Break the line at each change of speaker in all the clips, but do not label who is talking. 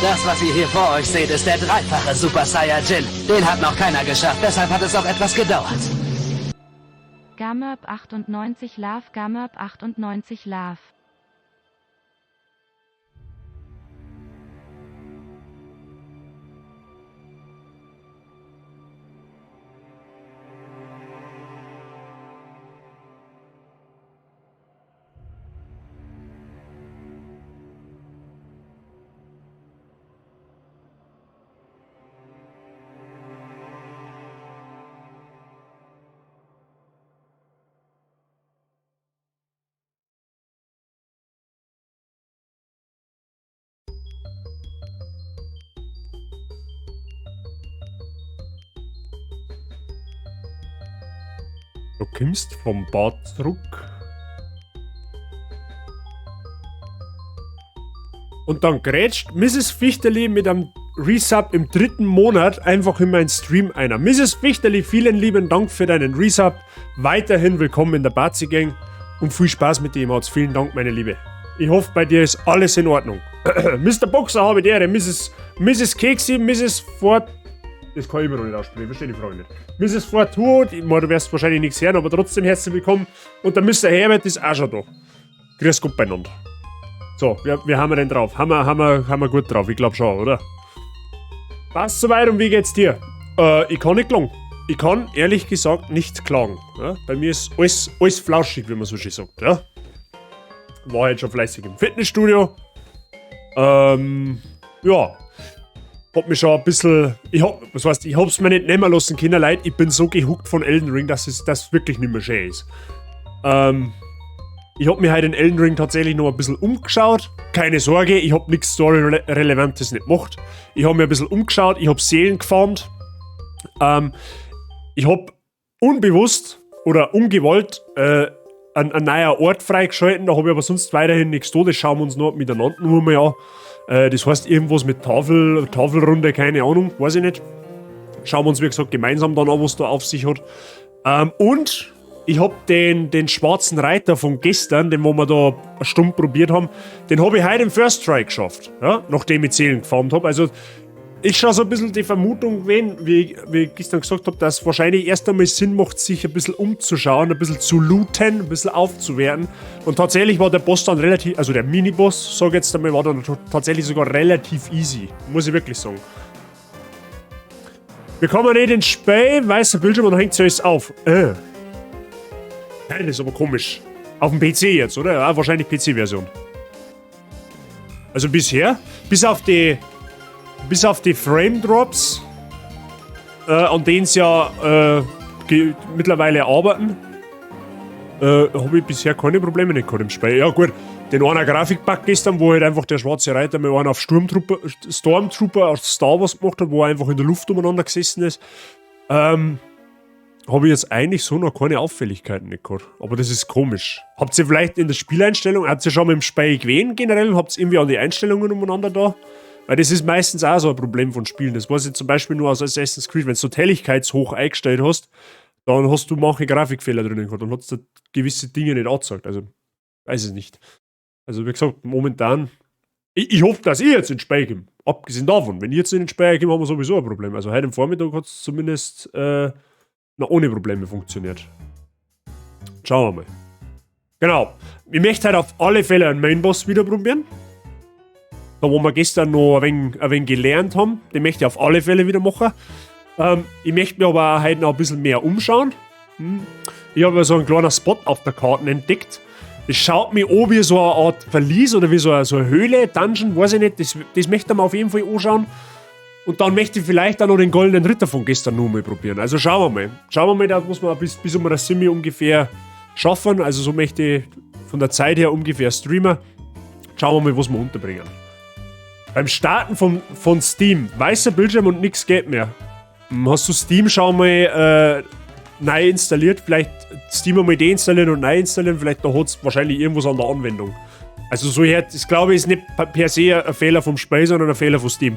Das, was ihr hier vor euch seht, ist der dreifache Super Saiyajin. Den hat noch keiner geschafft, deshalb hat es auch etwas gedauert.
Gamerp 98 Love, Gamerp 98 Love.
Du kommst vom Bad zurück. Und dann grätscht Mrs. Fichterli mit einem Resub im 3. Monat einfach in meinen Stream einer. Mrs. Fichterli, vielen lieben Dank für deinen Resub. Weiterhin willkommen in der Bazi Gang und viel Spaß mit dem Emotes. Vielen Dank, meine Liebe. Ich hoffe, bei dir ist alles in Ordnung. Mister Boxer habe die Ehre, Misses Keksi, Misses Ford. Das kann ich immer noch nicht aussprechen, verstehe die Frage nicht. Misses Fortuot, ich meine, du wirst wahrscheinlich nichts hören, aber trotzdem herzlich willkommen. Und der Mister Herbert ist auch schon da. Grüß Gott beieinander. So, wir haben wir denn drauf? Haben wir gut drauf, ich glaub schon, oder? Passt soweit und wie geht's dir? Ich kann nicht klagen. Ich kann ehrlich gesagt nicht klagen. Ja? Bei mir ist alles flauschig, wie man so schön sagt. Ja? War jetzt schon fleißig im Fitnessstudio. Ja. Hab mich schon ein bisschen. Ich hab, was heißt, ich hab's mir nicht nehmen lassen können, Leute. Ich bin so gehuckt von Elden Ring, dass es das wirklich nicht mehr schön ist. Ich hab mir heute in Elden Ring tatsächlich noch ein bisschen umgeschaut. Keine Sorge, ich hab nix Story-Relevantes nicht gemacht. Ich hab mir ein bisschen umgeschaut, ich hab Seelen gefarmt. Ich hab unbewusst oder ungewollt einen neuen Ort freigeschalten, da hab ich aber sonst weiterhin nichts da, das schauen wir uns noch miteinander nur mal an. Das heißt irgendwas mit Tafelrunde, keine Ahnung, weiß ich nicht. Schauen wir uns, wie gesagt, gemeinsam dann an, was da auf sich hat. Und ich hab den schwarzen Reiter von gestern, den wo wir da eine Stunde probiert haben, den hab ich heute im First Try geschafft, ja, nachdem ich Seelen gefarmt hab. Also ich schon so ein bisschen die Vermutung, wie ich gestern gesagt hab, dass wahrscheinlich erst einmal Sinn macht, sich ein bisschen umzuschauen, ein bisschen zu looten, ein bisschen aufzuwerten. Und tatsächlich war der Boss dann relativ, also der Miniboss, sag ich jetzt einmal, war dann tatsächlich sogar relativ easy, muss ich wirklich sagen. Wir kommen nicht ins Spiel, weißer Bildschirm und dann hängt alles auf. Das ist aber komisch. Auf dem PC jetzt, oder? Ja, wahrscheinlich P C-Version. Also bisher, bis auf die Frame Drops, an denen sie ja mittlerweile arbeiten, hab ich bisher keine Probleme nicht gehabt im Spiel. Ja gut, den einen Grafikbug gestern, wo halt einfach der schwarze Reiter mit einem auf Stormtrooper aus Star Wars gemacht hat, wo er einfach in der Luft umeinander gesessen ist, hab ich jetzt eigentlich so noch keine Auffälligkeiten nicht gehabt. Aber das ist komisch. Habt ihr vielleicht in der Spieleinstellung, habt ihr schon mal im Spiel gewesen generell? Habt ihr irgendwie an die Einstellungen umeinander da? Weil das ist meistens auch so ein Problem von Spielen. Das weiß ich zum Beispiel nur aus Assassin's Creed. Wenn du so die Helligkeitshoch eingestellt hast, dann hast du manche Grafikfehler drinnen gehabt und hast da gewisse Dinge nicht angezeigt. Also, weiß ich nicht. Also, wie gesagt, momentan. Ich hoffe, dass ich jetzt ins Spiel komme. Abgesehen davon, wenn ich jetzt in den Spiel komme, haben wir sowieso ein Problem. Also, heute am Vormittag hat's zumindest noch ohne Probleme funktioniert. Schauen wir mal. Genau. Ich möchte heute auf alle Fälle einen Mainboss wieder probieren. Da, wo wir gestern noch ein wenig gelernt haben, den möchte ich auf alle Fälle wieder machen. Ich möchte mir aber auch heute noch ein bisschen mehr umschauen. Ich habe ja so einen kleinen Spot auf der Karte entdeckt. Das schaut mir an wie so eine Art Verlies oder wie so eine Höhle, Dungeon, weiß ich nicht. Das möchte ich mir auf jeden Fall anschauen. Und dann möchte ich vielleicht auch noch den Goldenen Ritter von gestern noch mal probieren. Also schauen wir mal. Schauen wir mal, da muss man bis um das Simi ungefähr schaffen. Also so möchte ich von der Zeit her ungefähr streamen. Schauen wir mal, was wir unterbringen. Beim Starten von Steam, weißer Bildschirm und nix geht mehr. Hast du Steam schon mal neu installiert? Vielleicht Steam einmal deinstallieren und neu installieren, vielleicht da hat's wahrscheinlich irgendwas an der Anwendung. Also so her, das glaube ich ist nicht per se ein Fehler vom Spiel, sondern ein Fehler von Steam.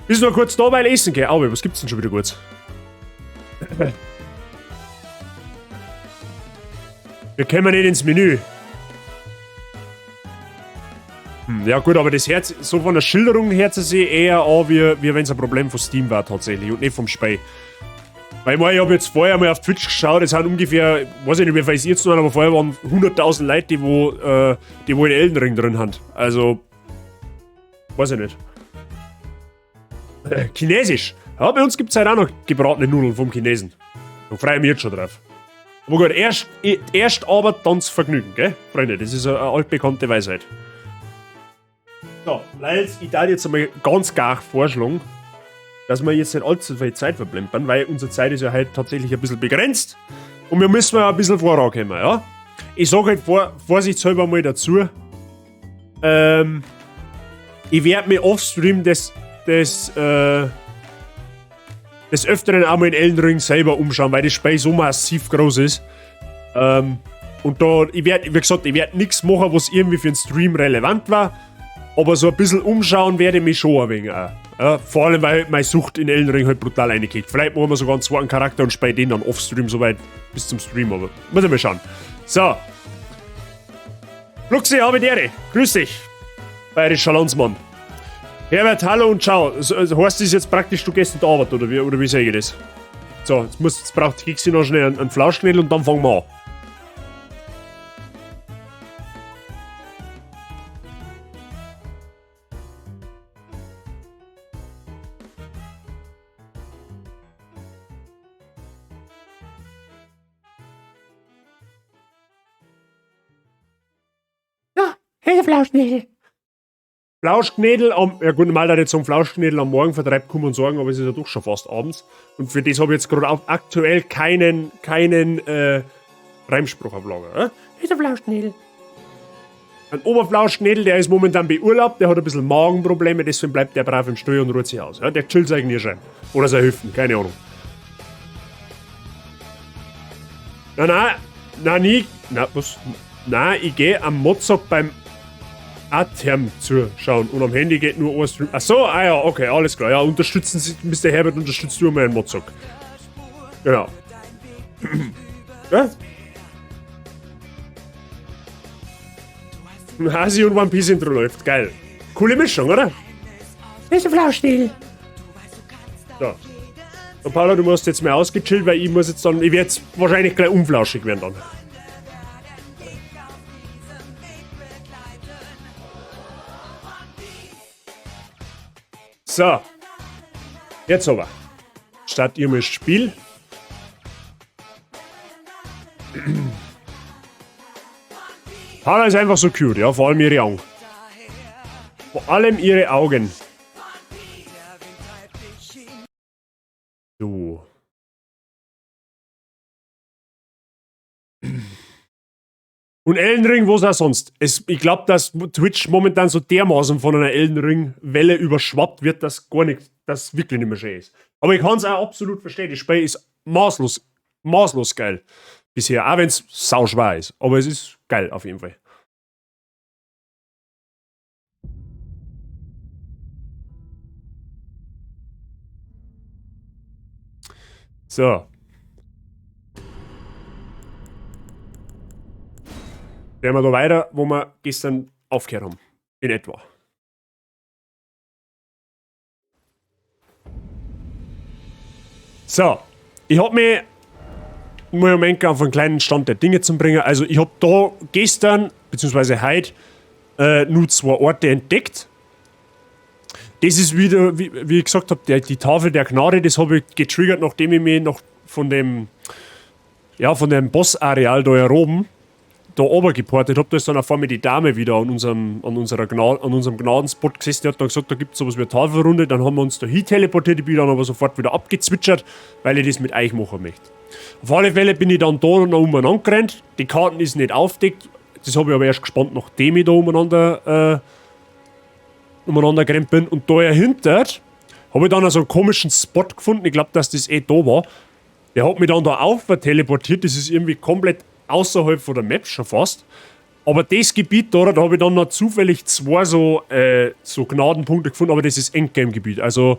Bist nur kurz da, weil essen gehen. Aber was gibt's denn schon wieder kurz? Wir kommen nicht ins Menü. Ja gut, aber das Herz, so von der Schilderung her zu sehen, eher an, wie wenn es ein Problem von Steam war tatsächlich und nicht vom Spiel. Weil ich meine, ich habe jetzt vorher mal auf Twitch geschaut, es sind ungefähr, weiß ich nicht, wie viel es jetzt noch, aber vorher waren 100.000 Leute, die wo in Elden Ring drin haben. Also, weiß ich nicht. Chinesisch. Ja, bei uns gibt's halt auch noch gebratene Nudeln vom Chinesen. Da freue ich mich jetzt schon drauf. Aber gut, erst Arbeit, dann das Vergnügen, gell? Freunde, das ist eine altbekannte Weisheit. So, Leute, ich darf jetzt einmal ganz gar vorschlagen, dass wir jetzt nicht allzu viel Zeit verplempern, weil unsere Zeit ist ja heute tatsächlich ein bisschen begrenzt und wir müssen ja ein bisschen vorankommen, ja? Ich sag halt vorsichtshalber mal dazu, ich werd mir offstream des Öfteren auch mal in Elden Ring selber umschauen, weil das Spiel so massiv groß ist. Und da, ich werd, wie gesagt, ich werd nix machen, was irgendwie für den Stream relevant war, aber so ein bisschen umschauen werde ich mich schon ein wenig auch. Ja, vor allem, weil meine Sucht in Elden Ring halt brutal reingekickt. Vielleicht machen wir sogar einen zweiten Charakter und spielen den dann offstream soweit bis zum Stream, aber muss ich mal schauen. So. Luxi, habe die Ehre. Grüß dich. Bayerischer Landsmann. Herbert, hallo und ciao. Also heißt das jetzt praktisch, du gehst in die Arbeit, oder wie sehe ich das? So, jetzt braucht Kixi noch schnell einen Flauschknädel und dann fangen wir an. Hey, Flauschknädel. Flauschknädel am, ja gut, normal da jetzt so ein Flauschknädel am Morgen vertreibt Kummer und Sorgen, aber es ist ja doch schon fast abends. Und für das habe ich jetzt gerade auch aktuell keinen Reimspruch auf Lager. Hey, der Flauschknädel. Ein Oberflauschknädel, der ist momentan beurlaubt, der hat ein bisschen Magenprobleme, deswegen bleibt der brav im Stall und ruht sich aus. Ja? Der chillt sich eigentlich schön. Oder seine Hüften, keine Ahnung. Nein, nein, nein, nie, nein, was? Nein, ich geh am Mozart beim Atherm zuschauen und am Handy geht nur ein Stream. Ach so, ah ja, okay, alles klar. Ja, unterstützen Sie, Mister Herbert, unterstützt du mal einen Mozart. Genau. Ja? Hasi und One Piece Intro läuft. Geil. Coole Mischung, oder? Ist ein Flauschnädel. So. Und Paula, du musst jetzt mal ausgechillt, weil ich muss jetzt dann. Ich werde jetzt wahrscheinlich gleich unflauschig werden dann. So. Jetzt aber. Start ihr mal das Spiel. Paula ist einfach so cute, ja, vor allem ihre Augen. Vor allem ihre Augen. So. Und Elden Ring, was auch sonst. Ich glaub, dass Twitch momentan so dermaßen von einer Elden Ring-Welle überschwappt wird, dass gar nicht, dass wirklich nicht mehr schön ist. Aber ich kann's auch absolut verstehen. Das Spiel ist maßlos, maßlos geil. Bisher, auch wenn's sauschwer ist. Aber es ist geil auf jeden Fall. So. Werden wir da weiter, wo wir gestern aufgehört haben. In etwa. So. Ich hab mich mal im Moment auf einen kleinen Stand der Dinge zu bringen. Also ich hab da gestern, beziehungsweise heute, nur 2 Orte entdeckt. Das ist wieder, wie ich gesagt hab, die Tafel der Gnade, das hab ich getriggert, nachdem ich mich noch von dem Boss-Areal da oben da oben geportet hab. Da ist dann auf einmal die Dame wieder an unserem Gnadenspot gesessen. Die hat dann gesagt, da gibt's sowas wie eine Tafelrunde. Dann haben wir uns da hin teleportiert, ich bin dann aber sofort wieder abgezwitschert, weil ich das mit euch machen möchte. Auf alle Fälle bin ich dann da noch umeinander gerannt. Die Karten ist nicht aufgedeckt. Das hab ich aber erst gespannt, nachdem ich da umeinander gerannt bin. Und da dahinter hab ich dann so einen komischen Spot gefunden. Ich glaub, dass das eh da war. Der hat mich dann da auf teleportiert. Das ist irgendwie komplett außerhalb von der Map schon fast. Aber das Gebiet da, da hab ich dann noch zufällig 2 so Gnadenpunkte gefunden, aber das ist Endgame-Gebiet. Also,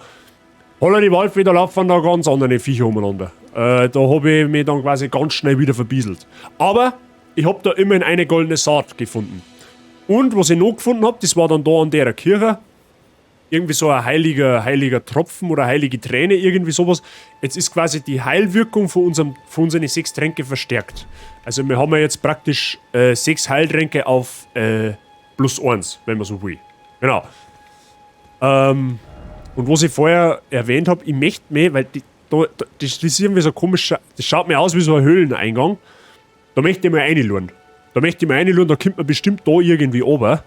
holla die Waldfee, da laufen da ganz andere Viecher umeinander. Da hab ich mich dann quasi ganz schnell wieder verbieselt. Aber ich hab da immerhin eine goldene Saat gefunden. Und was ich noch gefunden habe, das war dann da an der Kirche. Irgendwie so ein heiliger Tropfen oder heilige Träne, irgendwie sowas. Jetzt ist quasi die Heilwirkung von unseren 6 Tränke verstärkt. Also wir haben ja jetzt praktisch 6 Heiltränke auf +1, wenn man so will. Genau. Und was ich vorher erwähnt habe, ich möchte mehr, weil das ist irgendwie so komisch, das schaut mir aus wie so ein Höhleneingang. Da möchte ich mal reinschauen. Da möchte ich mal reinschauen, da kommt man bestimmt da irgendwie runter.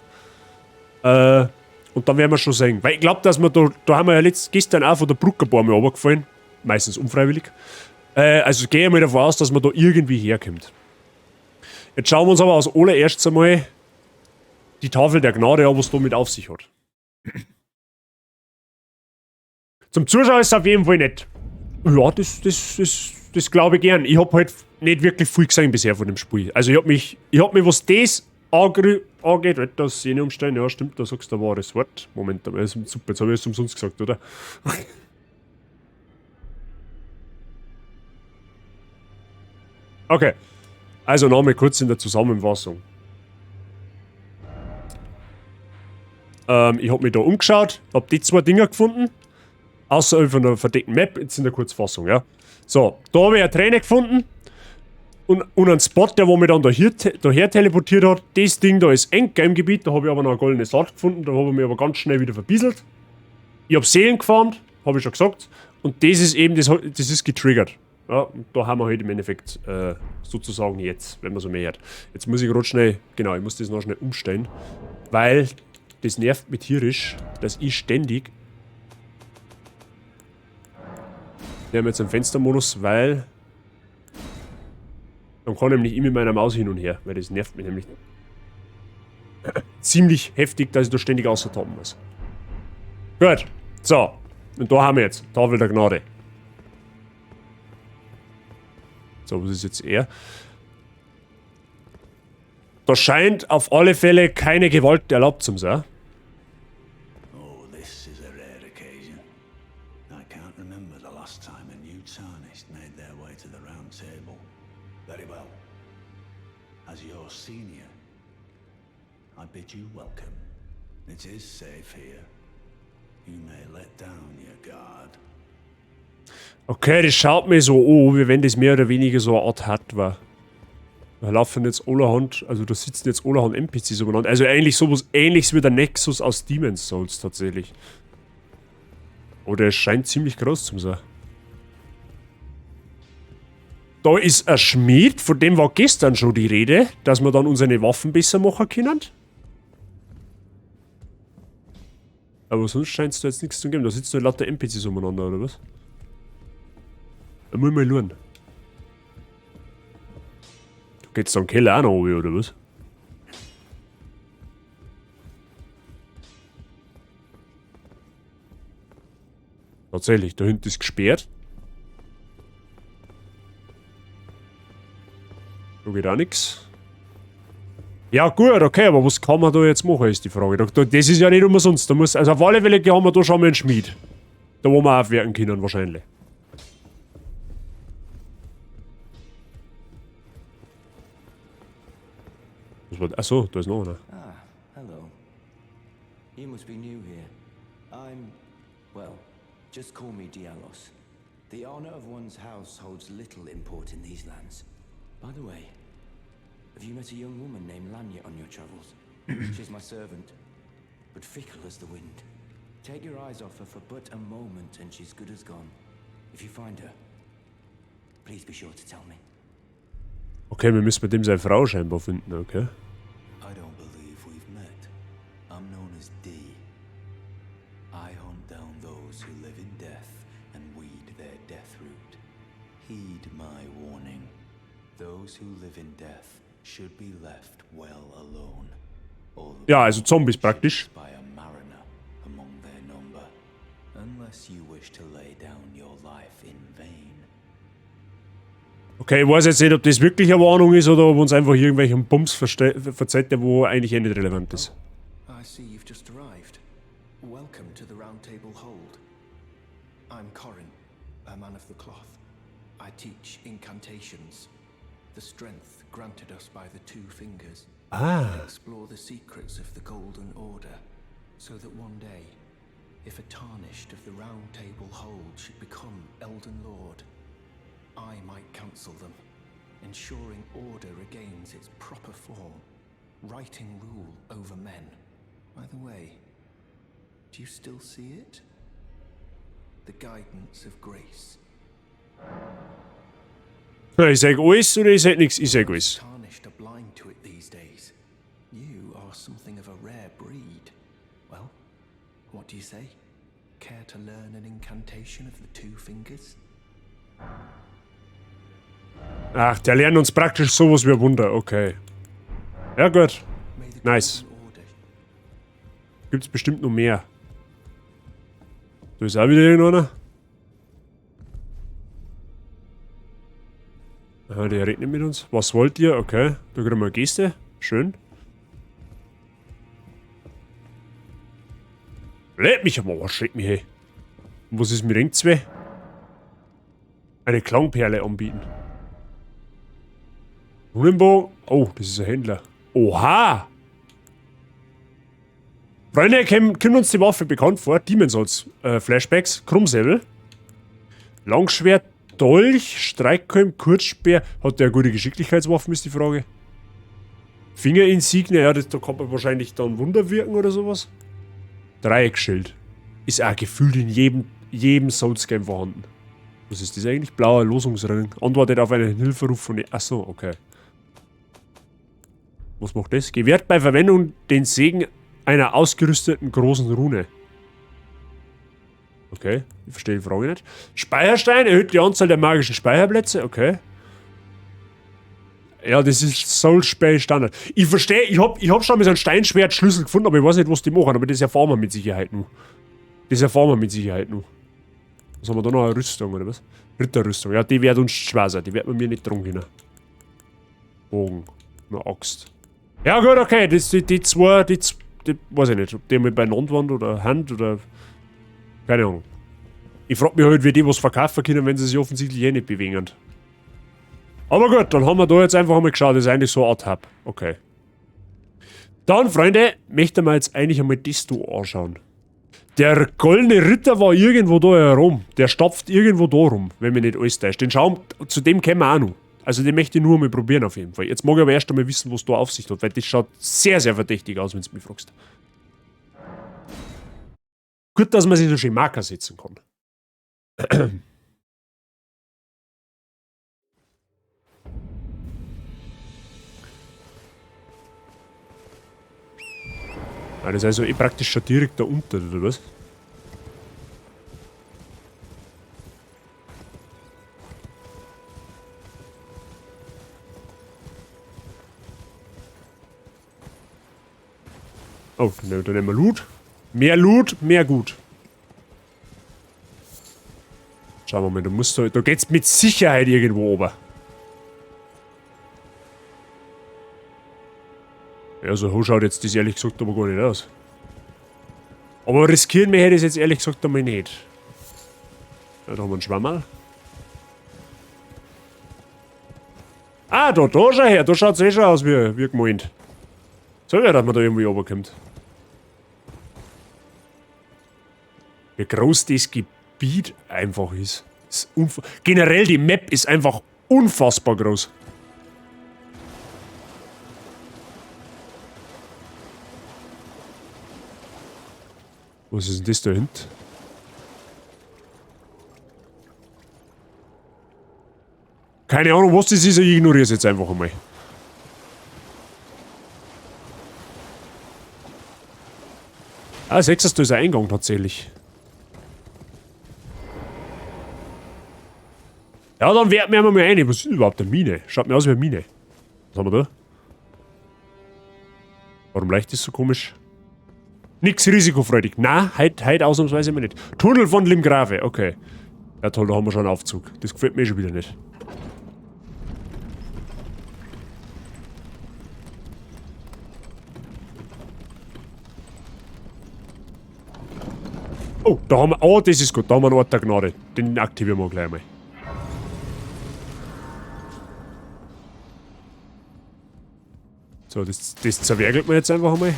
Und dann werden wir schon sehen. Weil ich glaube, dass wir da haben wir ja gestern auch von der Brücke ein paar Mal runtergefallen. Meistens unfreiwillig. Also gehe ich mal davon aus, dass man da irgendwie herkommt. Jetzt schauen wir uns aber als allererstes einmal die Tafel der Gnade an, was damit auf sich hat. Zum Zuschauen ist es auf jeden Fall nett. Ja, das glaube ich gern. Ich hab halt nicht wirklich viel gesehen bisher von dem Spiel. Also ich hab mich, was das angeht, das Szene umstellen, ja stimmt, da sagst du ein wahres Wort. Moment, aber das ist super, jetzt habe ich es umsonst gesagt, oder? Okay, also nochmal kurz in der Zusammenfassung. Ich hab mich da umgeschaut, hab die zwei Dinger gefunden. Außerhalb von der verdeckten Map, jetzt in der Kurzfassung, ja. So, da habe ich eine Träne gefunden. Und einen Spot, der wo mich dann daher teleportiert hat. Das Ding da ist Endgame-Gebiet, da habe ich aber noch eine goldene Saat gefunden, da habe ich mich aber ganz schnell wieder verbisselt. Ich habe Seelen gefarmt, habe ich schon gesagt. Und das ist eben, das ist getriggert. Ja, und da haben wir halt im Endeffekt sozusagen jetzt, wenn man so mehr hat. Jetzt muss ich gerade schnell, genau, ich muss das noch schnell umstellen, weil das nervt mich tierisch, dass ich ständig... Wir haben jetzt einen Fenstermodus, weil... Dann kann nämlich ich mit meiner Maus hin und her, weil das nervt mich nämlich ziemlich heftig, dass ich da ständig außertappen muss. Gut, so. Und da haben wir jetzt Tafel der Gnade. So, was ist jetzt er? Da scheint auf alle Fälle keine Gewalt erlaubt zu sein.
Oh, this is a rare occasion. I can't remember the last time a new tarnished made their way to the round table. Very well. As your senior, I bid you welcome. It is safe here. You may let down your guard.
Okay, das schaut mir so an, wie wenn das mehr oder weniger so eine Art Hut war. Da laufen jetzt allerhand, also da sitzen jetzt allerhand NPCs umeinander. Also eigentlich sowas ähnliches wie der Nexus aus Demon's Souls tatsächlich. Oder es scheint ziemlich groß zu sein. Da ist ein Schmied, von dem war gestern schon die Rede, dass wir dann unsere Waffen besser machen können. Aber sonst scheint es da jetzt nichts zu geben. Da sitzen nur lauter NPCs umeinander, oder was? Da muss ich mal schauen. Da geht's dann Keller auch noch runter, oder was? Tatsächlich, da hinten ist gesperrt. Da geht auch nix. Ja gut, okay, aber was kann man da jetzt machen, ist die Frage. Das ist ja nicht umsonst. Da muss, also auf alle Fälle haben wir da schon mal einen Schmied. Da wo wir aufwerten können wahrscheinlich. Was war, achso, da ist noch einer.
Ah, hello. You must be new here. I'm, well, just call me Diallos. The honor of one's house holds little import in these lands. By the way, have you met a young woman named Lanya on your travels? She's my servant, but fickle as the wind. Take your eyes off her for but a moment and she's good as gone. If you find her, please be sure to tell me.
Okay, wir müssen mit dem seine Frau scheinbar finden, okay?
I don't believe we've met. I'm known as D. I hunt down those who live in death and weed their death root. Heed my warning. Those who live in death should be left well alone. All
Ja, also Zombies praktisch.
By a mariner among their number, unless you wish to lay down your life in vain.
Okay, ich weiß jetzt nicht, ob das wirklich eine Warnung ist oder ob uns einfach irgendwelchen Bums verzeiht, der wo eigentlich eh nicht relevant ist.
Oh, I see you've just arrived. Welcome to the Round Table Hold. I'm Corin, a man of the cloth. I teach incantations. The strength granted us by the two fingers. Explore the secrets of the Golden Order, so that one day, if a tarnished of the Roundtable Hold should become Elden Lord, I might counsel them, ensuring order regains its proper form, righting rule over men. By the way, do you still see it? The guidance of grace.
Ich sag alles oder ich sag nichts? Ich sag alles.
Tarnished are blind to it these days. You are something of a rare breed. Well, what do you say? Care to learn an incantation of the two fingers?
Ach, der lernt uns praktisch sowas wie ein Wunder. Okay. Ja, gut.
May the
Nice.
Golden Order
Gibt's bestimmt noch mehr. Da ist auch wieder irgendeiner. Aha, der redet nicht mit uns. Was wollt ihr? Okay. Da kriegen wir eine Geste. Schön. Leck mich aber, was schreckt mich, hey. Und was ist mit den zwei? Eine Klangperle anbieten. Runenbogen. Oh, das ist ein Händler. Oha! Freunde, kommt uns die Waffe bekannt vor? Demon's Souls, Flashbacks, Krummsäbel. Langschwert, Dolch, Streitkolben, Kurzspeer. Hat der gute Geschicklichkeitswaffen, ist die Frage. Fingerinsigne, ja, da kann man wahrscheinlich dann Wunder wirken oder sowas. Dreieckschild. Ist auch gefühlt in jedem Souls-Game vorhanden. Was ist das eigentlich? Blauer Losungsring. Antwortet auf einen Hilferuf von... Achso, okay. Was macht das? Gewährt bei Verwendung den Segen einer ausgerüsteten großen Rune. Okay, ich verstehe die Frage nicht. Speicherstein erhöht die Anzahl der magischen Speicherplätze. Okay. Ja, das ist Soul-Spiel Standard. Ich verstehe, ich hab schon mal so einen Steinschwertschlüssel gefunden, aber ich weiß nicht, was die machen. Aber das erfahren wir mit Sicherheit noch. Das erfahren wir mit Sicherheit noch. Was haben wir da noch? Eine Rüstung, oder was? Ritterrüstung. Ja, die wird uns schwer sein. Die wird man mir nicht drum können. Bogen. Eine Axt. Ja gut, okay. Das, die zwei, die, die, weiß ich nicht, ob die mal beieinander waren oder Hand oder... Keine Ahnung. Ich frag mich halt, wie die was verkaufen können, wenn sie sich offensichtlich eh nicht bewegen. Aber gut, dann haben wir da jetzt einfach einmal geschaut. Das ist eigentlich so eine Art Hub. Okay. Dann, Freunde, möchten wir jetzt eigentlich einmal das da anschauen. Der goldene Ritter war irgendwo da herum. Der stapft irgendwo da rum, wenn mich nicht alles täuscht. Den Schaum, zu dem kommen wir auch noch. Also den möchte ich nur mal probieren auf jeden Fall. Jetzt mag ich aber erst einmal wissen, was da auf sich hat, weil das schaut sehr, sehr verdächtig aus, wenn du mich fragst. Gut, dass man sich so schön Marker setzen kann. Ah, das ist also eh praktisch schon direkt da unten, oder was? Oh, dann nehmen wir Loot. Mehr Loot, mehr gut. Schauen wir mal, da geht's mit Sicherheit irgendwo oben. Ja, so hoch schaut jetzt das ehrlich gesagt aber gar nicht aus. Aber riskieren wir hätte ich es jetzt ehrlich gesagt einmal nicht. Ja, da haben wir einen Schwammerl. Ah, da schau her, da schaut's eh schon aus wie gemeint. Sag ja, dass man da irgendwie runterkommt. Wie groß das Gebiet einfach ist. Ist generell, die Map ist einfach unfassbar groß. Was ist denn das da hinten? Keine Ahnung, was das ist, ich ignoriere es jetzt einfach einmal. Ah, sechstes, da ist ein Eingang tatsächlich. Ja, dann werfen wir mal ein. Was ist denn überhaupt eine Mine? Schaut mir aus wie eine Mine. Was haben wir da? Warum leicht ist so komisch? Nix risikofreudig. Na, heut ausnahmsweise mal nicht. Tunnel von Limgrave, okay. Ja toll, da haben wir schon einen Aufzug. Das gefällt mir schon wieder nicht. Oh, da haben wir... Oh, das ist gut. Da haben wir einen Ort der Gnade. Den aktivieren wir gleich mal. So, das zerwerkelt man jetzt einfach einmal.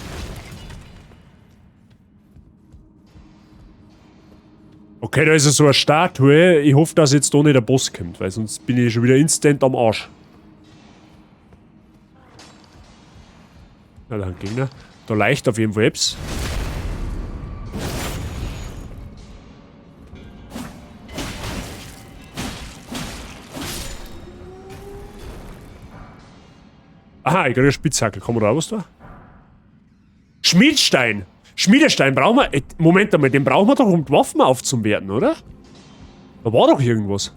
Okay, da ist ja so eine Statue. Ich hoffe, dass jetzt da nicht der Boss kommt, weil sonst bin ich schon wieder instant am Arsch. Na, da ein Gegner. Da leicht auf jeden Fall etwas. Aha, ich kriege eine Spitzhacke. Kann man da auch was da? Schmiedstein! Schmiedestein brauchen wir. Moment einmal, den brauchen wir doch, um die Waffen aufzuwerten, oder? Da war doch irgendwas.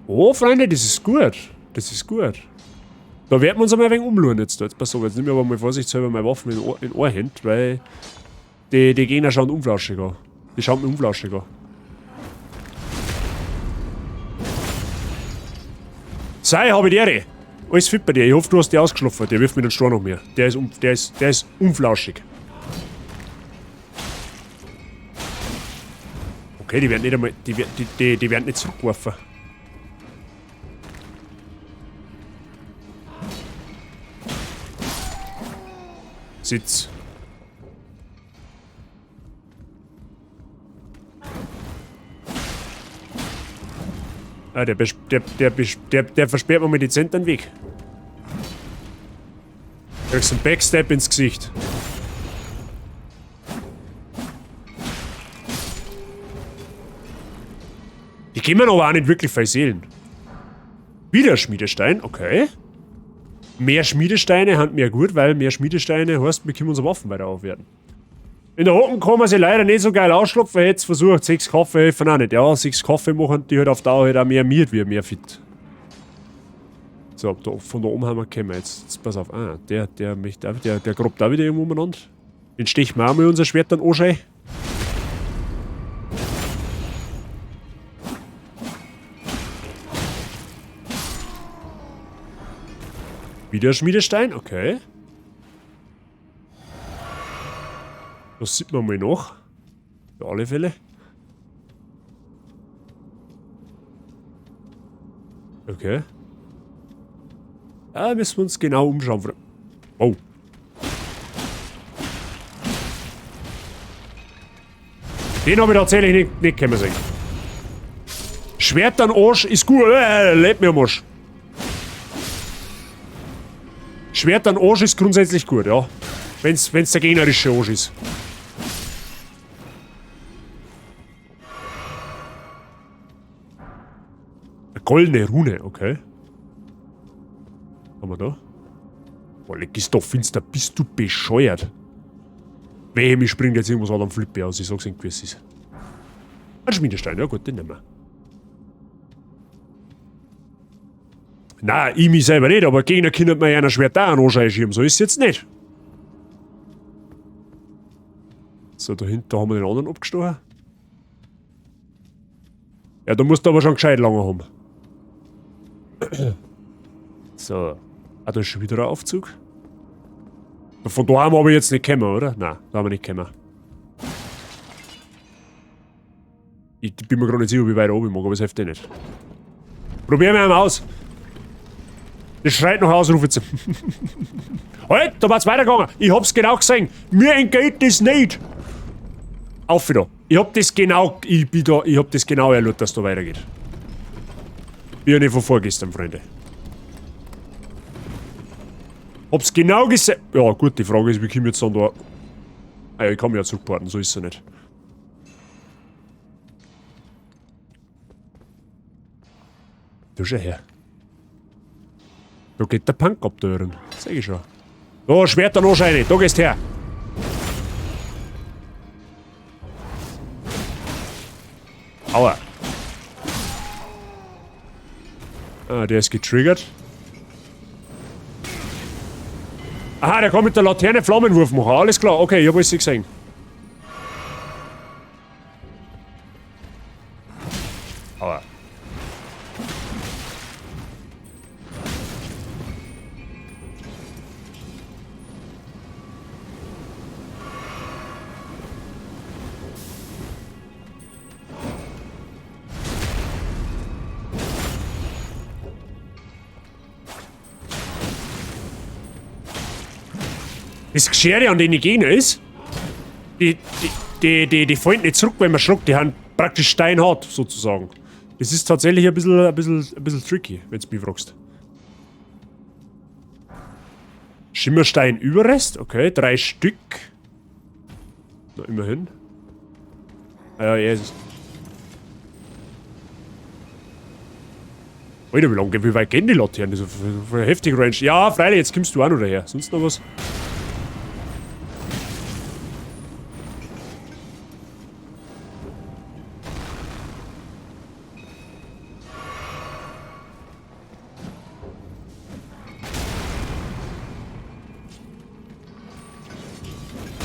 Oh, Freunde, das ist gut. Das ist gut. Da werden wir uns einmal ein wenig umschauen jetzt. Jetzt pass auf, jetzt nehme ich aber mal vorsichtshalber meine Waffen in Ohrhand, weil die Gegner schauen unflauschig an. Die schauen mir unflauschig an. Sei, hab ich die Ehre. Alles fit bei dir. Ich hoffe, du hast dich ausgeschlafen. Der wirft mir den Stein noch mehr. Der ist unflauschig. Okay, die werden nicht einmal. Die werden nicht zurückgeworfen. Sitz. Ah, der versperrt mir mal dezent den Weg. Kriegst einen Backstep ins Gesicht. Die gehen mir aber auch nicht wirklich viel Seelen. Wieder Schmiedestein, okay. Mehr Schmiedesteine haben mehr gut, weil mehr Schmiedesteine heißt, wir können unsere Waffen weiter aufwerten. In der Hocken kann man sich leider nicht so geil ausschlupfen. Jetzt versucht 6 Kaffee helfen auch nicht. Ja, 6 Kaffee machen die halt auf Dauer halt auch mehr miert wie mehr fit. So, da, von da oben haben wir gekommen. Jetzt pass auf. Ah, der möchte auch, der grabt auch wieder irgendwo umeinander. Den stechen wir auch mal unser Schwert dann anscheinend. Wieder Schmiedestein, okay. Das sieht man mal noch. Für alle Fälle. Okay. Da müssen wir uns genau umschauen. Oh. Den habe ich tatsächlich nicht kommen sehen. Schwert an Arsch ist gut. Lebt mir am Arsch. Schwert an Arsch ist grundsätzlich gut, ja. Wenn's der gegnerische Arsch ist. Eine goldene Rune, okay. Haben wir da? Boah, leck, ist doch finster. Bist du bescheuert? Wehe, mich springt jetzt irgendwas an am Flippe aus. Ich sag's Ihnen, wie es ist. Ein Schmiedestein, ja gut, den nehmen wir. Nein, ich mich selber nicht, aber Gegner können mir ja ein Schwert da anschieben. So ist es jetzt nicht. So, da hinten haben wir den anderen abgestochen. Ja, da musst du aber schon gescheit lange haben. So. Ah, da ist schon wieder ein Aufzug. Von da haben wir aber jetzt nicht gekommen, oder? Nein, da haben wir nicht gekommen. Ich bin mir gerade nicht sicher, ob ich weiter oben mag, aber es hilft eh nicht. Probieren wir einmal aus. Das schreit nach Ausrufezeichen. Halt, da war's weitergegangen. Ich hab's genau gesehen. Mir entgeht das nicht. Auf wieder. Ich hab das genau, ich bin da, ich hab das genau erlebt, dass da weitergeht. Bin ja nicht von vorgestern, Freunde. Hab's genau gesehen. Ja, gut, die Frage ist, wie komme ich jetzt dann da. Ah ja, ich kann mich ja zurückporten, so ist es ja nicht. Du schau her. Da geht der Punk ab da drin. Sag ich schon. Da, Schwert da rein. Da gehst her. Aua. Ah, der ist getriggert. Aha, der kann mit der Laterne Flammenwurf machen. Alles klar, okay, ich hab alles gesehen. Aua. Das Geschere an den Gegner ist, die fallen nicht zurück, wenn man schluckt. Die haben praktisch steinhart, sozusagen. Das ist tatsächlich ein bisschen tricky, wenn du mich fragst. Schimmerstein Überrest, okay, 3 Stück. Na, immerhin. Ah ja, er ist. Alter, wie lange, wie weit gehen die Laternen? Das ist eine heftige Range. Ja, freilich, jetzt kommst du auch noch daher. Sonst noch was?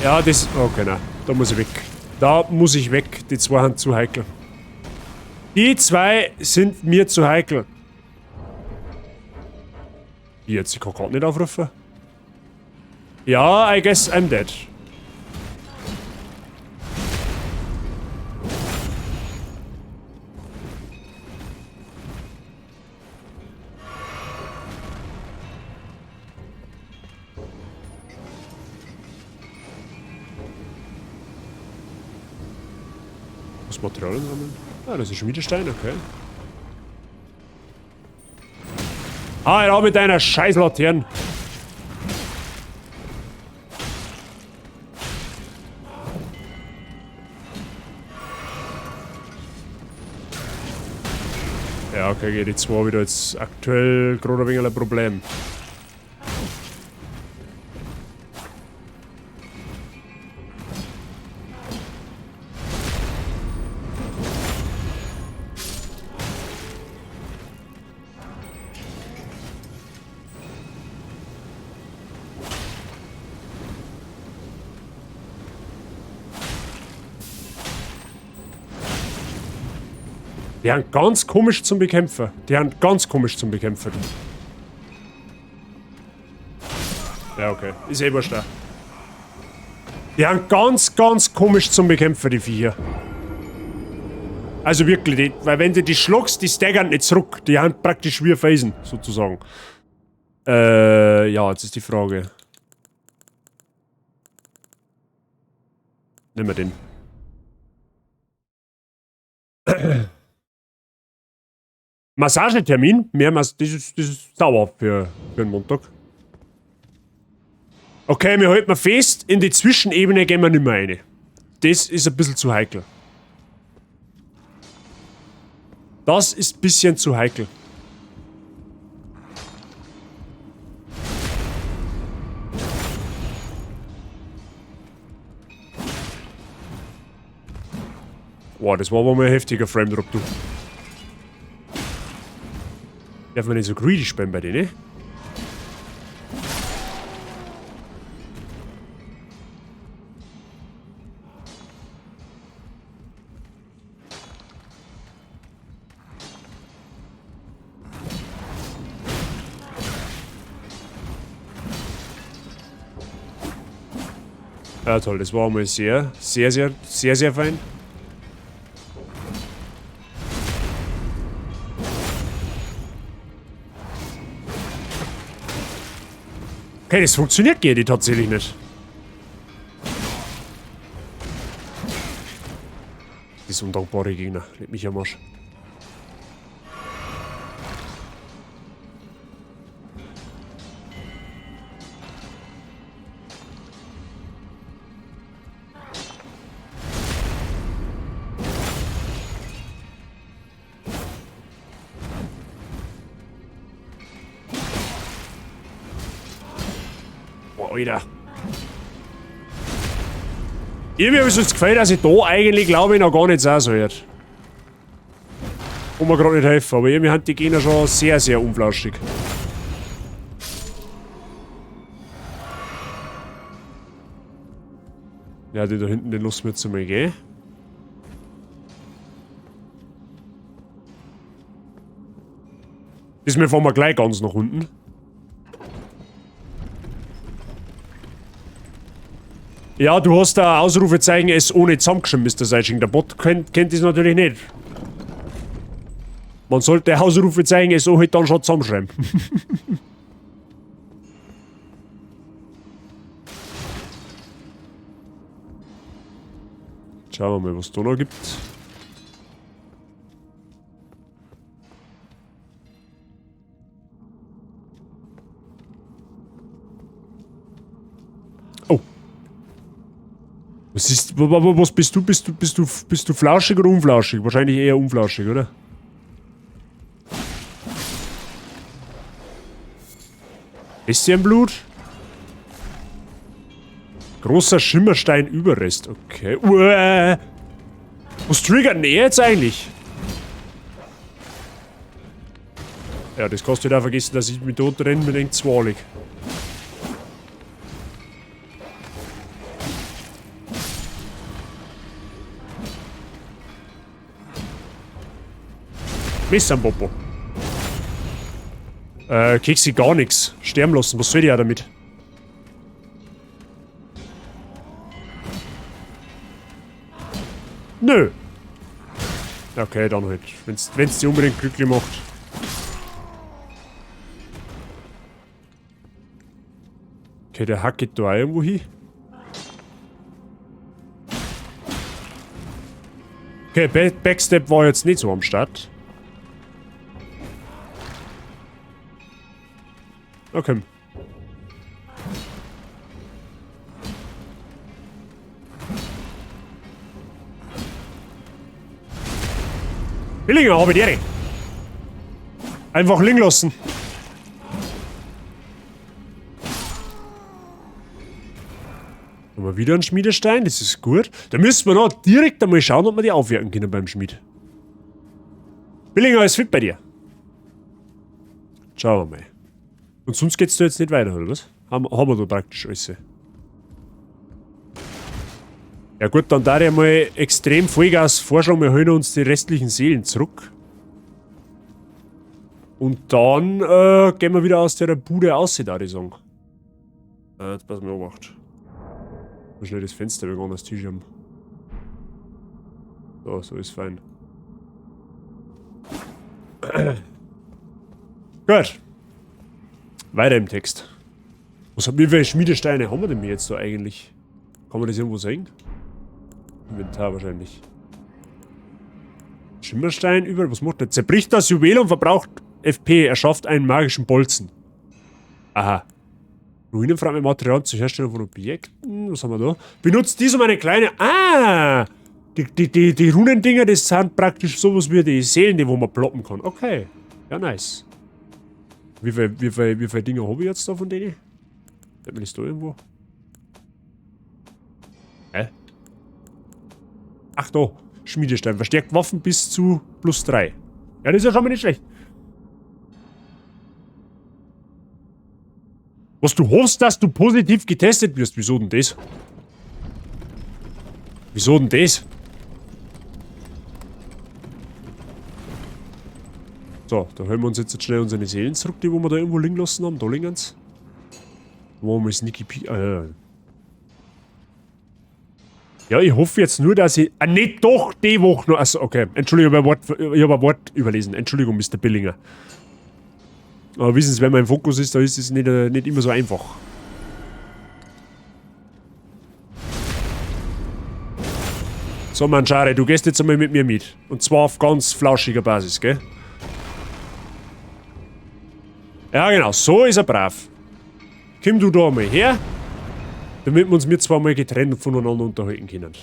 Ja, das... Okay, nein. Da muss ich weg. Da muss ich weg. Die zwei sind zu heikel. Die zwei sind mir zu heikel. Jetzt, ich kann grad nicht aufrufen. Ja, I guess I'm dead. Was Materialien sammeln? Ah, das ist schon wieder Stein, okay. Ah, ja, mit deiner Scheißlaterne. Ja, okay, geht die zwei wieder jetzt aktuell gerade ein wenig ein Problem. Die haben ganz komisch zum Bekämpfen. Die haben ganz komisch zum Bekämpfen. Ja, okay. Ist eh wurscht. Die haben ganz, ganz komisch zum Bekämpfen, die Viecher. Also wirklich, die, weil wenn du die schluckst, die staggern nicht zurück. Die haben praktisch wie Felsen, sozusagen. Ja, jetzt ist die Frage. Nehmen wir den. Massagetermin? Mehrmals, das ist sauer für den Montag. Okay, wir halten mal fest, in die Zwischenebene gehen wir nicht mehr rein. Das ist ein bisschen zu heikel. Das ist ein bisschen zu heikel. Boah, das war aber mal ein heftiger Frame Drop, du. Darf man nicht so greedy spielen bei denen, ne? Ja, toll, das war mal sehr, sehr, sehr, sehr, sehr fein. Okay, das funktioniert gegen die tatsächlich nicht. Das undankbare Gegner. Leck mich am Arsch. Boah, Alter. Irgendwie hab ich so das Gefühl, dass ich da eigentlich, glaube ich, noch gar nicht sein sollte. Kann mir grad nicht helfen, aber irgendwie haben die Gegner schon sehr, sehr unflauschig. Ja, den da hinten, den lassen wir jetzt einmal gehen. Diesmal fahren wir gleich ganz nach unten. Ja, du hast da Ausrufezeichen S ohne zusammengeschrieben, Mister Seitsching. Der Bot kennt das natürlich nicht. Man sollte Ausrufezeichen SO halt dann schon zusammenschreiben. Schauen wir mal, was da noch gibt. Oh. Was ist, was bist du? Bist du flauschig oder unflauschig? Wahrscheinlich eher unflauschig, oder? Ist hier ein Blut? Großer Schimmerstein-Überrest. Okay. Uäh. Was triggert denn er jetzt eigentlich? Ja, das kannst du wieder vergessen, dass ich mit dort renne mit dem Zwalig. Mist am Popo. Keksi gar nichts. Sterben lassen. Was soll ich ja damit? Nö. Okay, dann halt. Wenn's dich unbedingt glücklich macht. Okay, der Hack geht da auch irgendwo hin. Okay, Backstep war jetzt nicht so am Start. Okay. Billinger, habe ich die. Einfach liegen lassen. Haben wir wieder einen Schmiedestein, das ist gut. Da müssen wir noch direkt einmal schauen, ob wir die aufwerten können beim Schmied. Billinger, ist fit bei dir. Schauen wir mal. Und sonst geht's da jetzt nicht weiter, oder was? Haben wir da praktisch alles. Ja gut, dann darf ich mal extrem Vollgas vorschlagen, wir holen uns die restlichen Seelen zurück. Und dann gehen wir wieder aus der Bude raus, da ich sagen. Jetzt pass mal auf. Mal schnell das Fenster wegen anders Tisch haben. So, so ist fein. Gut. Weiter im Text. Wie viele Schmiedesteine haben wir denn jetzt da eigentlich? Kann man das irgendwo sehen? Inventar wahrscheinlich. Schimmerstein überall. Was macht der? Zerbricht das Juwel und verbraucht FP. Er schafft einen magischen Bolzen. Aha. Ruinenfragment Material zur Herstellung von Objekten. Was haben wir da? Benutzt dies um eine kleine... Ah! Die Runendinger, das sind praktisch sowas wie die Seelen, die wo man ploppen kann. Okay. Ja, nice. Wie viele Dinger habe ich jetzt da von denen? Fällt mir das da irgendwo? Hä? Ach da, Schmiedestein. Verstärkt Waffen bis zu plus 3. Ja, das ist ja schon mal nicht schlecht. Was du hoffst, dass du positiv getestet wirst. Wieso denn das? Wieso denn das? So, da holen wir uns jetzt schnell unsere Seelen zurück, die wo wir da irgendwo liegen lassen haben. Da liegen sie. Wo wir Sneaky Pete. Ja, ich hoffe jetzt nur, dass ich... Ah, nicht doch, die Woche noch. Achso, okay. Entschuldigung, ich hab ein Wort überlesen. Entschuldigung, Mister Billinger. Aber wissen Sie, wenn man im Fokus ist, da ist es nicht immer so einfach. So, Manjare, du gehst jetzt einmal mit mir mit. Und zwar auf ganz flauschiger Basis, gell? Ja, genau, so ist er brav. Komm du da mal her, damit wir uns mit zwar mal getrennt voneinander unterhalten können.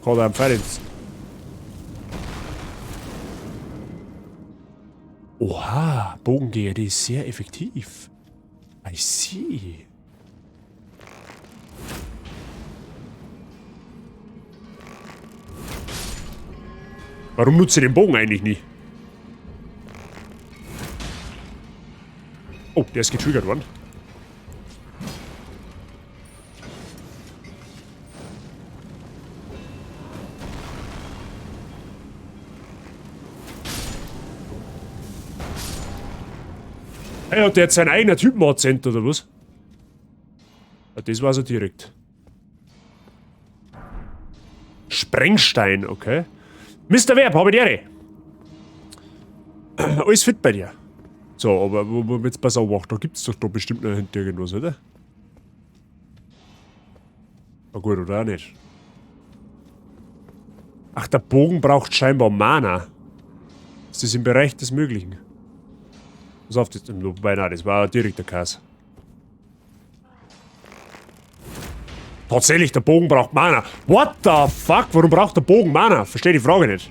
Kann er am Pfeil jetzt. Oha, Bogengeher, die ist sehr effektiv. I see. Warum nutze ich den Bogen eigentlich nie? Oh, der ist getriggert worden. Hey, hat der jetzt seinen eigenen Typen angezählt, oder was? Ja, das war's ja direkt. Sprengstein, okay. Mister Werb, habe die Ehre. Alles fit bei dir. So, aber wo, jetzt pass auf, da gibt's doch da bestimmt noch hinter irgendwas, oder? Na gut, oder auch nicht. Ach, der Bogen braucht scheinbar Mana. Ist das im Bereich des Möglichen? Pass auf, das, wobei, nein, das war direkt der Kass. Tatsächlich, der Bogen braucht Mana. What the fuck? Warum braucht der Bogen Mana? Verstehe die Frage nicht.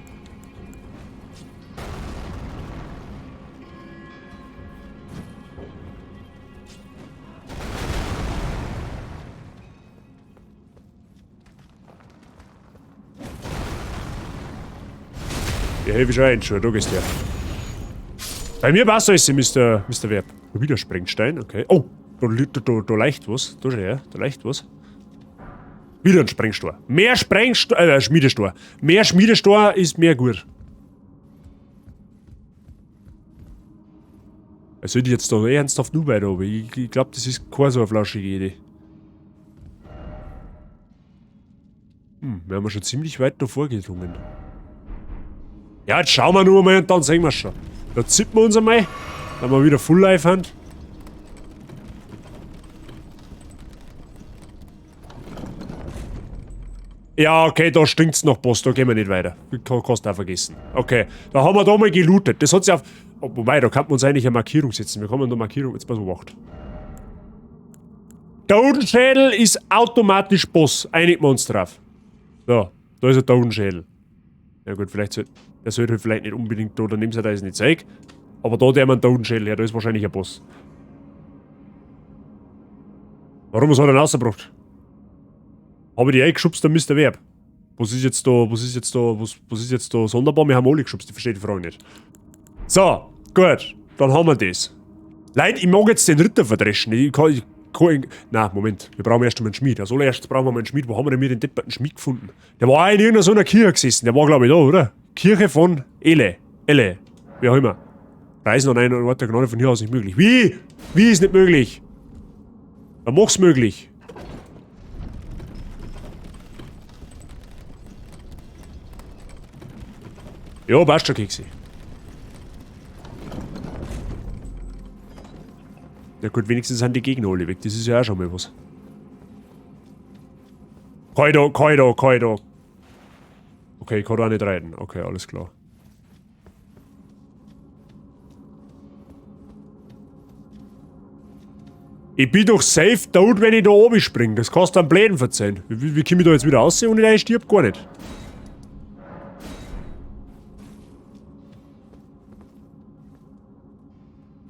Ja, helfe ich schon ein, schon, du gehst her. Bei mir passt alles, Mr. Verb. Wieder Sprengstein, okay. Oh, da leicht was. Da schau her, da leicht was. Wieder ein Sprengstor. Mehr Sprengstor, Schmiedestor. Mehr Schmiedestor ist mehr gut. Also ich jetzt da ernsthaft nur weiter, aber ich glaube, das ist keine so eine flaschige Idee. Wir haben schon ziemlich weit davor gedrungen. Ja, jetzt schauen wir nur mal und dann sehen wir schon. Da zippen wir uns einmal, dann wir wieder Full Life haben. Ja, okay, da stinkt's nach Boss, da gehen wir nicht weiter. Kannst du auch vergessen. Okay, da haben wir da mal gelootet. Das hat sich auf... Oh, wobei, da kann man uns eigentlich eine Markierung setzen. Wir kommen da Markierung... Jetzt pass auf, acht. Totenschädel ist automatisch Boss. Einigen wir uns drauf. So, da ist ein Totenschädel. Ja gut, vielleicht sollte... Der sollte halt vielleicht nicht unbedingt da, daneben sein, da ist nicht Zeug. Aber da der man einen Totenschädel her, da ist wahrscheinlich ein Boss. Warum, was hat er denn rausgebracht? Habe ich die eingeschubst, dann Mr. Verb. Was ist jetzt da, was ist jetzt da, was ist jetzt da sonderbar? Wir haben alle geschubst, ich verstehe die Frage nicht. So, gut, dann haben wir das. Leute, ich mag jetzt den Ritter verdreschen. Na, Moment, wir brauchen erst einmal einen Schmied. Als allererstes brauchen wir mal einen Schmied. Wo haben wir denn mir den depperten Schmied gefunden? Der war auch in irgendeiner so einer Kirche gesessen. Der war, glaube ich, da, oder? Kirche von Ele. Ele. Wie auch immer. Reisen an einen Ort der Gnade von hier aus nicht möglich. Wie? Wie ist nicht möglich? Dann mach's möglich. Ja, passt schon, Keksi. Ja gut, wenigstens sind die Gegner alle weg. Das ist ja auch schon mal was. Kaido, Kaido, Kaido. Okay, ich kann da auch nicht reiten. Okay, alles klar. Ich bin doch safe tot, wenn ich da oben springe. Das kannst du am Bläden verzeihen. Wie komme ich da jetzt wieder raus, ohne dass ich stirb? Gar nicht.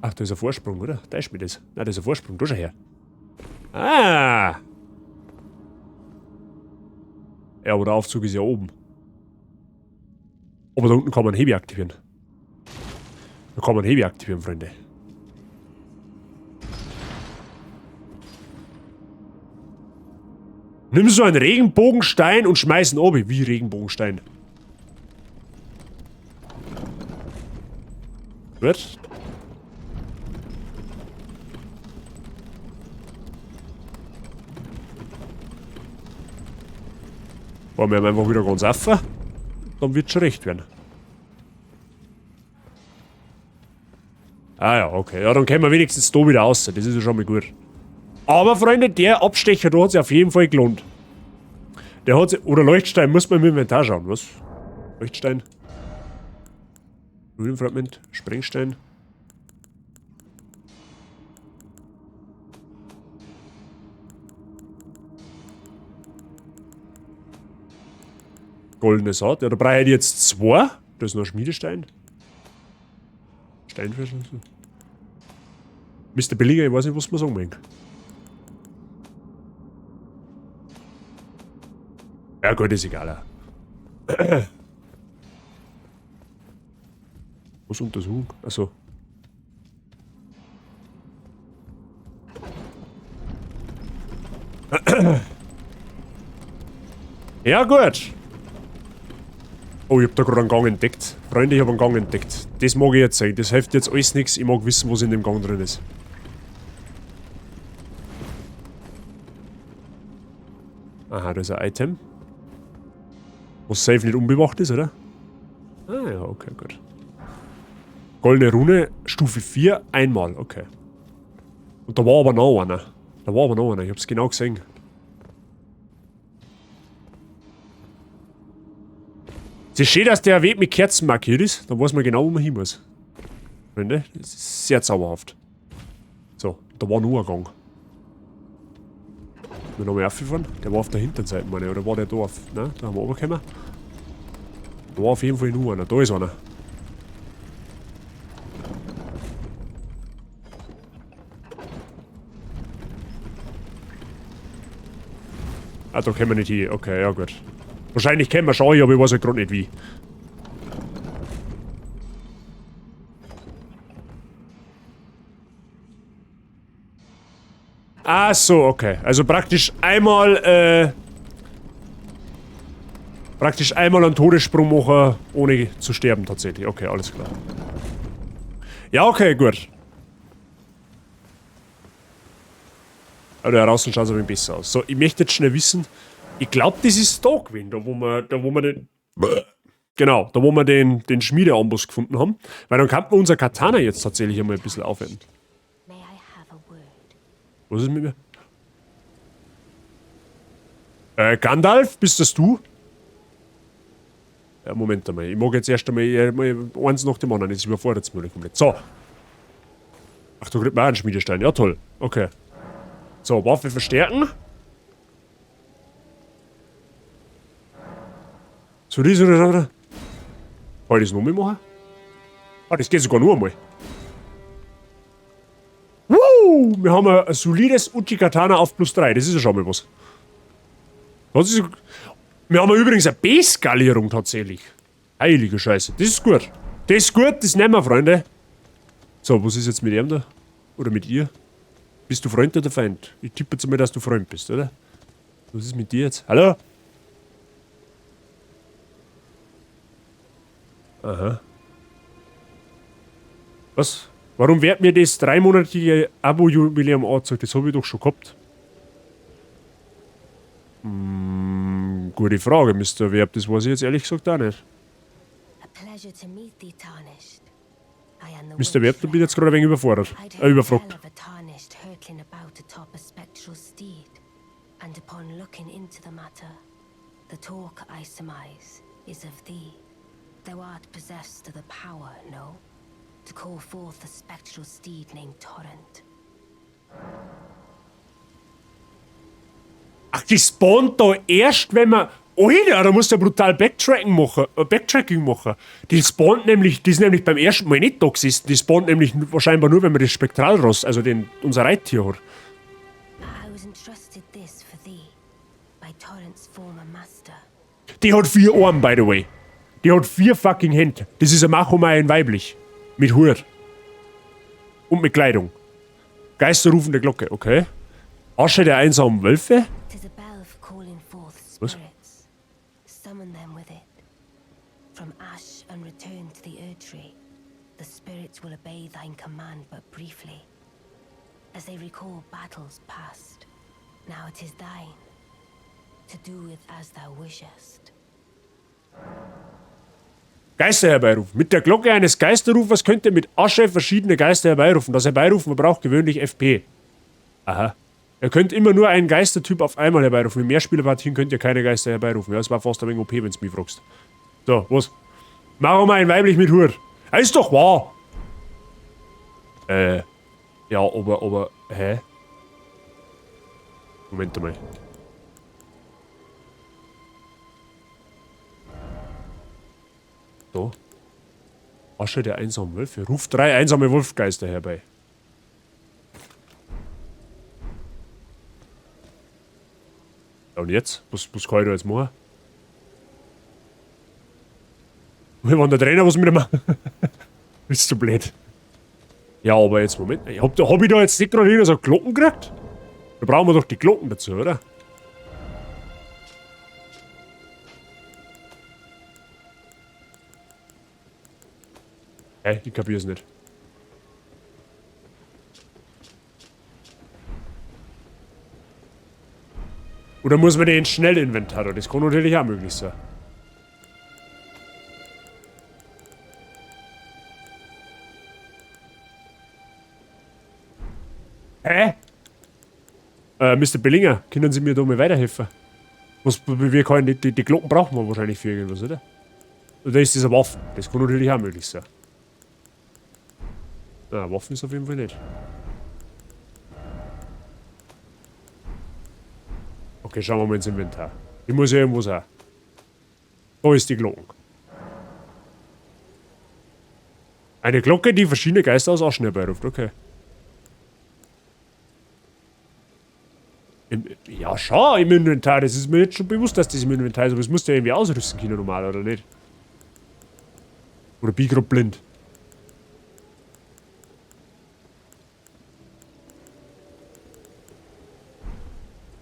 Ach, da ist ein Vorsprung, oder? Da ist mir das. Nein, da ist ein Vorsprung. Da schau her. Ah! Ja, aber der Aufzug ist ja oben. Aber da unten kann man Hebi aktivieren. Da kann man Hebi aktivieren, Freunde. Nimm so einen Regenbogenstein und schmeiß ihn oben. Wie Regenbogenstein? Gut. Fahren wir einfach wieder ganz auf. Dann wird's schon recht werden. Ah ja, okay. Ja, dann können wir wenigstens da wieder raus. Das ist ja schon mal gut. Aber, Freunde, der Abstecher da hat sich auf jeden Fall gelohnt. Der hat sich... Oder Leuchtstein, muss man im Inventar schauen, was? Leuchtstein. Runenfragment, Sprengstein. Goldene Saat. Ja, da brauche ich jetzt 2. Da ist noch ein Schmiedestein. Steinverschlüssel. Mr. Billiger, ich weiß nicht, was man sagen mag. Ja gut, ist egal. Was untersuchen? Achso. Ja gut. Oh, ich hab da gerade einen Gang entdeckt. Freunde, ich hab einen Gang entdeckt. Das mag ich jetzt sagen. Das hilft jetzt alles nichts. Ich mag wissen, was in dem Gang drin ist. Aha, da ist ein Item. Was safe nicht unbewacht ist, oder? Ah ja, okay, gut. Goldene Rune, Stufe 4, einmal, okay. Und da war aber noch einer. Da war aber noch einer, ich hab's genau gesehen. Es ist schön, dass der Weg mit Kerzen markiert ist. Dann weiß man genau, wo man hin muss. Freunde, das ist sehr zauberhaft. So, da war nur ein Gang. Wir nochmal aufgefahren. Der war auf der hinteren Seite, meine ich. Oder war der da auf. Nein, da haben wir runtergekommen. Da war auf jeden Fall nur einer. Da ist einer. Ah, da können wir nicht hin. Okay, ja gut. Wahrscheinlich können wir schon, aber ich weiß ja gerade nicht wie. Ah so, okay. Also praktisch einmal einen Todessprung machen, ohne zu sterben tatsächlich. Okay, alles klar. Ja, okay, gut. Aber da draußen schaut es ein wenig besser aus. So, ich möchte jetzt schnell wissen, ich glaube, das ist da gewesen, da wo wir den... Genau, da wo wir den Schmiedeamboss gefunden haben. Weil dann kann man unser Katana jetzt tatsächlich einmal ein bisschen aufwerten. Was ist mit mir? Gandalf, bist das du? Ja, Moment einmal. Ich mag jetzt erst einmal eins nach dem anderen. Jetzt überfordert es mich komplett. So. Ach, da kriegt man auch einen Schmiedestein. Ja, toll. Okay. So, Waffe verstärken. So, das oder? Kann ich das nochmal machen? Ah, das geht sogar nur einmal. Woo! Wir haben ein solides Uchigatana auf plus 3. Das ist ja schon mal was. Das ist, wir haben übrigens eine B-Skalierung tatsächlich. Heilige Scheiße. Das ist gut. Das ist gut, das nehmen wir, Freunde. So, was ist jetzt mit ihm da? Oder mit ihr? Bist du Freund oder Feind? Ich tippe jetzt mal, dass du Freund bist, oder? Was ist mit dir jetzt? Hallo? Aha. Was? Warum wird mir das 3-monatige Abo-Jubiläum angezeigt? Das habe ich doch schon gehabt. Hm, gute Frage, Mr. Verb. Das weiß ich jetzt ehrlich gesagt auch nicht. Mr. Verb, du bist jetzt gerade ein wenig überfordert. Überfragt.
Thou art possessed of the power, no? To call forth the spectral steed named Torrent.
Ach, die spawnt da erst, wenn man... Alter, da musst du ja brutal Backtracking machen. Die spawnt nämlich, die ist nämlich beim ersten Mal nicht da gesessen. Die spawnt nämlich wahrscheinlich nur, wenn man das Spektralross, also unser Reittier hat.
I was entrusted this for thee by Torrent's former master.
Die hat 4 Arme, by the way. Die hat 4 fucking Hände. Das ist ein Machomai in weiblich. Mit Hut. Und mit Kleidung. Geisterrufende Glocke, okay. Asche der einsamen Wölfe? Was? Geister herbeirufen. Mit der Glocke eines Geisterrufers könnt ihr mit Asche verschiedene Geister herbeirufen. Das Herbeirufen braucht gewöhnlich FP. Aha. Ihr könnt immer nur einen Geistertyp auf einmal herbeirufen. In Mehrspielerpartien könnt ihr keine Geister herbeirufen. Ja, das war fast ein wenig OP, wenn du mich fragst. So, was? Mach mal ein weiblich mit Hut. Ja, ist doch wahr! Ja, aber, hä? Moment einmal. So. Asche der einsamen Wölfe. Ruft 3 einsame Wolfgeister herbei. Ja, und jetzt? Was kann ich da jetzt machen? Wir waren der Trainer, was mit dem machen? Bist du blöd? Ja, aber jetzt, Moment. Hab ich da jetzt nicht gerade wieder so Glocken gekriegt? Da brauchen wir doch die Glocken dazu, oder? Hä? Ich kapier's nicht. Oder muss man den Schnellinventar? Das kann natürlich auch möglich sein. Hä? Mr. Bellinger, können Sie mir da mal weiterhelfen? Was, wir können, die Glocken brauchen wir wahrscheinlich für irgendwas, oder? Oder ist das eine Waffe? Das kann natürlich auch möglich sein. Na, Waffen ist auf jeden Fall nicht. Okay, schauen wir mal ins Inventar. Ich muss ja irgendwo sein. Da ist die Glocke. Eine Glocke, die verschiedene Geister aus Aschen herbeiruft. Okay. Ja, schau, im Inventar. Das ist mir jetzt schon bewusst, dass das im Inventar ist. Aber es musst du ja irgendwie ausrüsten können, normal, oder nicht? Oder bin ich grad blind?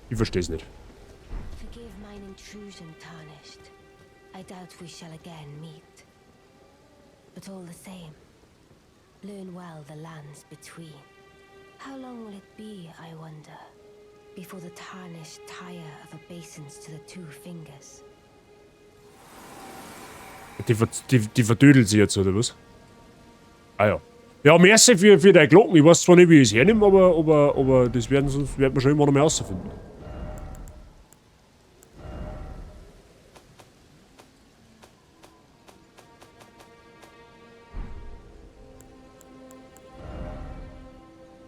Ich versteh's nicht.
Forgive mine intrusion, Tarnished. I doubt we shall again meet. But all the same, learn well the lands between. How long will it be, I wonder, before the Tarnished tire of obeisance to the Two Fingers?
Die verdödelt sie jetzt, oder was? Ah ja. Ja, merci für deine Glocken. Ich weiß zwar nicht, wie ich es hernehme, aber das werden sonst wird man schon immer noch mehr rausfinden.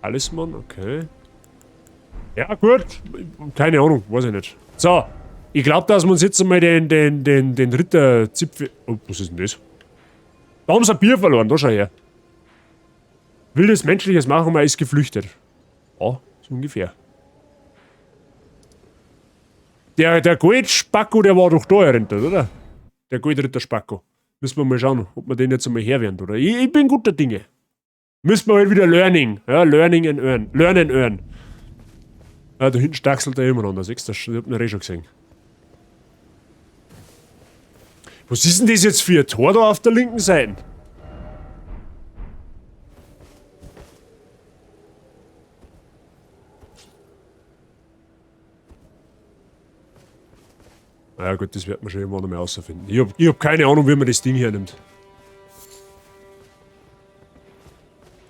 Talisman, okay. Ja, gut. Keine Ahnung, weiß ich nicht. So, ich glaub, dass wir uns jetzt einmal den Ritterzipfel... Oh, was ist denn das? Da haben sie ein Bier verloren, da schau her. Wildes menschliches Machen, man ist geflüchtet. Ja, so ungefähr. Der Goldspacko, der war doch da erinnert, oder? Der Goldritter-Spacko. Müssen wir mal schauen, ob wir den jetzt einmal herwerden, oder? Ich bin guter Dinge. Müssen wir halt wieder Learning. Ja, Learning and Earn. Learn and Earn. Ja, da hinten stachselt er immer noch. Das siehst du, ich hab ihn eh schon gesehen. Was ist denn das jetzt für ein Tor da auf der linken Seite? Na ja, gut, das wird man schon irgendwann noch mal rausfinden. Ich hab keine Ahnung, wie man das Ding hernimmt.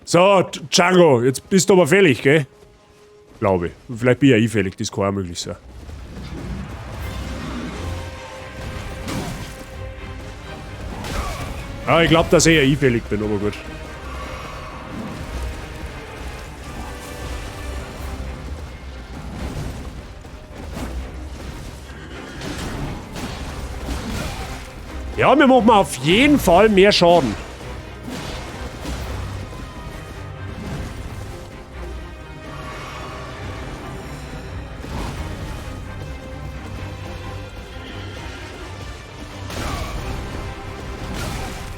So, Django, jetzt bist du aber fällig, gell? Glaube ich. Vielleicht bin ich ja eh fällig, das kann auch möglich sein. Ah, ich glaub, dass ich ja eh fällig bin, aber gut. Ja, wir machen auf jeden Fall mehr Schaden.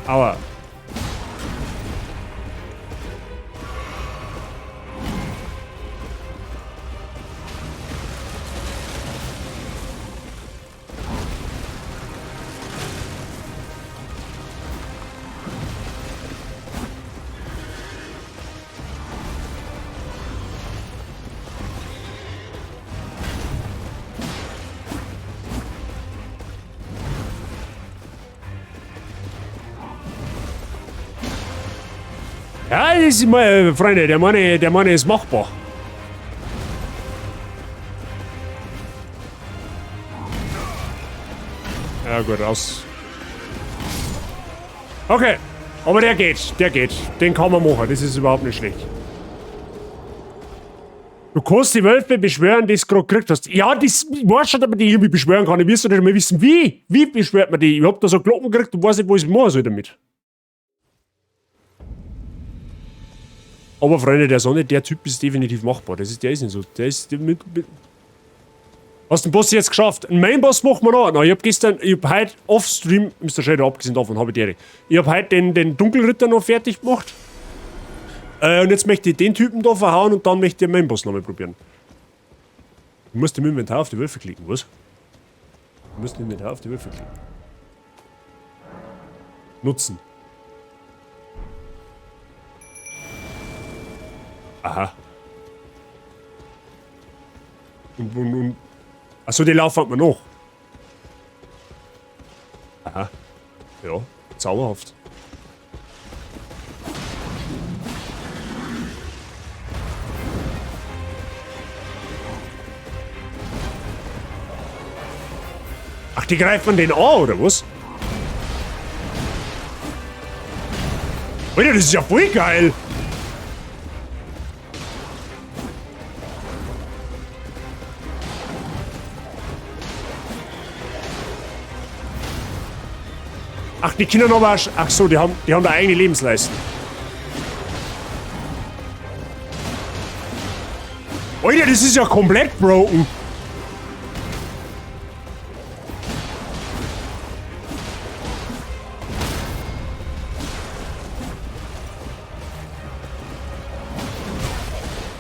Aua. Ja, das ist mal, Freunde, der Mann ist machbar. Ja gut, raus. Okay, aber der geht, der geht. Den kann man machen, das ist überhaupt nicht schlecht. Du kannst die Wölfe beschwören, die du gerade gekriegt hast. Ja, das, ich weiß schon, dass man die irgendwie beschwören kann. Ich will nicht mehr wissen, wie. Wie beschwört man die? Ich hab da so Glocken gekriegt und weiß nicht, was ich machen soll damit. Aber Freunde der Sonne, der Typ ist definitiv machbar. Das ist, der ist nicht so. Der ist der mit, mit. Hast du den Boss jetzt geschafft? Einen Main-Boss machen wir noch. Na, ich hab gestern, ich hab heute off-Stream, Mister Shadow, abgesehen davon, hab ich die. Ich hab heute den Dunkelritter noch fertig gemacht. Und jetzt möchte ich den Typen da verhauen und dann möchte ich den Main-Boss nochmal probieren. Du musst im Inventar auf die Würfel klicken, was? Du musst im Inventar auf die Würfel klicken. Nutzen. Aha. Und. Achso, die laufen wir noch. Aha. Ja, zauberhaft. Ach, die greifen den an, oder was? Alter, das ist ja voll geil. Ach, die Kinder noch was. Ach so, die haben da eigene Lebensleisten. Alter, das ist ja komplett broken.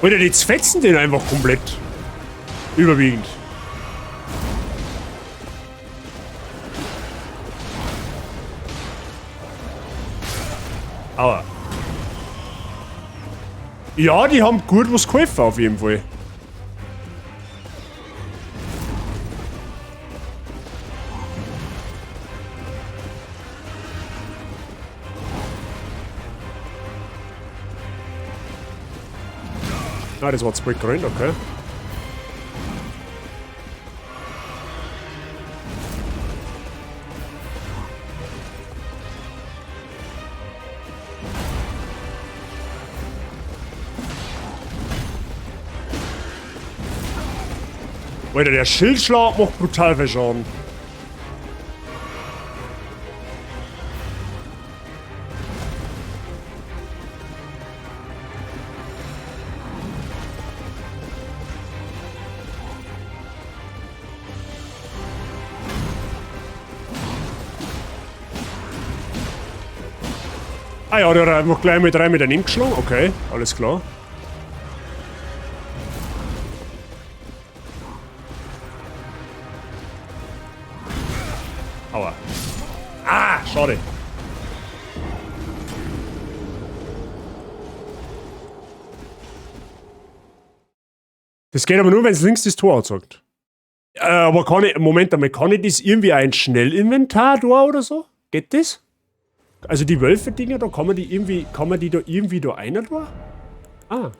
Alter, die fetzen den einfach komplett. Überwiegend. Aua. Ja, die haben gut was geholfen auf jeden Fall. Ah, das war zu bald gerannt, okay. Alter, der Schildschlag macht brutal viel Schaden. Ah ja, der hat einfach gleich mit 3 Metern geschlagen. Okay, alles klar. Aua. Ah, schade. Das geht aber nur, wenn es links das Tor anzeigt. Aber kann ich, Moment einmal, kann ich das irgendwie ein Schnellinventar da oder so? Geht das? Also die Wölfe-Dinger, da kann man die irgendwie, kann man die da irgendwie da einer da? Ah.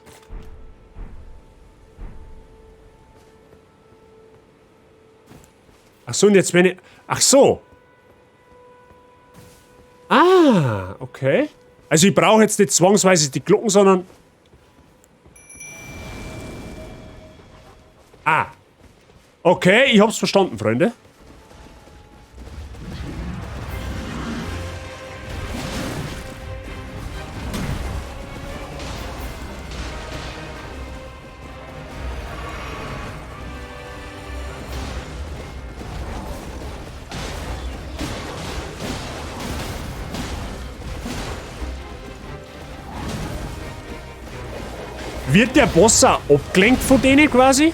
Ach so, und jetzt wenn ich... Ach so. Ah, okay. Also ich brauche jetzt nicht zwangsweise die Glocken, sondern... Ah. Okay, ich hab's verstanden, Freunde. Wird der Boss auch abgelenkt von denen quasi?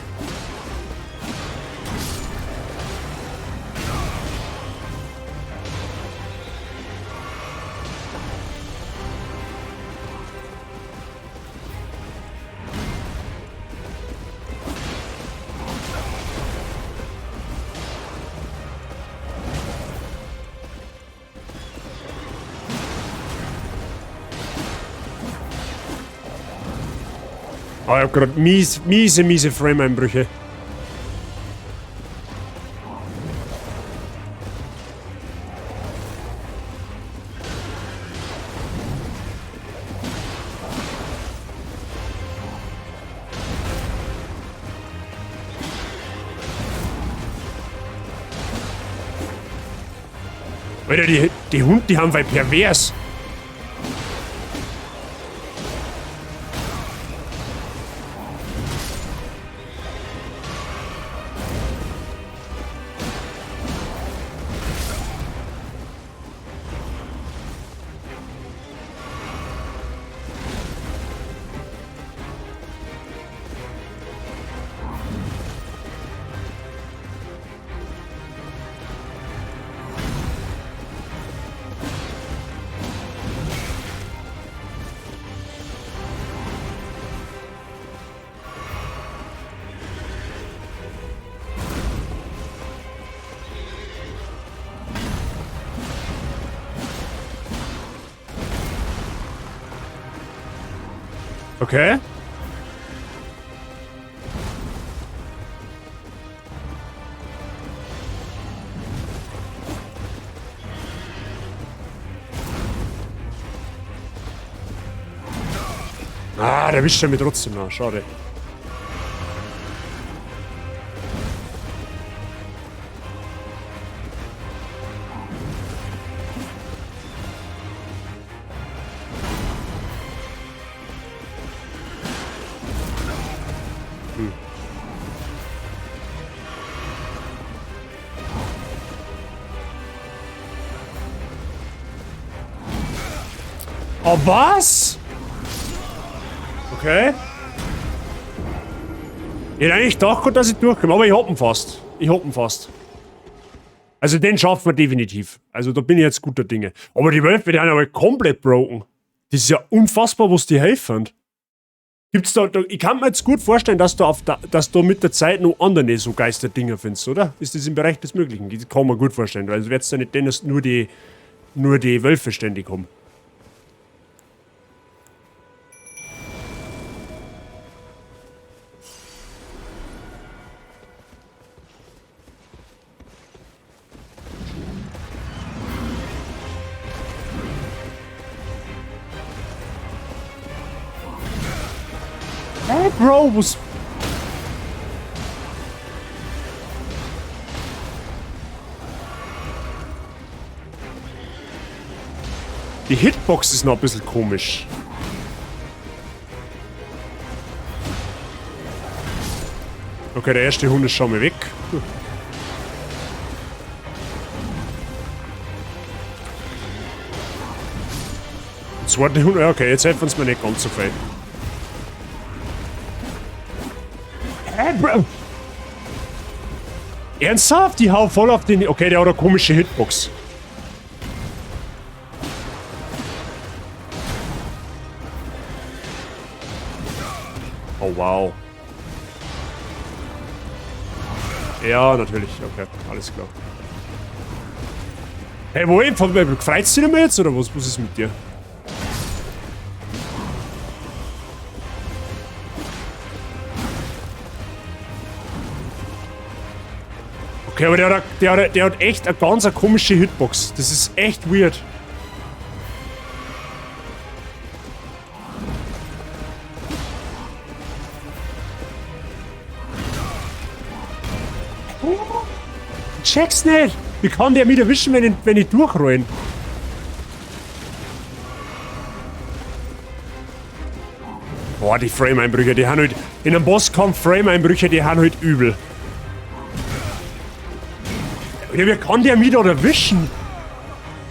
Oh, ich hab grad miese Frame-Einbrüche. Alter, die Hunde, die haben weil pervers. Okay. Ah, der wischt er mir trotzdem noch. Schade. Oh, was? Okay. Ich hätte eigentlich gedacht, dass ich durchkomme, aber ich hab ihn fast. Ich hab ihn fast. Also den schaffen wir definitiv. Also da bin ich jetzt guter Dinge. Aber die Wölfe, die sind aber komplett broken. Das ist ja unfassbar, was die helfen. Gibt's da, ich kann mir jetzt gut vorstellen, dass du, dass du mit der Zeit noch andere so Geisterdinger findest, oder? Ist das im Bereich des Möglichen? Das kann man gut vorstellen, weil du wirst ja nicht denn, dass nur die Wölfe ständig haben. Hey, Bro, was... Die Hitbox ist noch ein bisschen komisch. Okay, der erste Hund ist schon mal weg. Der zweite Hund... Okay, jetzt helfen uns mir nicht ganz so viel. Hä, Bro? Ernsthaft? Die hau voll auf den... Okay, der hat eine komische Hitbox. Oh, wow. Ja, natürlich. Okay, alles klar. Hey, wohin? Freut's dich nicht mehr jetzt, oder was? Was ist mit dir? Okay, aber der hat echt eine ganz komische Hitbox. Das ist echt weird. Ich check's nicht! Wie kann der mich erwischen, wenn ich durchrollen? Boah, die Frame-Einbrüche, die haben halt... In einem Bosskampf Frame-Einbrüche, die haben halt übel. Ja, wie kann der mich da erwischen?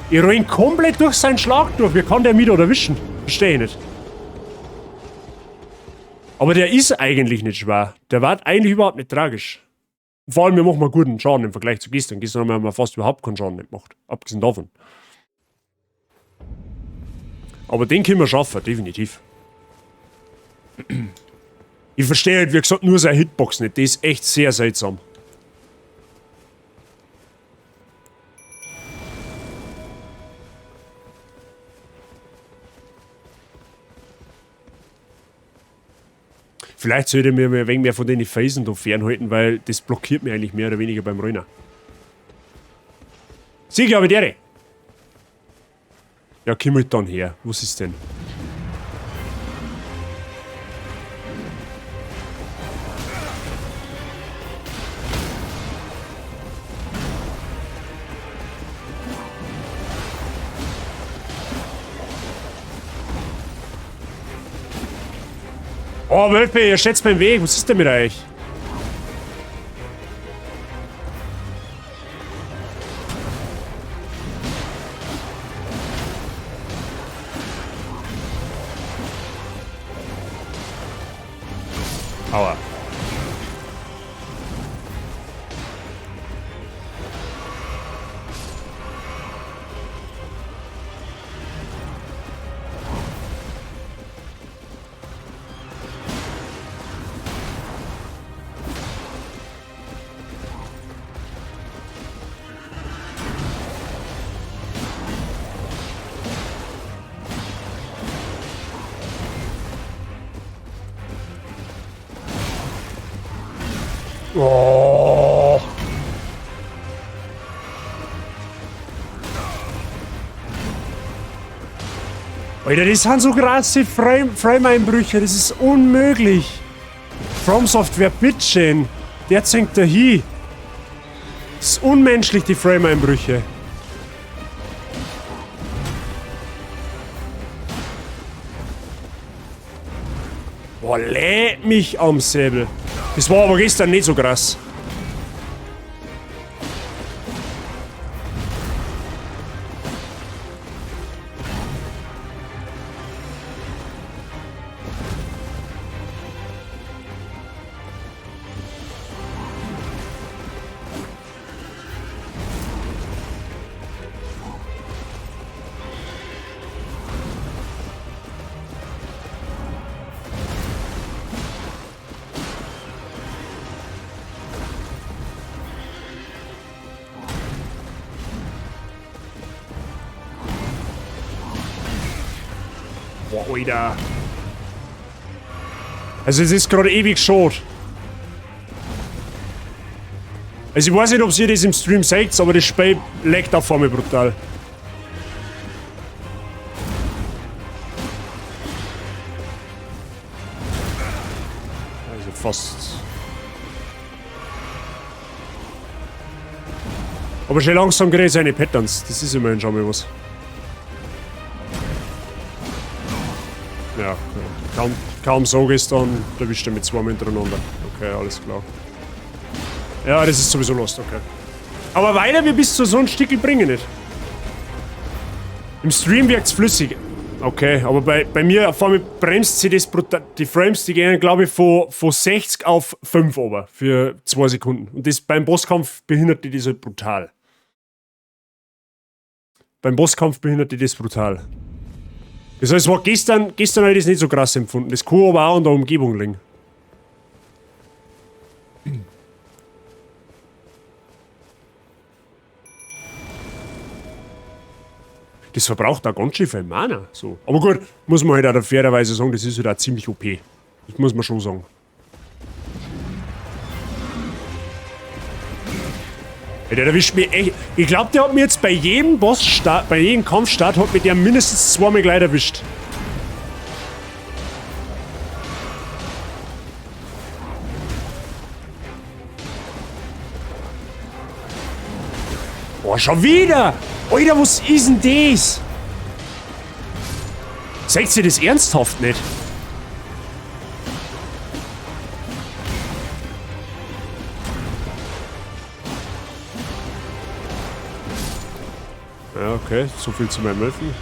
Ich roll ihn komplett durch seinen Schlag durch. Wie kann der mich da erwischen? Verstehe ich nicht. Aber der ist eigentlich nicht schwer. Der war eigentlich überhaupt nicht tragisch. Vor allem, wir machen mal guten Schaden im Vergleich zu gestern. Gestern haben wir fast überhaupt keinen Schaden nicht gemacht. Abgesehen davon. Aber den können wir schaffen, definitiv. Ich verstehe halt, wie gesagt, nur seine Hitbox nicht. Die ist echt sehr seltsam. Vielleicht sollte ich mir ein wenig mehr von den Felsen da fernhalten, weil das blockiert mir eigentlich mehr oder weniger beim Rennen. Sieg, aber der! Ja, komm halt dann her. Was ist denn? Oh, Wölfe, ihr steht beim Weg. Was ist denn mit euch? Aua. Oh. Alter, das sind so krasse Frame-Einbrüche, das ist unmöglich. From Software, bitteschön. Der zinkt da hin. Das ist unmenschlich, die Frame-Einbrüche. Boah, leck mich am Säbel. Das war aber gestern nicht so krass. Boah, Alter. Also es ist gerade ewig schade. Also ich weiß nicht, ob ihr das im Stream seht, aber das Spiel laggt auf einmal brutal. Also fast. Aber schon langsam kriege ich seine Patterns. Das ist immerhin schon mal was. Ja, kaum so ist dann, erwischt er mit zweimal hintereinander. Okay, alles klar. Ja, das ist sowieso lost, okay. Aber weiter wir bis zu so einem Stickel bringen nicht. Im Stream wirkt's flüssig. Okay, aber bei mir vor allem bremst sie das brutal. Die Frames, die gehen, glaub ich, von 60 auf 5 runter für 2 Sekunden. Und das beim Bosskampf behindert die das halt brutal. Beim Bosskampf behindert die das brutal. Das heißt, es war gestern habe ich das nicht so krass empfunden. Das kann aber auch an der Umgebung liegen. Das verbraucht auch ganz schön viel Mana. So. Aber gut, muss man halt auch fairerweise sagen, das ist halt auch ziemlich OP. Das muss man schon sagen. Ey, der erwischt mich echt. Ich glaub, der hat mir jetzt bei jedem Boss-Start, bei jedem Kampfstart, hat mich der mindestens zweimal gleich erwischt. Boah, schon wieder! Alter, was ist denn das? Seht ihr das ernsthaft nicht? Ja, okay, so viel zu meinem Helfen.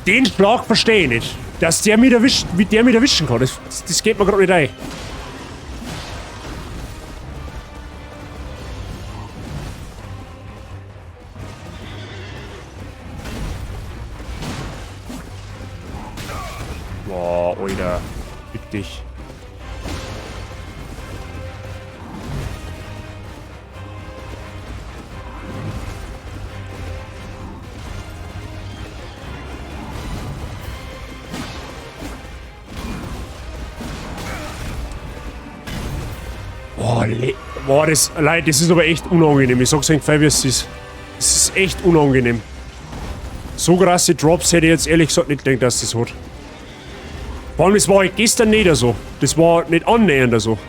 Den Schlag verstehe ich nicht. Dass der mich erwischt, wie der mich erwischen kann, das geht mir grad nicht ein. Boah, Alter. Fick dich. Boah, boah, das, Leute, das ist aber echt unangenehm. Ich sag's euch, wie es ist. Es ist echt unangenehm. So krasse Drops hätte ich jetzt ehrlich gesagt nicht gedacht, dass das hat. Vor allem, das war halt gestern nicht so. Das war nicht annähernd so.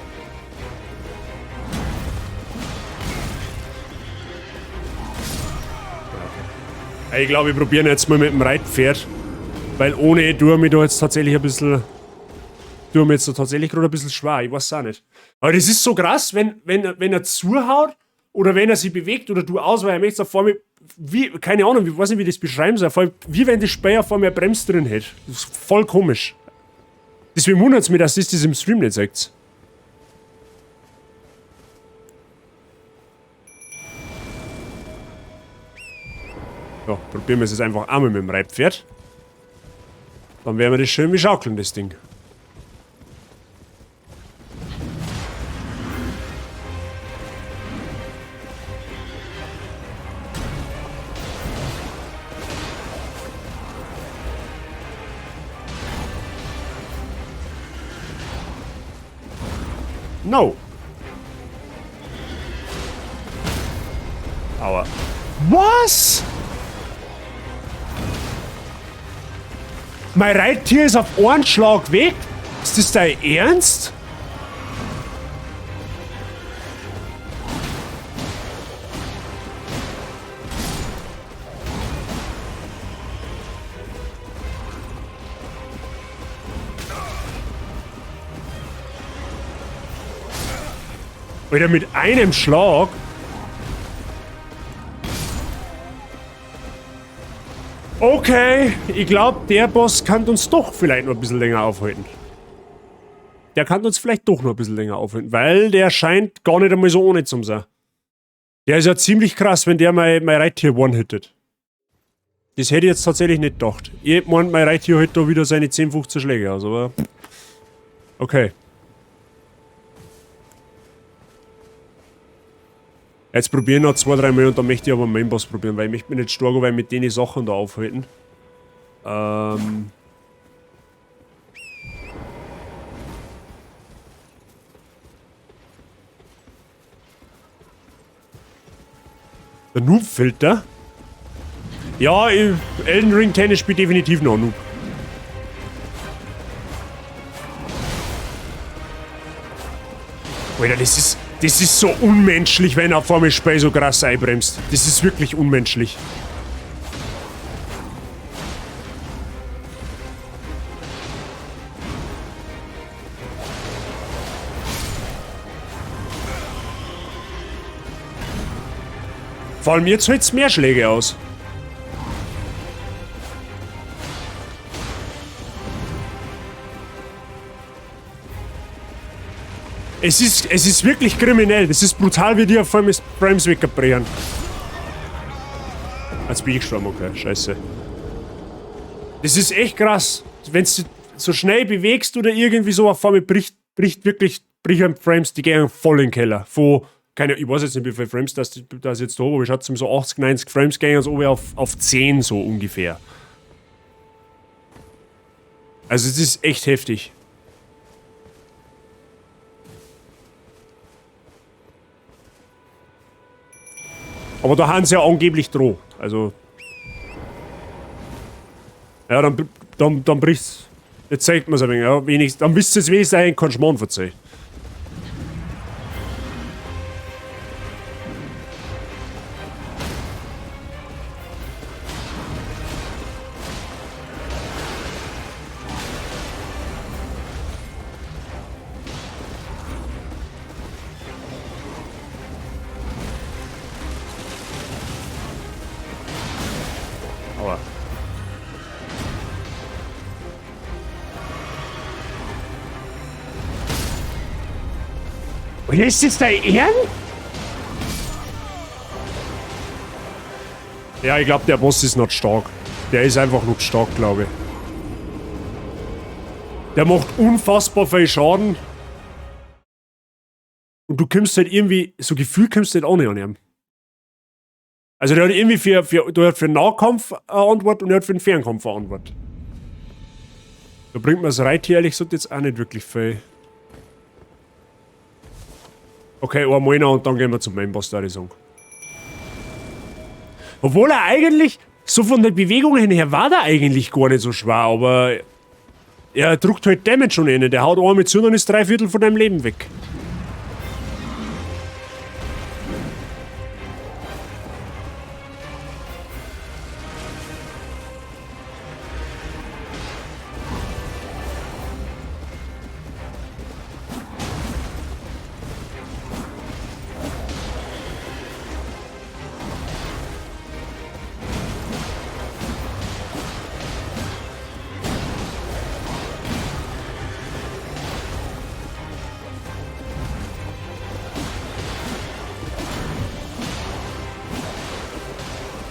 Ich glaube, wir probieren jetzt mal mit dem Reitpferd. Weil ohne tue ich mich da jetzt tatsächlich ein bisschen... Tue mir jetzt tatsächlich gerade ein bisschen schwer, ich weiß auch nicht. Aber das ist so krass, wenn er zuhaut oder wenn er sich bewegt oder du ausweichen möchtest, vor allem, wie, keine Ahnung, ich weiß nicht, wie ich das beschreiben soll, vor allem, wie wenn das Speer vor mir Bremse drin hätte. Das ist voll komisch. Deswegen wundert es mich, dass das im Stream nicht sagt. So, probieren wir es jetzt einfach einmal mit dem Reitpferd. Dann werden wir das schön wie schaukeln, das Ding. No. Aua. Was? Mein Reittier ist auf einen Schlag weg? Ist das dein Ernst? Alter, mit einem Schlag? Okay, ich glaube, der Boss kann uns doch vielleicht noch ein bisschen länger aufhalten. Der kann uns vielleicht doch noch ein bisschen länger aufhalten, weil der scheint gar nicht einmal so ohne zu sein. Der ist ja ziemlich krass, wenn der mein Reittier one-hittet. Das hätte ich jetzt tatsächlich nicht gedacht. Ich mein, mein Reittier hält da wieder seine 10, 15 Schläge aus, aber... Okay. Jetzt probiere ich noch 2, 3 Mal und dann möchte ich aber meinen Boss probieren, weil ich möchte mich nicht stark, weil mit denen Sachen da aufhalten. Der Noob-Filter? Ja, Elden Ring Tennis spielt definitiv noch Noob. Alter, das ist so unmenschlich, wenn er vor mir Spiel so krass einbremst. Das ist wirklich unmenschlich. Vor allem jetzt hält's mehr Schläge aus. Es ist wirklich kriminell. Das ist brutal, wie die auf einmal Frames wegbrechen. Jetzt bin ich gestorben, okay. Scheiße. Das ist echt krass. Wenn du so schnell bewegst oder irgendwie so, auf einmal bricht wirklich, brechen Frames, die gehen voll in den Keller. Von, keine, ich weiß jetzt nicht, wie viele Frames das jetzt da habe, aber ich schätze so 80, 90 Frames gehen so auf 10 so ungefähr. Also es ist echt heftig. Aber da haben sie ja angeblich droh. Also. Ja, dann bricht's. Jetzt zeigt man's ein wenig. Ja, wenigstens, dann wisst ihr jetzt wenigstens eigentlich keinen Schmarrn verzeihen. Ist das dein Ernst? Ja, ich glaube, der Boss ist nicht stark. Der ist einfach nicht stark, glaube ich. Der macht unfassbar viel Schaden. Und du kommst halt irgendwie, so gefühlt kommst du halt auch nicht an ihm. Also der hat irgendwie der hat für den Nahkampf eine Antwort und er hat für den Fernkampf eine Antwort. Da bringt man das Reittier ehrlich gesagt jetzt auch nicht wirklich viel. Okay, einmal noch und dann gehen wir zum Main Boss, da ich sagen. Obwohl er eigentlich, so von den Bewegungen her war der eigentlich gar nicht so schwer, aber er druckt halt Damage schon rein. Der haut einmal zu und dann ist 3/4 von deinem Leben weg.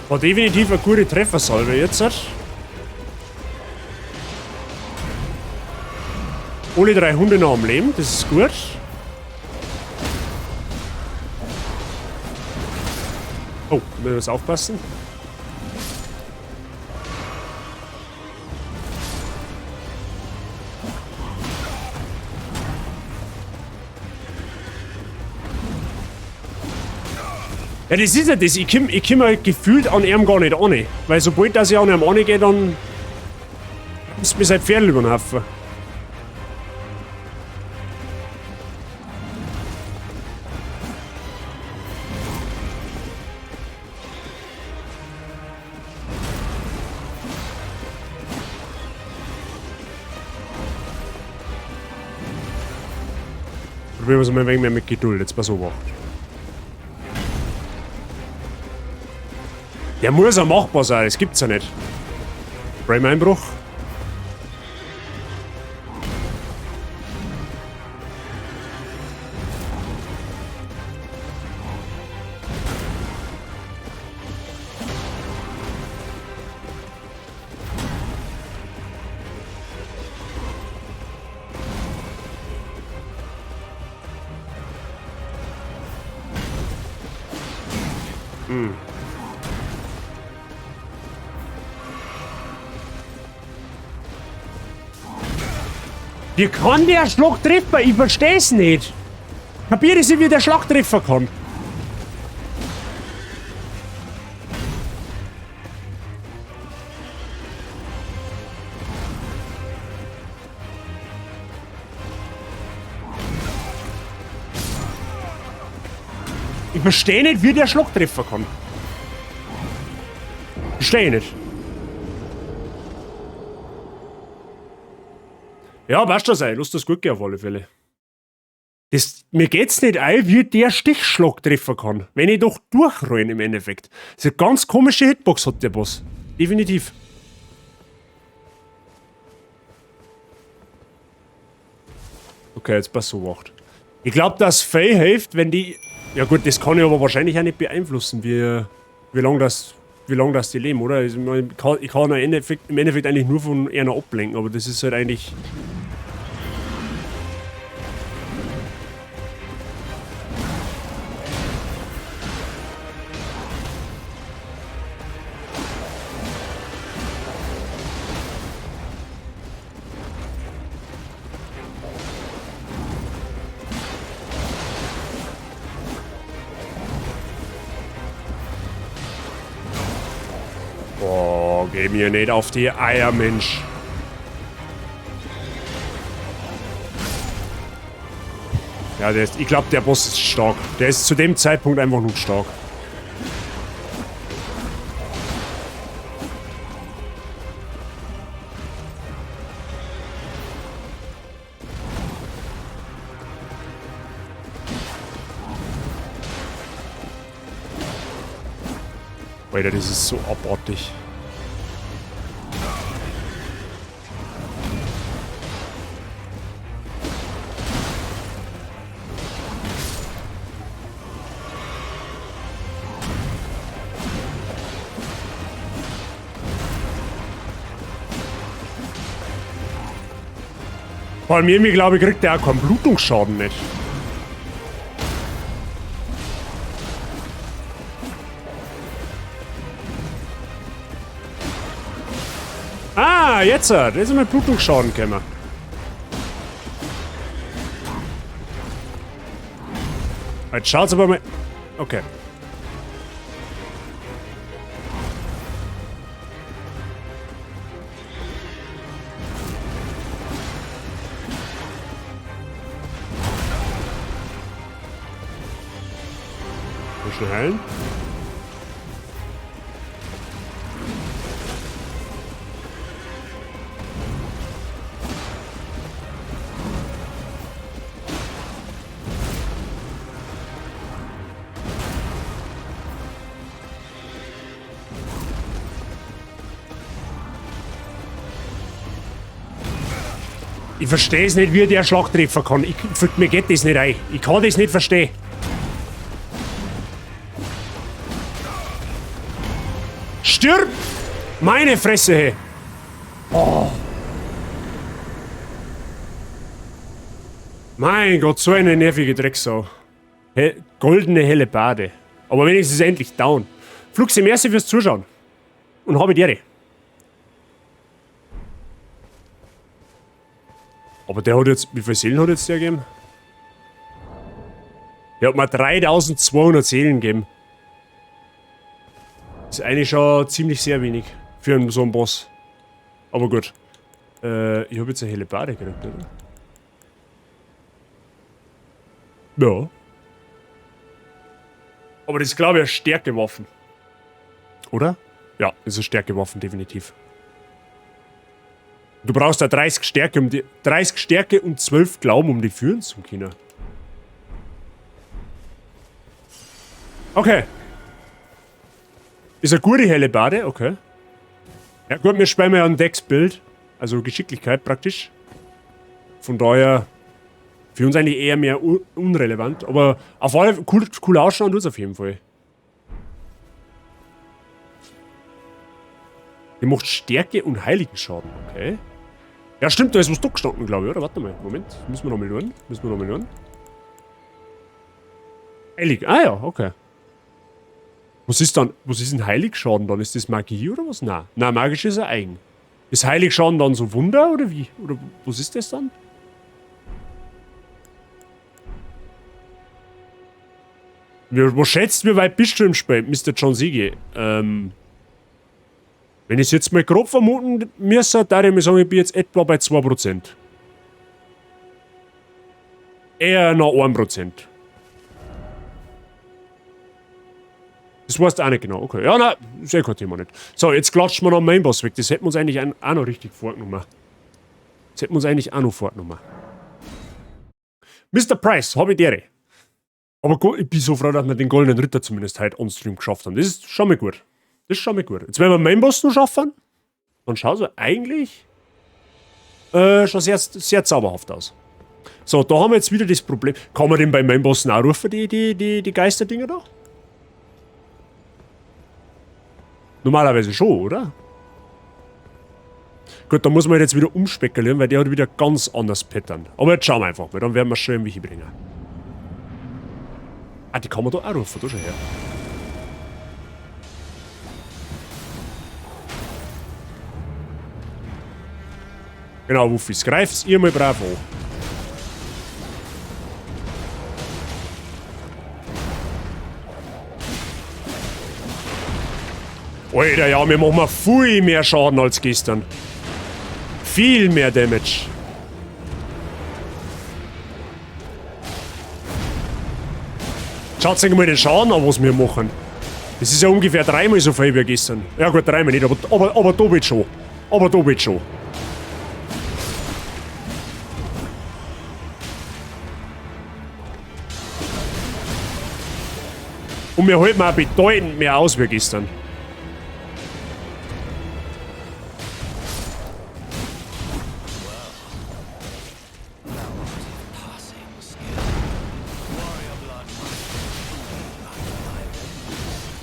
War definitiv eine gute Treffersalve jetzt. Alle 3 Hunde noch am Leben, das ist gut. Oh, müssen wir jetzt aufpassen. Ja, das ist ja das. Ich komm halt gefühlt an ihm gar nicht an. Weil sobald dass ich an ihm angehe, dann ist mir sein Pferd über den Haufen. Probieren wir es mal ein wenig mehr mit Geduld. Jetzt pass auf. Der muss ja machbar sein, das gibt's ja nicht. Frame-Einbruch. Wie kann der Schlag treffen? Ich versteh's nicht. Kapiere ich, wie der Schlag treffen kann. Ich verstehe nicht, wie der Schlag treffen kann. Verstehe ich nicht. Ja, passt das sein. Lass das gut gehen auf alle Fälle. Das, mir geht's nicht ein, wie der Stichschlag treffen kann. Wenn ich doch durchrollen im Endeffekt. Das ist eine ganz komische Hitbox hat der Boss. Definitiv. Okay, jetzt pass so wacht. Ich glaube, dass Faye hilft, wenn die... Ja gut, das kann ich aber wahrscheinlich auch nicht beeinflussen, wie lange das die leben, oder? Also, ich kann im Endeffekt eigentlich nur von einer ablenken, aber das ist halt eigentlich... Boah, geh mir nicht auf die Eier, Mensch. Ja, der ist, ich glaube, der Boss ist stark. Der ist zu dem Zeitpunkt einfach nur stark. Alter, das ist so abartig. Vor allem irgendwie, glaube ich, kriegt der auch keinen Blutungsschaden nicht. Ah, jetzt! Das ist mit Blutungsschaden gekommen. Jetzt schaut's aber mal. Okay. Schnell heilen. Ich verstehe es nicht, wie der Schlag treffen kann. Mir geht das nicht ein. Ich kann das nicht verstehen. Stirb! Meine Fresse, hey! Oh. Mein Gott, so eine nervige Drecksau. Hey, goldene helle Bade. Aber wenigstens endlich down. Fluxi, merci fürs Zuschauen. Und habe die Ehre. Aber der hat jetzt... Wie viele Seelen hat jetzt der gegeben? Der hat mir 3200 Seelen gegeben. Ist eigentlich schon ziemlich sehr wenig für einen, so einen Boss. Aber gut. Ich habe jetzt eine Hellebarde gekriegt, oder? Ja. Aber das ist, glaube ich, eine Stärkewaffen. Oder? Ja, das ist eine Stärkewaffen, definitiv. Du brauchst da 30 Stärke, um die, 30 Stärke und 12 Glauben, um die führen zu können. Okay. Ist eine gute Hellebarde, okay. Ja gut, wir spielen ja ein Dex-Build. Also Geschicklichkeit praktisch. Von daher für uns eigentlich eher mehr unrelevant. Aber auf alle Fälle cool ausschauen tut's auf jeden Fall. Die macht Stärke und Heiligen-Schaden, okay. Ja stimmt, da ist was da gestanden, glaube ich, oder? Warte mal, Moment. Müssen wir nochmal schauen. Müssen wir nochmal schauen. Heilig, ah ja, okay. Was ist dann, was ist ein Heiligschaden dann? Ist das Magie oder was? Nein. Nein, magisch ist er eigen. Ist Heiligschaden dann so Wunder oder wie? Oder was ist das dann? Was schätzt, wie weit bist du im Spiel, Mister John Siegi? Wenn ich es jetzt mal grob vermuten müsste, würde ich mal sagen, ich bin jetzt etwa bei 2%. Eher noch 1%. Das weißt du auch nicht genau. Okay. Ja, nein, ist eh kein Thema nicht. So, jetzt klatschen wir noch Main Boss weg. Das hätten wir uns eigentlich auch noch richtig vorgenommen. Das hätten wir uns eigentlich auch noch vorgenommen. Mister Price, hab ich dir. Aber gut, ich bin so froh, dass wir den Goldenen Ritter zumindest heute on-stream geschafft haben. Das ist schon mal gut. Das ist schon mal gut. Jetzt werden wir Main Boss noch schaffen. Dann schaut es eigentlich schon sehr, sehr zauberhaft aus. So, da haben wir jetzt wieder das Problem. Kann man den beim Main Boss auch rufen, die Geisterdinger da? Normalerweise schon, oder? Gut, da muss man jetzt wieder umspekulieren, weil der hat wieder ganz anders Pattern. Aber jetzt schauen wir einfach mal, dann werden wir es schon irgendwie hinbringen. Ah, die kann man da auch rufen, da schon her. Genau, Wuffis, greift's ihr mal brav an. Alter, ja, wir machen viel mehr Schaden als gestern. Viel mehr Damage. Schaut euch mal den Schaden an, was wir machen. Das ist ja ungefähr dreimal so viel wie gestern. Ja gut, dreimal nicht, aber doppelt schon. Aber doppelt schon. Und wir halten auch bedeutend mehr aus wie gestern.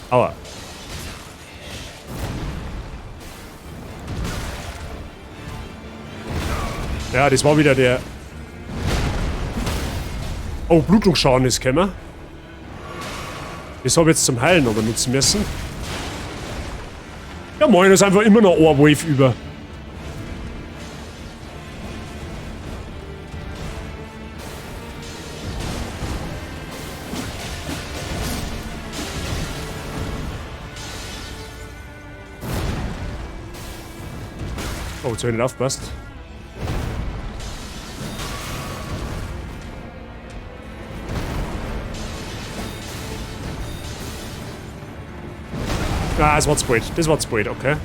Aua. Ja, das war wieder der... Oh, Blutungsschaden ist gekommen. Das hab ich jetzt zum Heilen aber nutzen müssen. Ja moin, da ist einfach immer noch ein Wave über. Oh, jetzt hab ich nicht aufgepasst. Ah, das war zu bald. Das war zu bald, okay.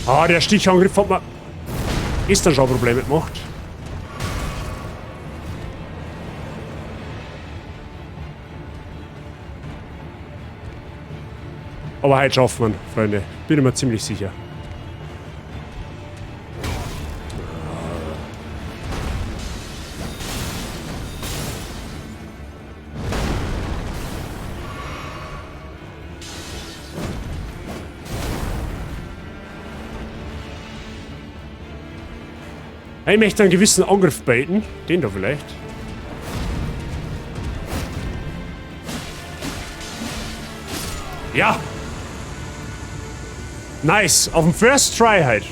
Ah, der Stichangriff hat mir gestern schon Probleme gemacht. Aber heute schaffen wir ihn, Freunde. Bin ich mir ziemlich sicher. Ich möchte einen gewissen Angriff baiten. Den da vielleicht. Ja! Nice! Auf dem First Try halt.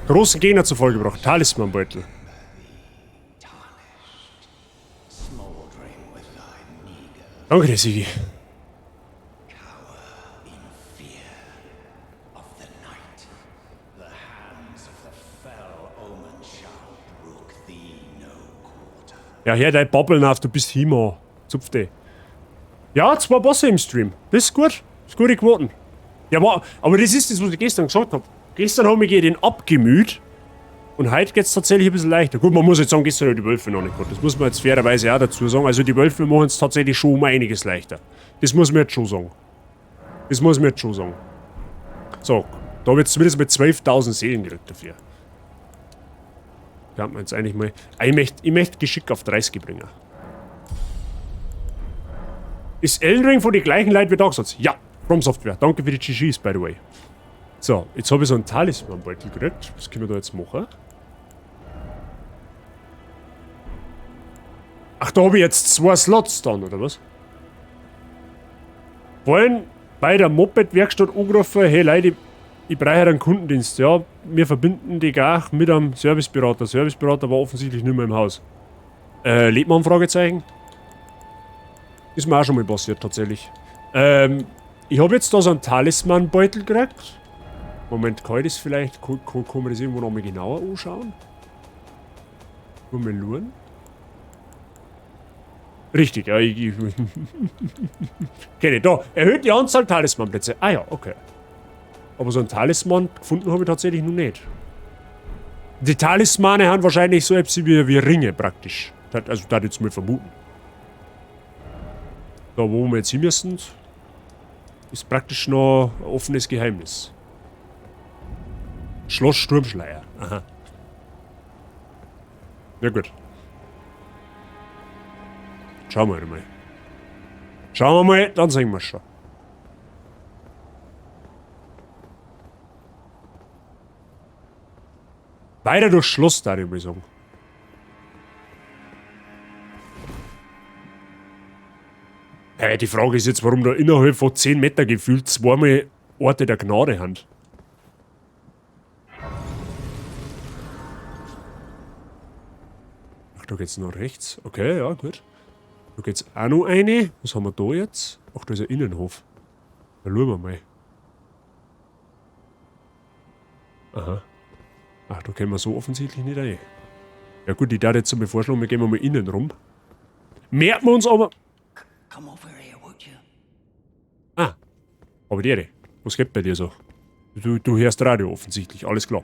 Großen Gegner zu Fall gebracht. Talismanbeutel. Danke dir, Sigi. Ja, her dein Babbeln auf, du bist Hima. Zupf dich. Ja, 2 Bosse im Stream. Das ist gut. Das ist gute Quoten. Ja, aber das ist das, was ich gestern gesagt hab. Gestern hab ich den abgemüht. Und heute geht's tatsächlich ein bisschen leichter. Gut, man muss jetzt sagen, gestern hab ich die Wölfe noch nicht gehabt. Das muss man jetzt fairerweise auch dazu sagen. Also die Wölfe machen es tatsächlich schon um einiges leichter. Das muss man jetzt schon sagen. Das muss man jetzt schon sagen. So, da hab ich jetzt zumindest mit 12.000 Seelen gekriegt dafür. Kann man jetzt eigentlich mal... Ah, ich möcht Geschick auf 30 bringen. Ist Elden Ring von den gleichen Leuten wie Dark Souls? Ja, From Software. Danke für die GGs, by the way. So, jetzt habe ich so einen Talisman-Beutel gekriegt. Was können wir da jetzt machen? Ach, da habe ich jetzt 2 Slots dann, oder was? Wollen bei der Moped-Werkstatt angerufen, hey Leute, ich brauche einen Kundendienst. Ja, wir verbinden die gar mit einem Serviceberater. Serviceberater war offensichtlich nicht mehr im Haus. Lebt man? Fragezeichen? Ist mir auch schon mal passiert, tatsächlich. Ich habe jetzt da so einen Talisman-Beutel gekriegt. Moment, kann ich das vielleicht, kann man das irgendwo nochmal genauer anschauen? Mal schauen. Richtig, ja, ich kenne da. Erhöht die Anzahl Talismanplätze. Ah ja, okay. Aber so einen Talisman gefunden habe ich tatsächlich noch nicht. Die Talismane haben wahrscheinlich so etwas wie Ringe praktisch. Also, da würde ich jetzt mal vermuten. Da, wo wir jetzt hin müssen, ist praktisch noch ein offenes Geheimnis. Schloss Sturmschleier. Aha. Na gut. Schauen wir mal. Schauen wir mal, dann sehen wir schon. Weiter durchs Schloss, da ich mal sagen. Hey, die Frage ist jetzt, warum da innerhalb von 10 Meter gefühlt zweimal Orte der Gnade haben. Ach, da geht's noch rechts. Okay, ja, gut. Da geht's auch noch eine. Was haben wir da jetzt? Ach, da ist ein Innenhof. Da schauen wir mal. Aha. Ach, da können wir so offensichtlich nicht rein. Ja gut, ich darf jetzt mal vorschlagen, wir gehen mal innen rum. Merken wir uns aber...
Come over here, would you?
Ah, aber die Ehre. Was geht bei dir so? Du hörst Radio offensichtlich, alles klar.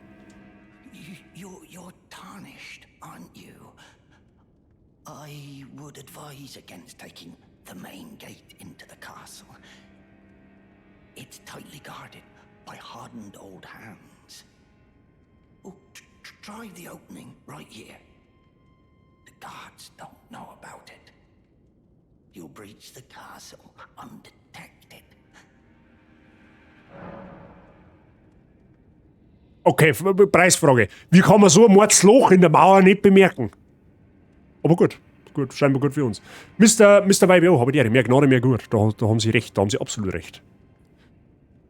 You're tarnished, aren't you? I would advise against taking the main gate into the castle. It's tightly guarded by hardened old hands. Oh, try the opening right here. The guards don't know about it. You'll breach the castle undetected.
Okay, Preisfrage. Wie kann man so ein Mordsloch in der Mauer nicht bemerken? Aber gut, gut, scheinbar gut für uns. Mister YBO, habe ich die Ehre. Mehr Gnade, mehr gut. Da haben Sie recht, da haben Sie absolut recht.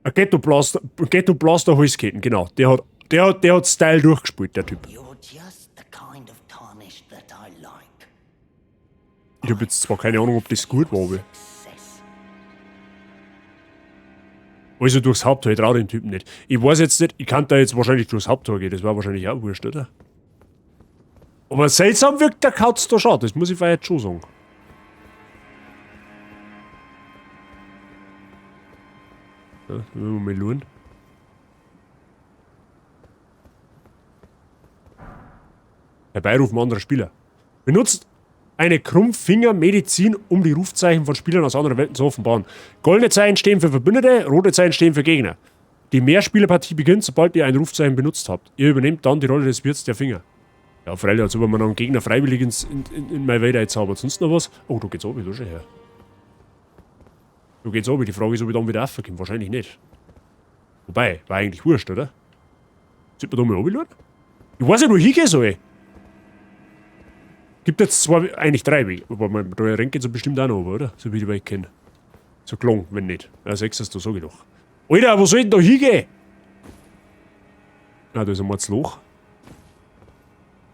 Ein Ghetto Blaster, Ghetto Blaster Holzketten, genau. Der hat Style durchgespielt, der Typ.
You're just the kind of tarnished that I like.
Ich hab jetzt zwar keine Ahnung, ob das gut war, aber also durchs Haupttor, ich trau den Typen nicht. Ich weiß jetzt nicht, ich kann da jetzt wahrscheinlich durchs Haupttor gehen, das war wahrscheinlich auch wurscht, oder? Aber seltsam wirkt der Kauz da schon, das muss ich jetzt schon sagen. Ja, dann wollen wir mal schauen. Herbeirufen anderer Spieler. Benutzt eine Krummfingermedizin, um die Rufzeichen von Spielern aus anderen Welten zu offenbaren. Goldene Zeichen stehen für Verbündete, rote Zeichen stehen für Gegner. Die Mehrspielerpartie beginnt, sobald ihr ein Rufzeichen benutzt habt. Ihr übernehmt dann die Rolle des Wirts der Finger. Ja, freilich, als ob man einen Gegner freiwillig in meine Welt einzaubert. Sonst noch was? Oh, da geht's oben, da schon her. Da geht's oben. Die Frage ist, ob ich dann wieder raufkomme. Wahrscheinlich nicht. Wobei, war eigentlich wurscht, oder? Sollte man da mal runterschauen? Ich weiß nicht, wo ich hingehen soll. Gibt jetzt zwei, eigentlich drei Wege. Aber man, da rennt geht's ja bestimmt auch noch runter, oder? So wie ich die Welt kenne. So klang, wenn nicht. Ja, sechs hast du, sag ich doch. Alter, wo soll ich denn da hingehen? Ah, da ist ein Mordsloch.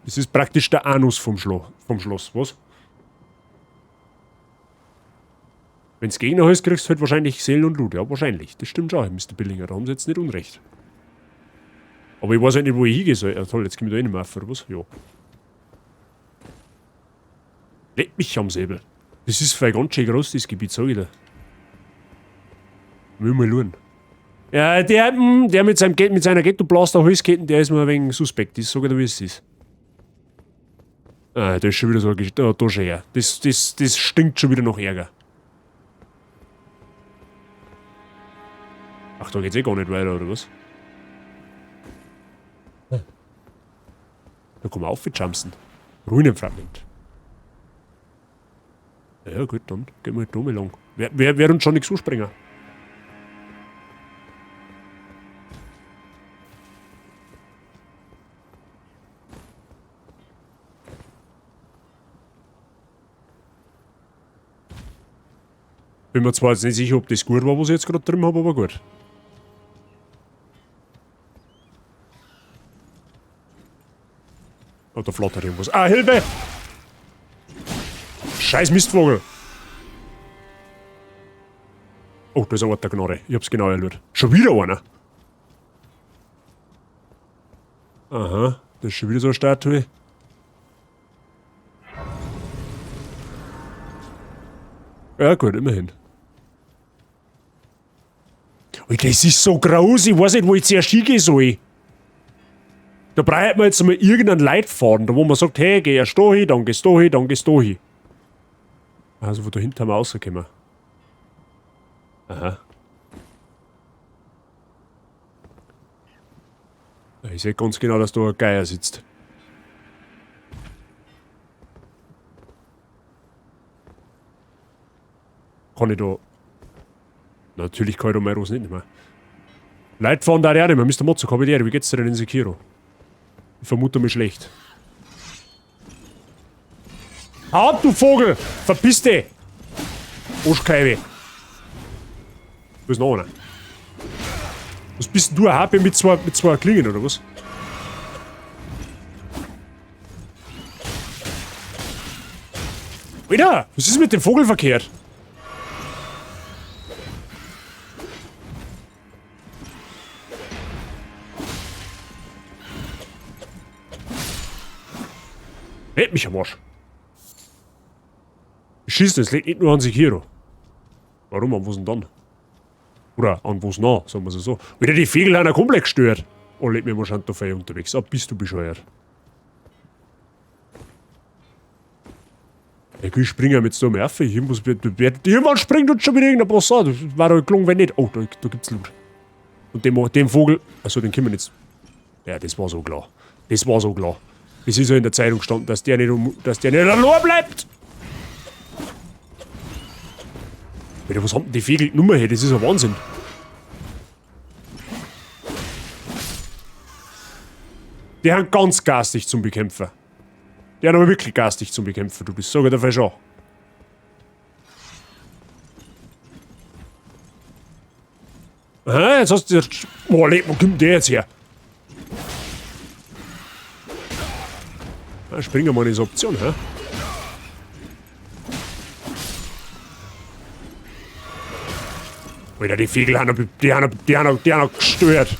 Das ist praktisch der Anus vom Schloss, was? Wenn's Gegner hast, kriegst du halt wahrscheinlich Seelen und Loot. Ja, wahrscheinlich. Das stimmt schon, Mister Billinger. Da haben sie jetzt nicht unrecht. Aber ich weiß halt nicht, wo ich hingehen soll. Ja, toll, jetzt komm ich da eh nicht mehr auf, oder was? Ja. Leck mich am Säbel. Das ist vielleicht ganz schön groß, das Gebiet, sag ich dir. Will mal schauen. Ja, der mit seinem mit seiner Ghetto-Blaster-Holzketten, der ist mir ein wenig suspekt. Das sag ich dir, wie es ist. Ah, da ist schon wieder so ein Gesch-, da, da schon her. Das stinkt schon wieder nach Ärger. Ach, da geht's eh gar nicht weiter, oder was? Da kann man aufjumpsen. Ruinenfragment. Ja, gut, dann gehen wir halt da mal lang. Wer uns schon nichts zuspringen? Bin mir zwar jetzt nicht sicher, ob das gut war, was ich jetzt gerade drin hab, aber gut. Oh, da flattert irgendwas. Ah, Hilfe! Scheiß Mistvogel! Oh, da ist ein alter Gnade. Ich hab's genau erlöst. Schon wieder einer! Aha, das ist schon wieder so eine Statue. Ja gut, immerhin. Alter, das ist so groß, ich weiß nicht, wo ich zuerst hingehen soll. Da braucht man jetzt mal irgendeinen Leitfaden, da wo man sagt, hey, geh erst da hin, dann gehst du hin, dann gehst du hin. Also von da hinten haben wir rausgekommen. Aha. Ich seh ganz genau, dass da ein Geier sitzt. Kann ich da... Natürlich kann ich da meine Rose nicht mehr. Leitfaden da ich auch nicht mehr. Mister Motzo, Kapitän, wie geht's dir denn in Sekiro? Ich vermute mich schlecht. Hau ab, du Vogel! Verpiss dich! Arschkeibe! Da ist noch einer. Was bist denn du, ein HP mit zwei Klingen, oder was? Alter! Was ist mit dem Vogel verkehrt? Leck mich am Arsch. Schießen, es liegt nicht nur an Sekiro. Warum? An was denn dann? Oder an was noch, sagen wir es so. Wieder die Vögel haben komplett gestört. Oh, leck mich mal schon da fein unterwegs. Ah, bist du bescheuert. Ich will springen mit so einem Erfe. Irgendwann springt uns schon wieder irgendein Boss an. Das war doch gelungen, wenn nicht. Oh, da gibt's Loot. Und dem Vogel. Achso, den können wir jetzt. Ja, das war so klar. Das war so klar. Es ist ja in der Zeitung gestanden, dass der nicht dass der nicht allein bleibt. Alter, was haben denn die Vögel genommen hier? Das ist ja Wahnsinn. Die haben ganz garstig zum Bekämpfen. Die haben aber wirklich garstig zum Bekämpfen, du bist sogar dafür schon. Aha, jetzt hast du... Boah, wo kommt der jetzt her? Ah, springen wir mal in diese Option, hä? Alter, die Vögel haben die haben gestört.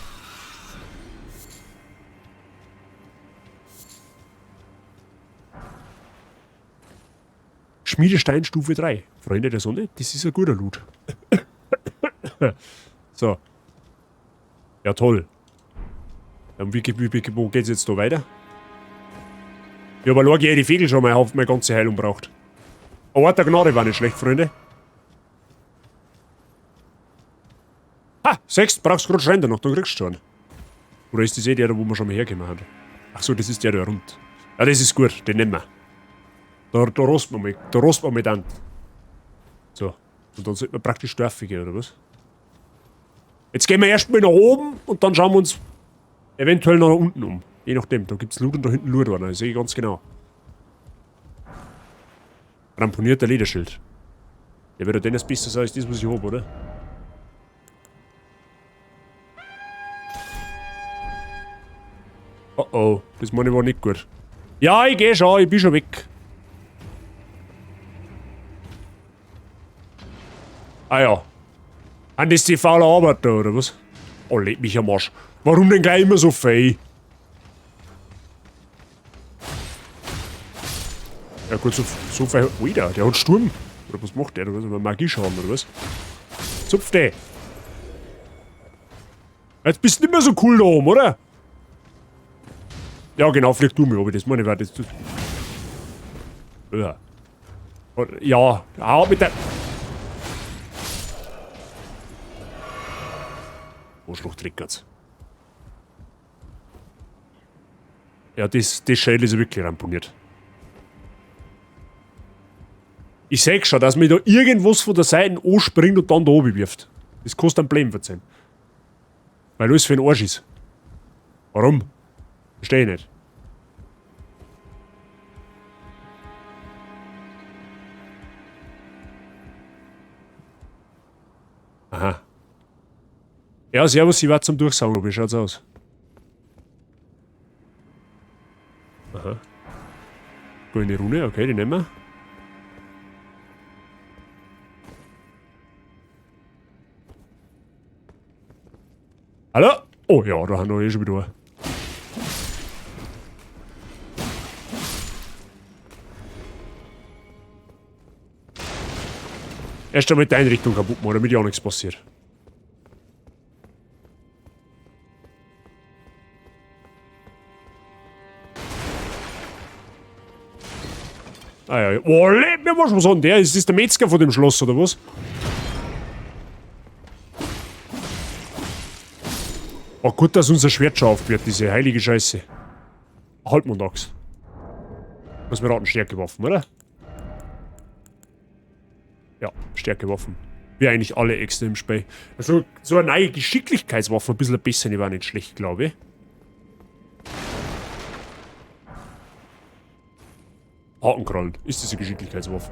Schmiedestein Stufe 3. Freunde der Sonne, das ist ein guter Loot. So. Ja, toll. Ja, wo geht's jetzt da weiter? Ja, aber schau, ich die Vögel schon mal auf meine ganze Heilung braucht. Aber der Gnade war nicht schlecht, Freunde. Ha! 6, brauchst du grad Schreiner noch, dann kriegst du schon. Oder ist das eh der, wo wir schon mal hergekommen haben? Ach so, das ist der da rund. Ja, das ist gut, den nehmen wir. Da rosten wir mal, da rosten wir mit an. So. Und dann sollte man praktisch Dörfer gehen, oder was? Jetzt gehen wir erstmal nach oben und dann schauen wir uns Eventuell noch unten um. Je nachdem, da gibt's Loot und da hinten Loot einer, das sehe ich ganz genau. Ramponierter Lederschild. Der wird ja denn das Beste sein als das, was ich hab, oder? Oh oh, das meine ich war nicht gut. Ja, ich geh schon, ich bin schon weg. Ah ja. Sind das die faule Arbeiter, oder was? Oh, leck mich am Arsch. Warum denn gleich immer so fei? Ja gut, so viel... Alter, der hat Sturm. Oder was macht der? Oder was? Magieschaden, oder was? Zupf den! Jetzt bist du nicht mehr so cool da oben, oder? Ja genau, flieg du mir, aber das meine ich, das... Ja. Ja, hau mit der... Arschloch trickert's. Ja, das Schädel ist wirklich ramponiert. Ich seh schon, dass mir da irgendwas von der Seite anspringt und dann da oben wirft. Das kostet ein Problem verzeihen. Weil alles für den Arsch ist. Warum? Versteh ich nicht. Aha. Ja, servus, ich war zum Durchsaugen, wie schaut's aus? Aha. Goldene Rune, okay, die nehmen wir. Hallo? Oh ja, da haben wir eh schon wieder. Erst einmal die Einrichtung kaputt machen, damit ja auch nichts passiert. Ah ja, oh, leck mir was, was hat denn der? Ist das der Metzger von dem Schloss, oder was? Oh, gut, dass unser Schwert schon aufgewehrt, diese heilige Scheiße. Halbmondax. Was wir raten, Stärkewaffen, oder? Ja, Stärkewaffen. Wie eigentlich alle Äxte im Spiel. Also, so eine neue Geschicklichkeitswaffe, ein bisschen besser, die war nicht schlecht, glaube ich. Hakenkrallen. Ist diese Geschicklichkeitswaffe?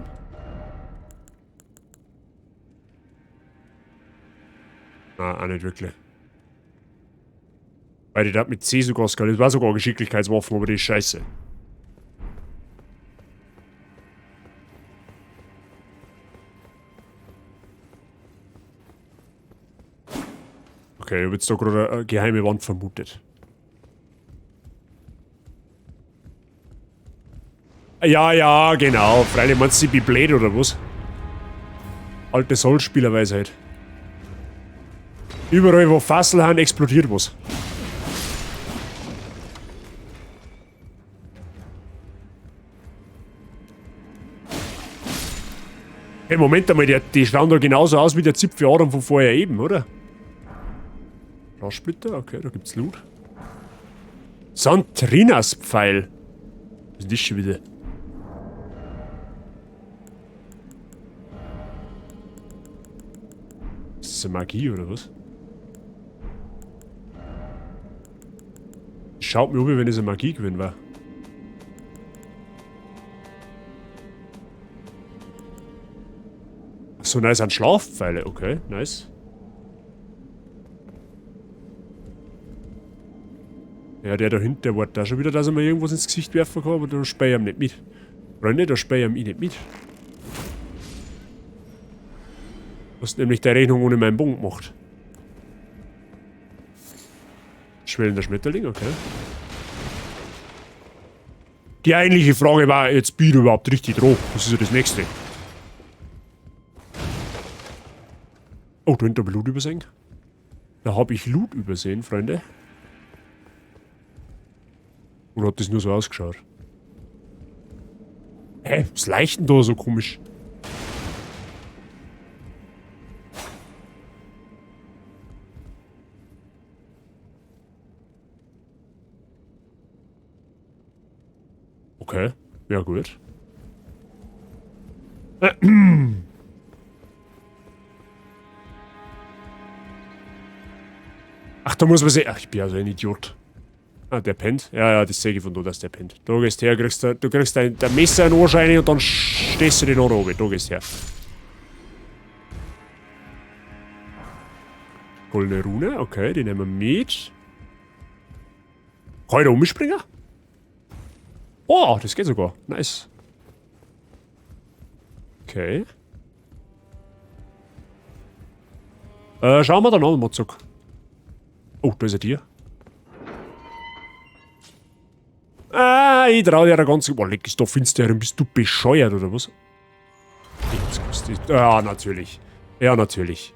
Nein, auch nicht wirklich. Weil die da mit C sogar skaliert. Das war sogar Geschicklichkeitswaffen, aber die ist scheiße. Okay, ich hab jetzt da gerade eine geheime Wand vermutet. Ja, ja, genau. Freilich, meinst du, ich bin blöd oder was? Alte Soulspielerweisheit. Überall, wo Fassel haben, explodiert was. Hey, Moment einmal, die schauen da genauso aus wie der Zipfel Adam von vorher eben, oder? Glassplitter, okay, da gibt's Loot. Santrinas Pfeil. Was ist denn das schon wieder? Ist das eine Magie oder was? Schaut mir um, wenn das eine Magie gewesen war. Achso, nice, sind Schlafpfeile. Okay, nice. Ja, der dahinter, der wartet da schon wieder, dass er mir irgendwas ins Gesicht werfen kann, aber da spähe ich ihm nicht mit. Freunde, da spähe ich ihm nicht mit. Du hast nämlich die Rechnung ohne meinen Bogen gemacht. Schwellender Schmetterling, okay. Die eigentliche Frage war, jetzt bin ich überhaupt richtig dran. Das ist ja das nächste. Oh, da hinten hab ich Loot übersehen. Da hab ich Loot übersehen, Freunde. Oder hat das nur so ausgeschaut? Hä? Was leicht denn da so komisch? Okay, ja gut. Ach, da muss man sehen. Ach, ich bin ja so ein Idiot. Ah, der pennt. Ja, ja, das sehe ich von da, dass der pennt. Da gehst her, kriegst du kriegst dein Messer in den Arsch rein und dann stehst du den noch oben. Da gehst her. Goldene Rune, okay, die nehmen wir mit. Kann ich da umspringen? Oh, das geht sogar. Nice. Okay. Schauen wir dann noch mal zurück. Oh, da ist ein Tier. Ah, ich trau dir ganz. Boah, leck, ist da finster, bist du bescheuert oder was? Ich hab's gewusst. Ja, natürlich. Ja, natürlich.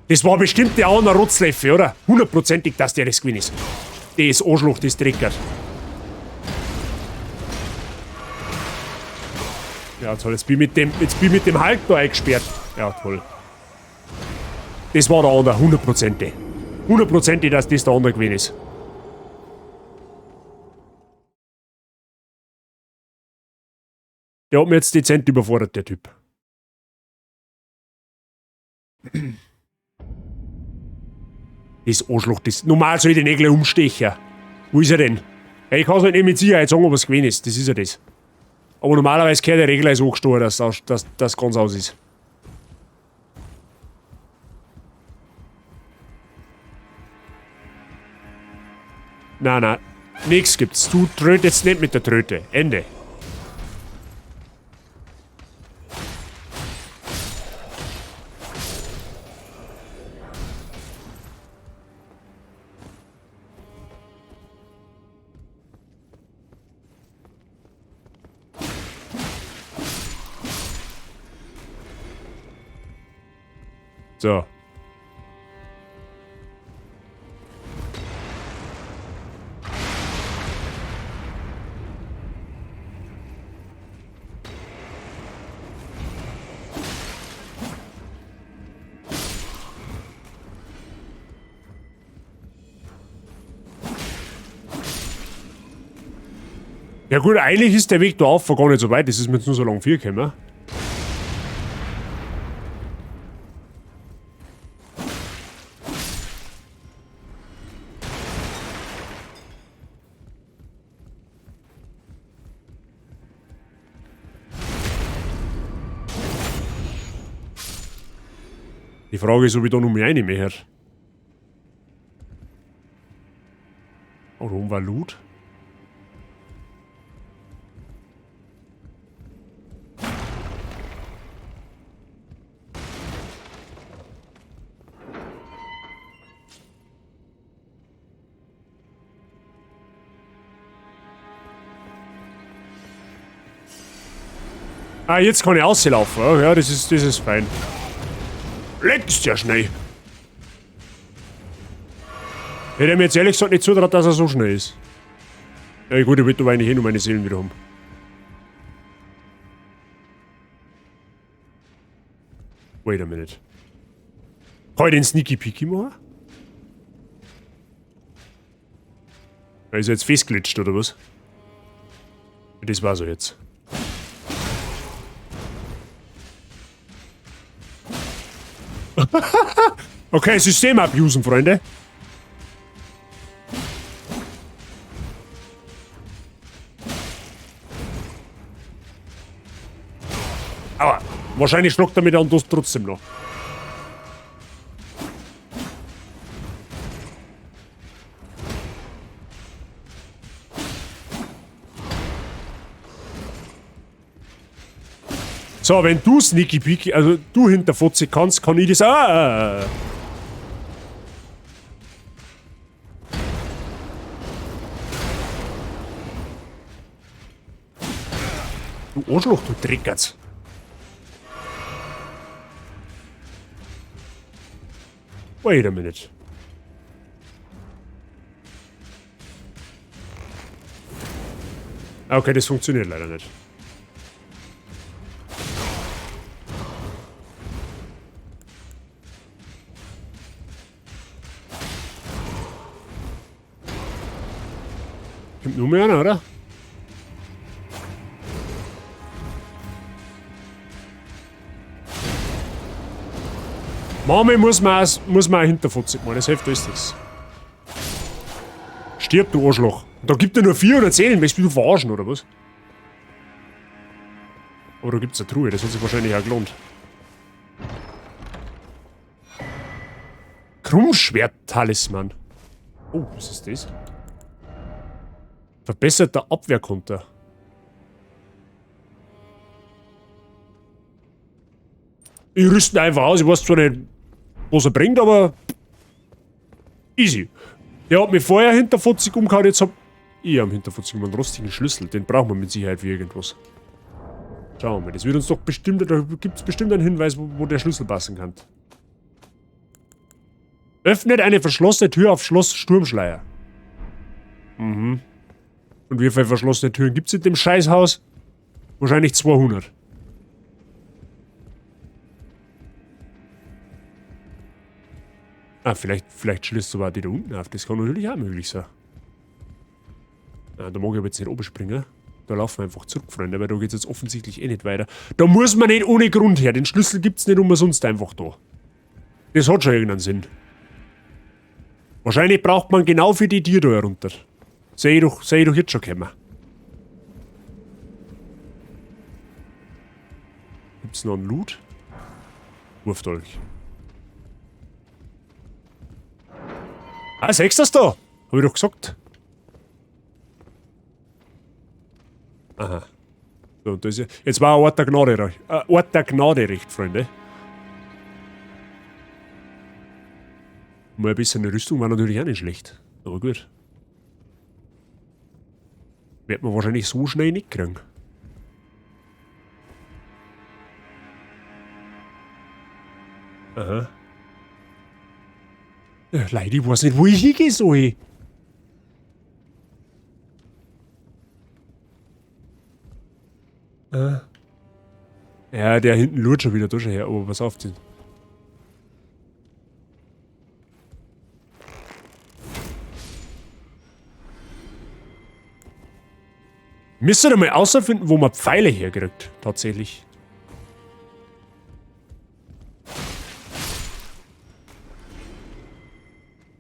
Das war bestimmt der andere Rotzleffe, oder? Hundertprozentig, dass der das gewesen ist. Das Arschloch, das Dreckert. Ja, toll. Jetzt bin ich mit dem Hulk da eingesperrt. Ja, toll. Das war der andere, hundertprozentig. Hundertprozentig, dass das der andere gewesen ist. Der hat mich jetzt dezent überfordert, der Typ. Das Arschloch, das. Normal soll ich den Nägel umstechen. Wo ist er denn? Ja, ich kann's halt nicht mit Sicherheit sagen, ob es gewesen ist. Das ist ja das. Aber normalerweise gehört der Regler so angestochen, dass das ganz aus ist. Nein, nein. Nix gibt's. Du trötest nicht mit der Tröte. Ende. So. Ja gut, eigentlich ist der Weg da auf gar nicht so weit, das ist mir jetzt nur so lang vorgekommen. Die Frage ist, ob ich da noch mehr rein möchte. Oh, da oben war Loot. Ah, jetzt kann ich auslaufen. Oh, ja, das ist fein. Leck, ist ja schnell. Hätte mir jetzt ehrlich gesagt nicht zutraut, dass er so schnell ist. Ja gut, ich will aber eigentlich eh nur meine Seelen wieder haben. Wait a minute. Kann ich den Sneaky Peeky machen? Da ist er jetzt festglitscht, oder was? Das war's ja jetzt. Okay, System abusen, Freunde. Aber wahrscheinlich schlagt er mit der Durst trotzdem noch. So, wenn du Sneaky Peeky, also du hinter Fotze kannst, kann ich das auch. Du Arschloch, du Dreckertz. Wait a minute. Okay, das funktioniert leider nicht. Kommt nur mehr einer, oder? Manchmal muss man auch hinterfotzig machen, das hilft alles nichts. Stirb, du Arschloch. Und da gibt er nur 400 Seelen, möchtest du verarschen, oder was? Aber da gibt's eine Truhe, das hat sich wahrscheinlich auch gelohnt. Krummschwert-Talisman. Oh, was ist das? Verbesserter Abwehrkonter. Ich rüste ihn einfach aus, ich weiß zwar nicht, was er bringt, aber easy. Der hat mich vorher hinterfotzig umgehauen, jetzt hab ich am hinterfotzig einen rostigen Schlüssel. Den brauchen wir mit Sicherheit für irgendwas. Schauen wir mal, das wird uns doch bestimmt, da gibt's bestimmt einen Hinweis, wo der Schlüssel passen kann. Öffnet eine verschlossene Tür auf Schloss Sturmschleier. Mhm. Und wie viele verschlossene Türen gibt's in dem Scheißhaus? Wahrscheinlich 200. Ah, vielleicht schließt du aber die da unten auf. Das kann natürlich auch möglich sein. Ah, da mag ich aber jetzt nicht oben springen. Da laufen wir einfach zurück, Freunde, weil da geht's jetzt offensichtlich eh nicht weiter. Da muss man nicht ohne Grund her. Den Schlüssel gibt's nicht umsonst einfach da. Das hat schon irgendeinen Sinn. Wahrscheinlich braucht man genau für die Tür da herunter. Seh ich doch jetzt schon kommen. Gibt's noch einen Loot? Wurfdolch. Ah, siehst du das da? Hab ich doch gesagt. Aha. So, und das ist ja, jetzt war ein Ort der Gnade, Ort der Gnade recht, Freunde. Mal ein bisschen eine Rüstung war natürlich auch nicht schlecht. Aber gut. Wird man wahrscheinlich so schnell nicht kriegen. Aha. Ja, Leute, ich weiß nicht, wo ich hingehen soll. Ja, der hinten lurt schon wieder durch her, aber pass auf, den. Müsst ihr mal außerfinden, wo man Pfeile herkriegt, tatsächlich.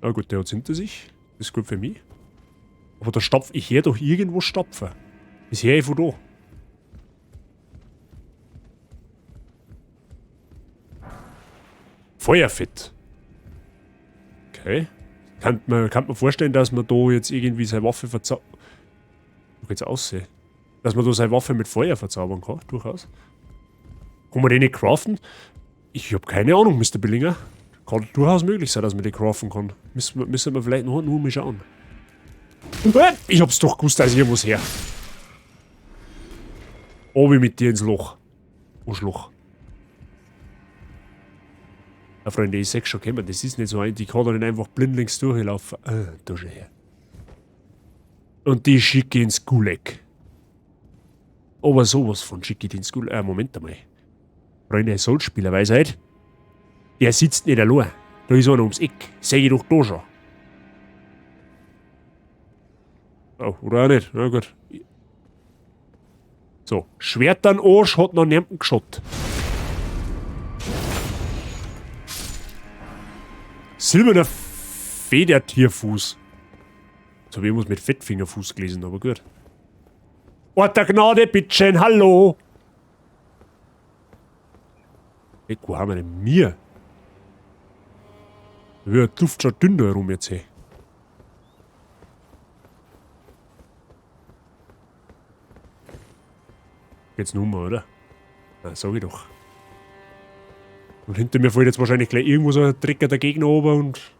Ah gut, der hat's hinter sich. Das ist gut für mich. Aber da stapf ich her doch irgendwo stapfen. Das her ich von da. Feuerfett. Okay. Kann man vorstellen, dass man da jetzt irgendwie seine Waffe Wo geht's aussehen? Dass man da seine Waffe mit Feuer verzaubern kann, durchaus. Kann man den nicht craften? Ich hab keine Ahnung, Mister Billinger. Kann durchaus möglich sein, dass man die craften kann. Müssen wir vielleicht noch, nur mal schauen. Ich hab's doch gewusst, dass ich irgendwas her. Obi mit dir ins Loch. Arschloch. Ja, Freunde, ich seh schon kommen, das ist nicht so ein. Die kann da nicht einfach blindlings durchlaufen. Da schon her. Und die schicke ich ins Gulag. Aber sowas von schicke ich die ins Gulag. Moment einmal. Freunde, Soulspielerweisheit. Der sitzt nicht allein. Da ist einer ums Eck. Seh ich doch da schon. Oh, oder auch nicht. Na gut. So. Schwert an Arsch hat noch niemanden geschaut. Silberner Federtierfuß. So habe ich irgendwas mit Fettfingerfuß gelesen, aber gut. Ort der Gnade, bitteschön, hallo! Ey, wo haben wir denn mir? Da wird die Luft schon dünn da herum jetzt, hey. Geht's nur um, oder? Na, sag ich doch. Und hinter mir fällt jetzt wahrscheinlich gleich irgendwo so ein Trecker der Gegner oben und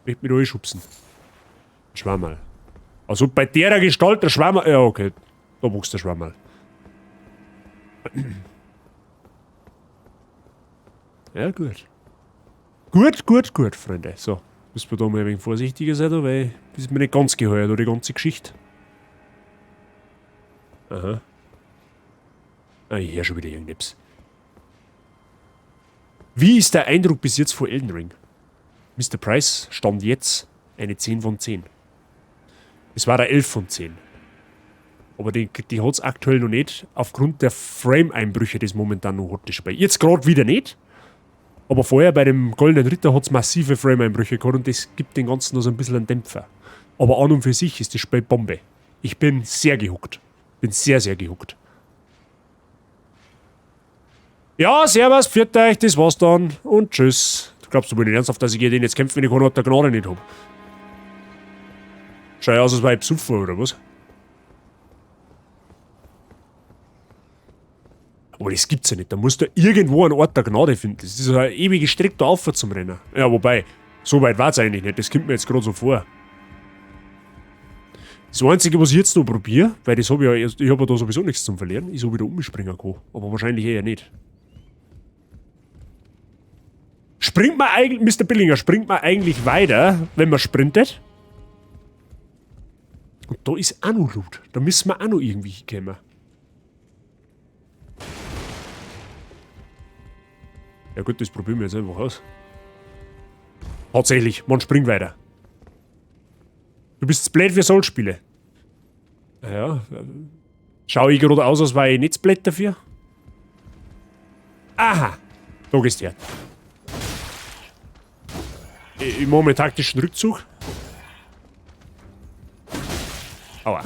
möchte mich da einschubsen. Schwammerl. Also bei der Gestalt der Schwammerl. Ja, okay. Da wuchs der Schwammerl. Ja, gut. Gut, gut, gut, Freunde. So, müssen wir da mal ein wenig vorsichtiger sein, da, weil das ist mir nicht ganz geheuer, da die ganze Geschichte. Aha. Ah, ich hör schon wieder irgendetwas. Wie ist der Eindruck bis jetzt vor Elden Ring? Mister Price stand jetzt eine 10 von 10. Es war eine 11 von 10. Aber die hat's aktuell noch nicht, aufgrund der Frame-Einbrüche, die es momentan noch hat, das Spiel. Jetzt grad wieder nicht. Aber vorher bei dem Goldenen Ritter hat es massive Frame-Einbrüche gehabt und das gibt den Ganzen noch so ein bisschen einen Dämpfer. Aber an und für sich ist das Spiel Bombe. Ich bin sehr gehuckt. Bin sehr, sehr gehuckt. Ja, servus, pfiat euch, das war's dann und tschüss. Du glaubst du wohl nicht ernsthaft, dass ich gegen den jetzt kämpfe, wenn ich keinen Ort der Gnade nicht hab? Schau ja aus, als wär ich besoffen, oder was? Aber das gibt's ja nicht. Da musst du irgendwo einen Ort der Gnade finden. Das ist ja eine ewige Strecke da auf zum Rennen. Ja, wobei, so weit war's eigentlich nicht. Das kommt mir jetzt gerade so vor. Das Einzige, was ich jetzt noch probiere, weil das hab ich ja, ich hab ja da sowieso nichts zum Verlieren, ist, ob ich da umspringen kann. Aber wahrscheinlich eher nicht. Springt man eigentlich, Mister Billinger, springt man eigentlich weiter, wenn man sprintet? Und da ist auch noch Loot. Da müssen wir auch noch irgendwie hinkommen. Ja gut, das probieren wir jetzt einfach aus. Tatsächlich, man springt weiter. Du bist zu blöd für Soul-Spiele. Ja, schau ich gerade aus, als wäre ich nicht zu blöd dafür? Aha, da gehst du her. Ich mache meinen taktischen Rückzug. Aua.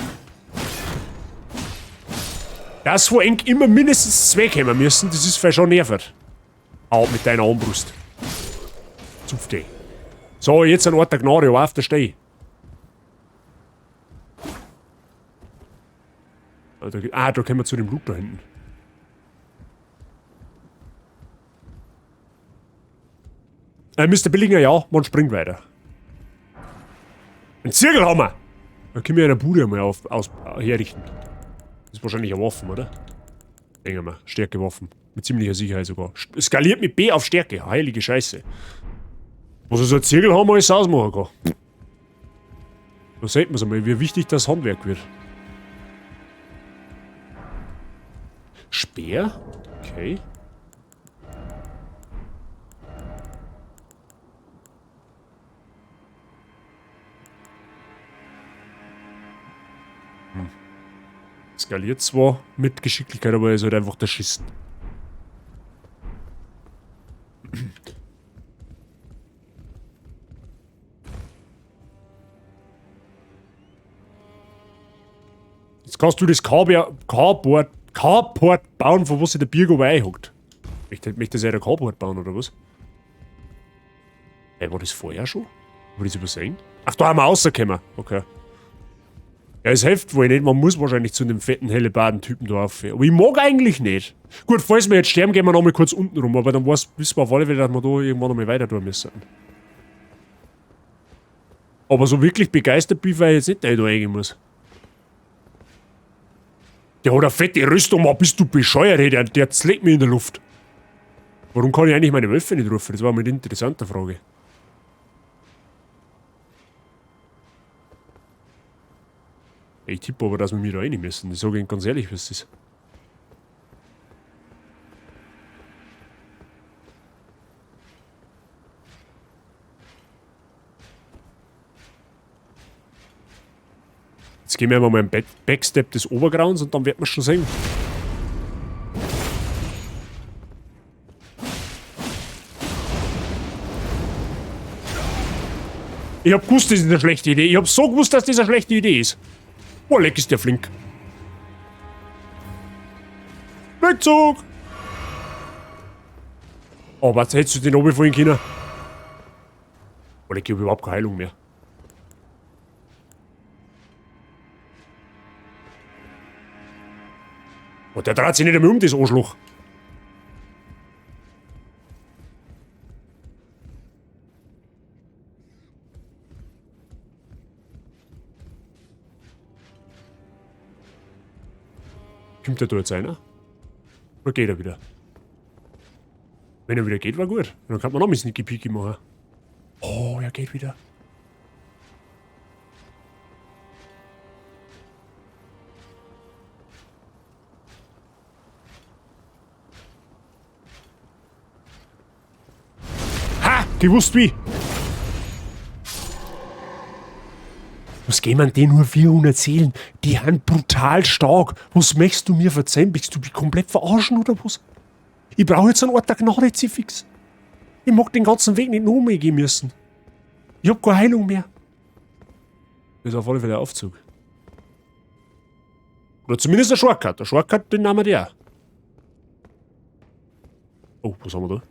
Das, wo eng immer mindestens 2 kommen müssen, das ist vielleicht schon nervig. Au, mit deiner Armbrust. Zupf dich. So, jetzt ein Ort der Gnade, auf der Steh. Ah, da kommen wir zu dem Loot da hinten. Mister Billinger, ja, man springt weiter. Ein Zirkel haben wir! Da können wir eine Bude einmal herrichten. Das ist wahrscheinlich eine Waffe, oder? Denken wir, Stärke Waffen. Mit ziemlicher Sicherheit sogar. Skaliert mit B auf Stärke. Heilige Scheiße. Was ist ein Zirkelhammer alles ausmachen kann. Da sieht man's einmal, wie wichtig das Handwerk wird. Speer? Okay. Skaliert zwar mit Geschicklichkeit, aber er ist halt einfach der Schissen. Jetzt kannst du das Carport bauen, von wo sich der Birgo einhockt. Möchte das ja der Carport bauen, oder was? Ey, war das vorher schon? War das übersehen? Ach, da haben wir rausgekommen. Okay. Ja, es hilft wohl nicht. Man muss wahrscheinlich zu dem fetten Hellebarden-Typen da rauf. Aber ich mag eigentlich nicht. Gut, falls wir jetzt sterben, gehen wir nochmal kurz unten rum. Aber dann wissen wir auf alle Fälle, dass wir da irgendwann nochmal weiter tun müssen. Aber so wirklich begeistert bin ich, weil ich jetzt nicht, dass ich da reingehen muss. Der hat eine fette Rüstung, Mann, bist du bescheuert, hey, der zerlegt mich in der Luft. Warum kann ich eigentlich meine Wölfe nicht rufen? Das war mal eine interessante Frage. Ich tippe aber, dass wir mich da rein müssen. Ich sage Ihnen ganz ehrlich, was das ist. Jetzt gehen wir mal einen Backstep des Overgrounds und dann wird man schon sehen. Ich hab gewusst, das ist eine schlechte Idee. Ich hab so gewusst, dass das eine schlechte Idee ist. Boah, leck ist der flink. Rückzug! Oh, was hättest du den oben vorhin können? Oh, leck, ich hab überhaupt keine Heilung mehr. Oh, der dreht sich nicht einmal um, das Arschloch. Kommt der da jetzt einer? Oder geht er wieder? Wenn er wieder geht, war gut. Dann kann man noch ein bisschen Sneaky Peeky machen. Oh, er geht wieder. Ha! Gewusst wie! Was geben an denen nur 400 Seelen? Die sind brutal stark. Was möchtest du mir verzeihen? Bist du mich komplett verarschen oder was? Ich brauche jetzt einen Ort der Gnade, Zifix. Ich mag den ganzen Weg nicht noch mal gehen müssen. Ich hab keine Heilung mehr. Das ist auf alle Fälle ein Aufzug. Oder zumindest ein Shortcut. Der Shortcut, den nehmen wir der. Oh, was haben wir da?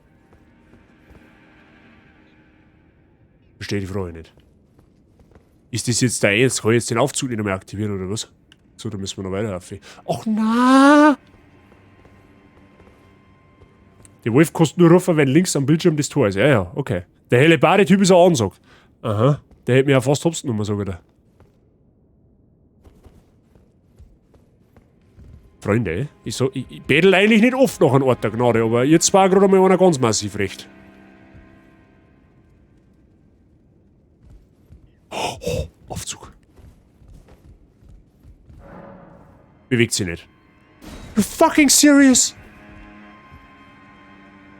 Verstehe die Frage nicht. Ist das jetzt der Jetzt? Kann ich jetzt den Aufzug nicht mehr aktivieren oder was? So, da müssen wir noch weiter auf. Ach na! Der Wolf kostet nur rufen, wenn links am Bildschirm das Tor ist. Ja, ja, okay. Der helle Bade-Typ ist ein Ansag. Aha. Der hätte mir ja fast hops genommen, sag ich dir. Freunde, ich, so, ich bedel eigentlich nicht oft nach einem Ort der Gnade, aber jetzt war gerade mal einer ganz massiv recht. Oh, oh, Aufzug. Bewegt sich nicht. You fucking serious?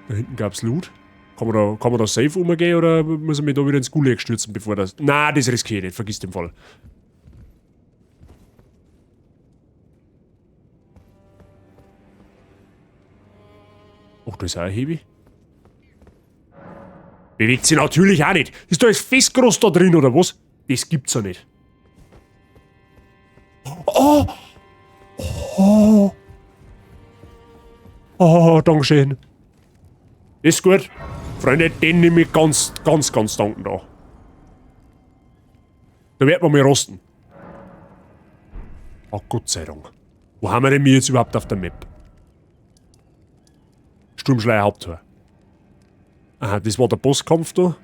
Da hinten gab's Loot. Kann man da safe umgehen oder muss ich mich da wieder ins Gulag stürzen, bevor das... Na, das riskiere ich nicht. Vergiss den Fall. Ach, da ist auch ein Hebi. Bewegt sich natürlich auch nicht. Ist da jetzt festgroß da drin, oder was? Das gibt's ja nicht. Oh! Oh! Oh, Dankeschön. Ist gut. Freunde, den nehme ich ganz, ganz, ganz dankend an. Da wird man mal rosten. Oh, Gott sei Dank. Wo haben wir denn jetzt überhaupt auf der Map? Sturmschleier Haupttor. Aha, das war der Bosskampf da.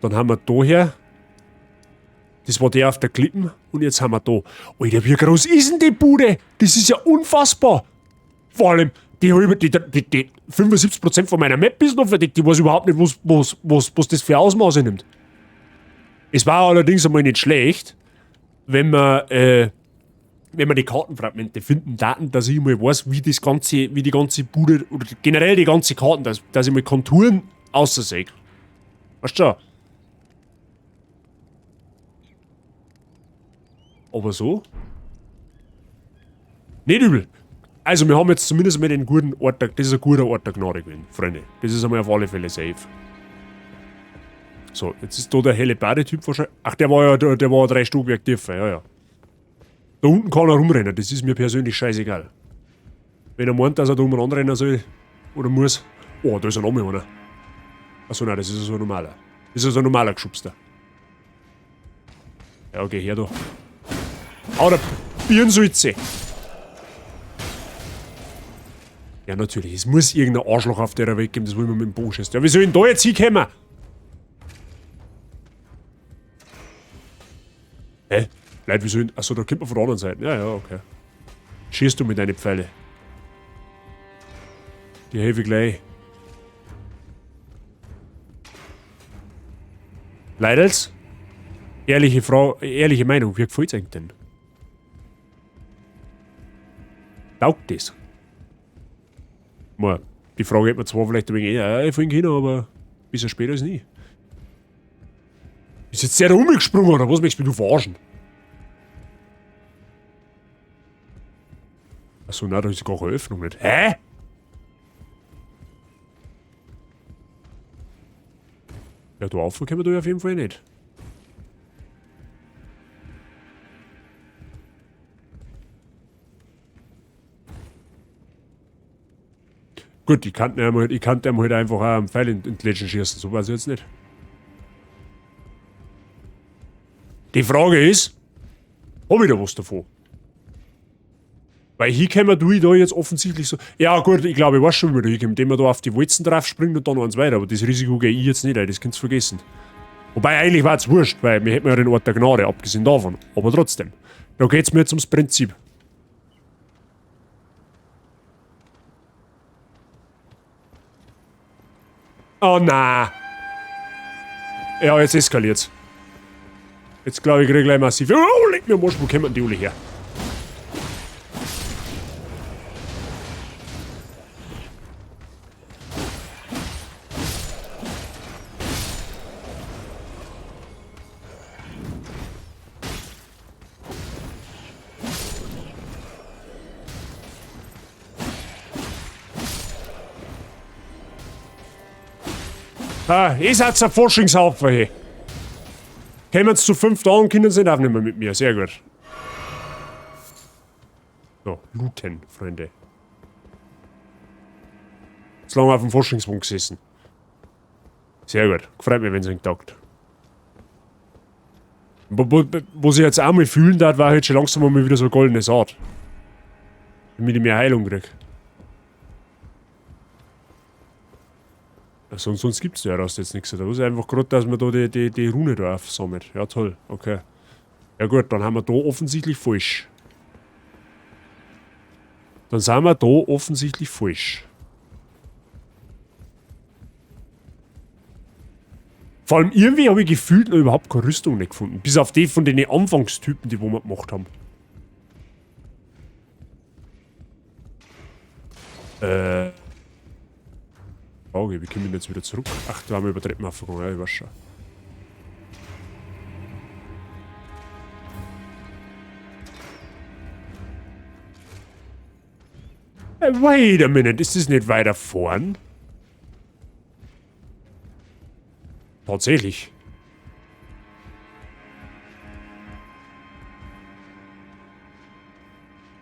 Dann haben wir da her. Das war der auf der Klippen. Und jetzt haben wir da. Alter, wie groß ist denn die Bude? Das ist ja unfassbar. Vor allem, die, die 75% von meiner Map ist noch verdeckt. Ich weiß überhaupt nicht, was das für Ausmaße nimmt. Es war allerdings einmal nicht schlecht, wenn man die Kartenfragmente finden, Daten, dass ich mal weiß, wie das ganze, wie die ganze Bude, oder generell die ganze Karten, dass ich mal Konturen aussehe. Weißt du schon? Aber so? Nicht übel. Also wir haben jetzt zumindest mal den guten Ort, der, das ist ein guter Ort der Gnade gewesen, Freunde. Das ist einmal auf alle Fälle safe. So, jetzt ist da der helle Badetyp wahrscheinlich. Ach, der war ja, der war 3 Stockwerke tiefer, ja, ja. Da unten kann er rumrennen, das ist mir persönlich scheißegal. Wenn er meint, dass er da umeinander rennen soll, oder muss. Oh, da ist ein Name, einer. Achso, nein, das ist so ein normaler. Das ist so ein normaler Geschubster. Ja, okay, her da. Hau der Birnensulze! Ja, natürlich, es muss irgendein Arschloch auf der Welt geben, das wollen wir mit dem Bogen schießen. Ja, wie soll ich denn da jetzt hinkommen? Hä? Leute, wie soll ich... Achso, da kommt man von der anderen Seite. Ja, ja, okay. Schießt du mit deinen Pfeile. Die helfe ich gleich. Leidels? Ehrliche Frage, ehrliche Meinung, wie gefällt's eigentlich denn? Taugt das? Mal, die Frage hätte man zwar vielleicht ein wenig eher einfallen können, aber ein bisschen später als nie. Ist jetzt der da rumgesprungen oder was? Möchtest du mich verarschen? Achso, nein, da ist gar keine Öffnung nicht. Hä? Ja, da rauf kommen wir da auf jeden Fall nicht. Gut, ich kann ihm halt einfach auch einen Pfeil in die Lätschen schießen, so weiß ich jetzt nicht. Die Frage ist, hab ich da was davon? Weil hier kommen wir da jetzt offensichtlich so... Ja gut, ich glaube, ich weiß schon, wie wir da hinkommen, indem wir da auf die Walzen drauf springen und dann eins weiter. Aber das Risiko gehe ich jetzt nicht ein, das könnt ihr vergessen. Wobei, eigentlich war es wurscht, weil wir hätten ja den Ort der Gnade, abgesehen davon. Aber trotzdem, da geht's mir jetzt ums Prinzip. Oh na. Ja, jetzt eskaliert's. Jetzt glaube ich, krieg ich gleich massiv. Oh, leck mir am Arsch, wo kommen denn die alle her? Ah, ihr seid ein Forschungshaufen hier. Kämen zu 5 da und können sie nicht aufnehmen mit mir. Sehr gut. So, looten, Freunde. Zu lange auf dem Forschungspunkt gesessen. Sehr gut. Freut mich, wenn es euch taugt. Wo ich jetzt auch mal fühlen darf, war halt schon langsam mal wieder so eine goldene Saat. Damit ich mehr Heilung krieg. Sonst gibt es ja raus jetzt nichts. Da muss ich einfach gerade, dass man da die Rune da aufsammelt. Ja, toll. Okay. Ja gut, dann haben wir da offensichtlich falsch. Dann sind wir da offensichtlich falsch. Vor allem irgendwie habe ich gefühlt noch überhaupt keine Rüstung nicht gefunden. Bis auf die von den Anfangstypen, die wo wir gemacht haben. Frage, wie kommen wir jetzt wieder zurück? Ach, da haben wir über Treppen aufgegangen, ja, ich weiß schon. Wait a minute, ist das nicht weiter vorn? Tatsächlich.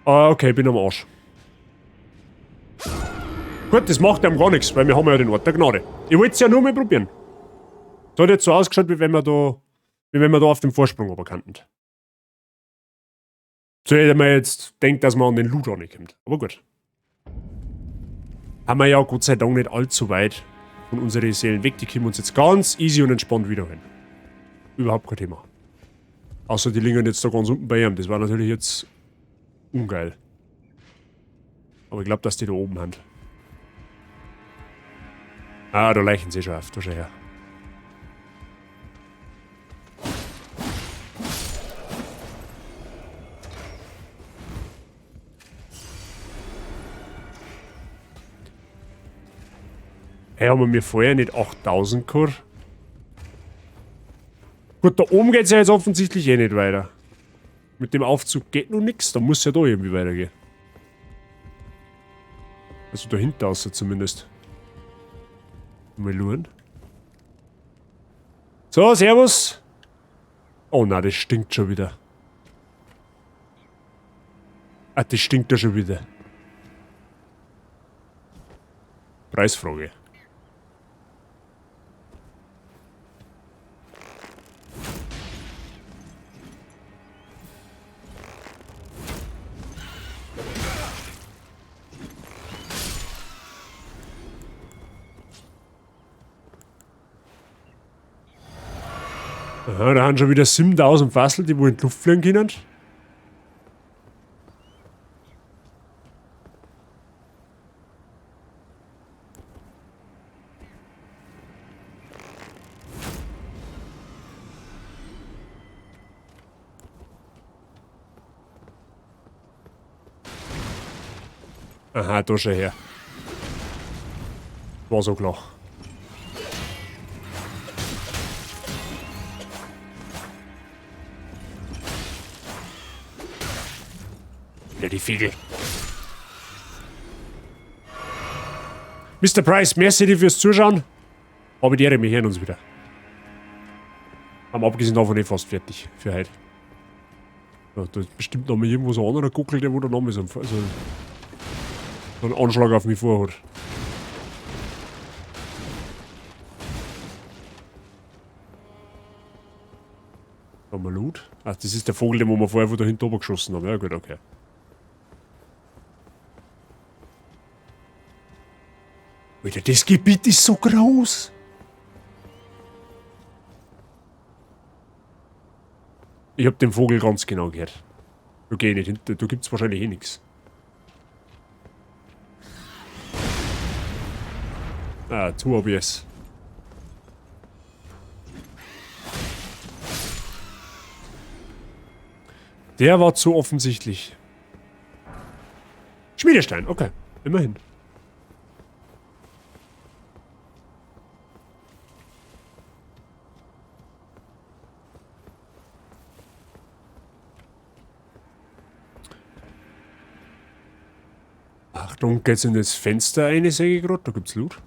Ah, okay, bin am Arsch. Gut, das macht einem gar nichts, weil wir haben ja den Ort der Gnade. Ich wollte es ja nur mal probieren. Das hat jetzt so ausgeschaut, wie wenn wir da auf dem Vorsprung runterkannten. So hätte man jetzt denkt, dass man an den Loot auch nicht kommt. Aber gut. Haben wir ja Gott sei Dank nicht allzu weit von unseren Seelen weg. Die können wir uns jetzt ganz easy und entspannt wiederholen. Überhaupt kein Thema. Außer die liegen jetzt da ganz unten bei ihm. Das war natürlich jetzt ungeil. Aber ich glaub, dass die da oben sind. Ah, da leichen sie schon auf. Da schau her. Hey, haben wir mir vorher nicht 8000 gehabt? Gut, da oben geht's ja jetzt offensichtlich eh nicht weiter. Mit dem Aufzug geht noch nix, da muss ja da irgendwie weitergehen. Also dahinter außer zumindest. Mal schauen. So, servus. Oh nein, das stinkt schon wieder. Ah, das stinkt ja schon wieder. Preisfrage. Aha, da haben schon wieder 7000 Fassel, die wo in die Luft fliegen können. Aha, da schon her. War so klar. Ja, die Fiegel. Mister Price, merci dir fürs Zuschauen. Aber die Ehre, wir hören uns wieder. Haben abgesehen davon eh fast fertig für heute. Ja, da ist bestimmt noch mal irgendwo so ein anderer Guckel, der wo der Name ist. Also, so einen Anschlag auf mich vorhat. Haben wir Loot? Ach, das ist der Vogel, den wir vorher von da hinten oben geschossen haben. Ja gut, okay. Alter, das Gebiet ist so groß. Ich hab den Vogel ganz genau gehört. Da geh ich nicht hinter, da gibt's wahrscheinlich eh nix. Ah, zu obvious. Der war zu offensichtlich. Schmiedestein, okay. Immerhin. Achtung, geht's in das Fenster rein, sehe ich grad. Da gibt's Loot.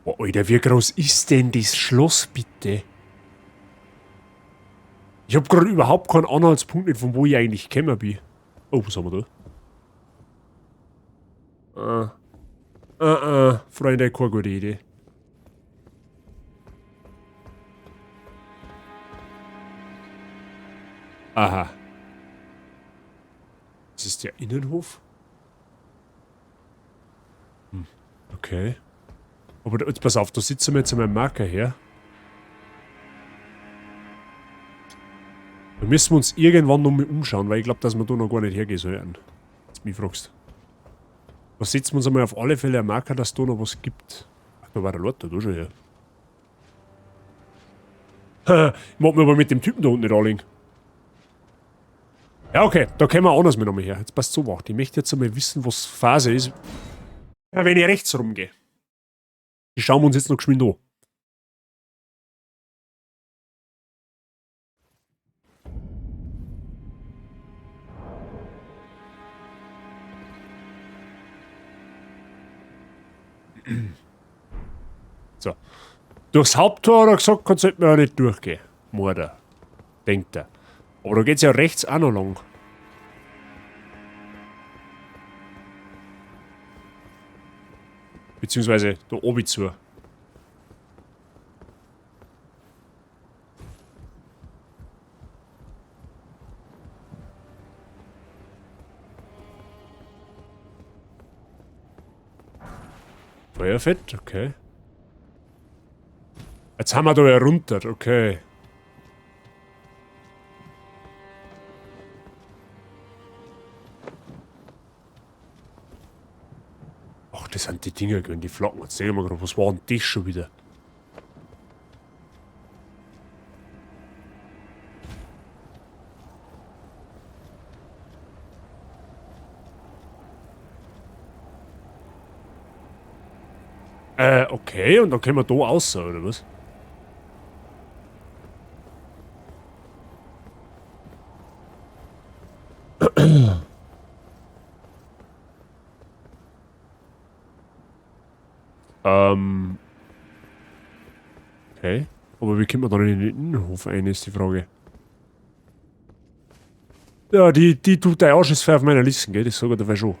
Boah, Alter, wie groß ist denn das Schloss, bitte? Ich hab gerade überhaupt keinen Anhaltspunkt nicht, von wo ich eigentlich gekommen bin. Oh, was haben wir da? Freunde, keine gute Idee. Aha. Das ist der Innenhof? Hm, okay. Aber da, jetzt pass auf, da sitzen wir jetzt einmal Marker her. Da müssen wir uns irgendwann noch mal umschauen, weil ich glaub, dass wir da noch gar nicht hergehen sollen. Wenn du mich fragst. Da setzen wir uns einmal auf alle Fälle einen Marker, dass da noch was gibt. Ach, da war der Lord, da schon her. Ich mag mich aber mit dem Typen da unten nicht anlegen. Ja, okay, da können wir anders mit nochmal her. Jetzt passt so wach. Ich möchte jetzt einmal wissen, was Phase ist. Ja, wenn ich rechts rumgehe. Die schauen wir uns jetzt noch geschwind an. So. Durchs Haupttor hat er gesagt, kann sollte man ja nicht durchgehen. Mörder. Denkt er. Aber da geht's ja rechts auch noch lang. Beziehungsweise da oben zu. Feuerfett, okay. Jetzt haben wir da ja runter, okay. Ach, das sind die Dinger, gell, die Flaggen. Jetzt sehen wir grad, was war denn das schon wieder? Okay, und dann können wir da raus, oder was? Okay. Aber wie kommt man dann in den Innenhof ein, ist die Frage. Ja, die tut der Arsch ist auf meiner Liste, gell? Das sag ich dabei schon.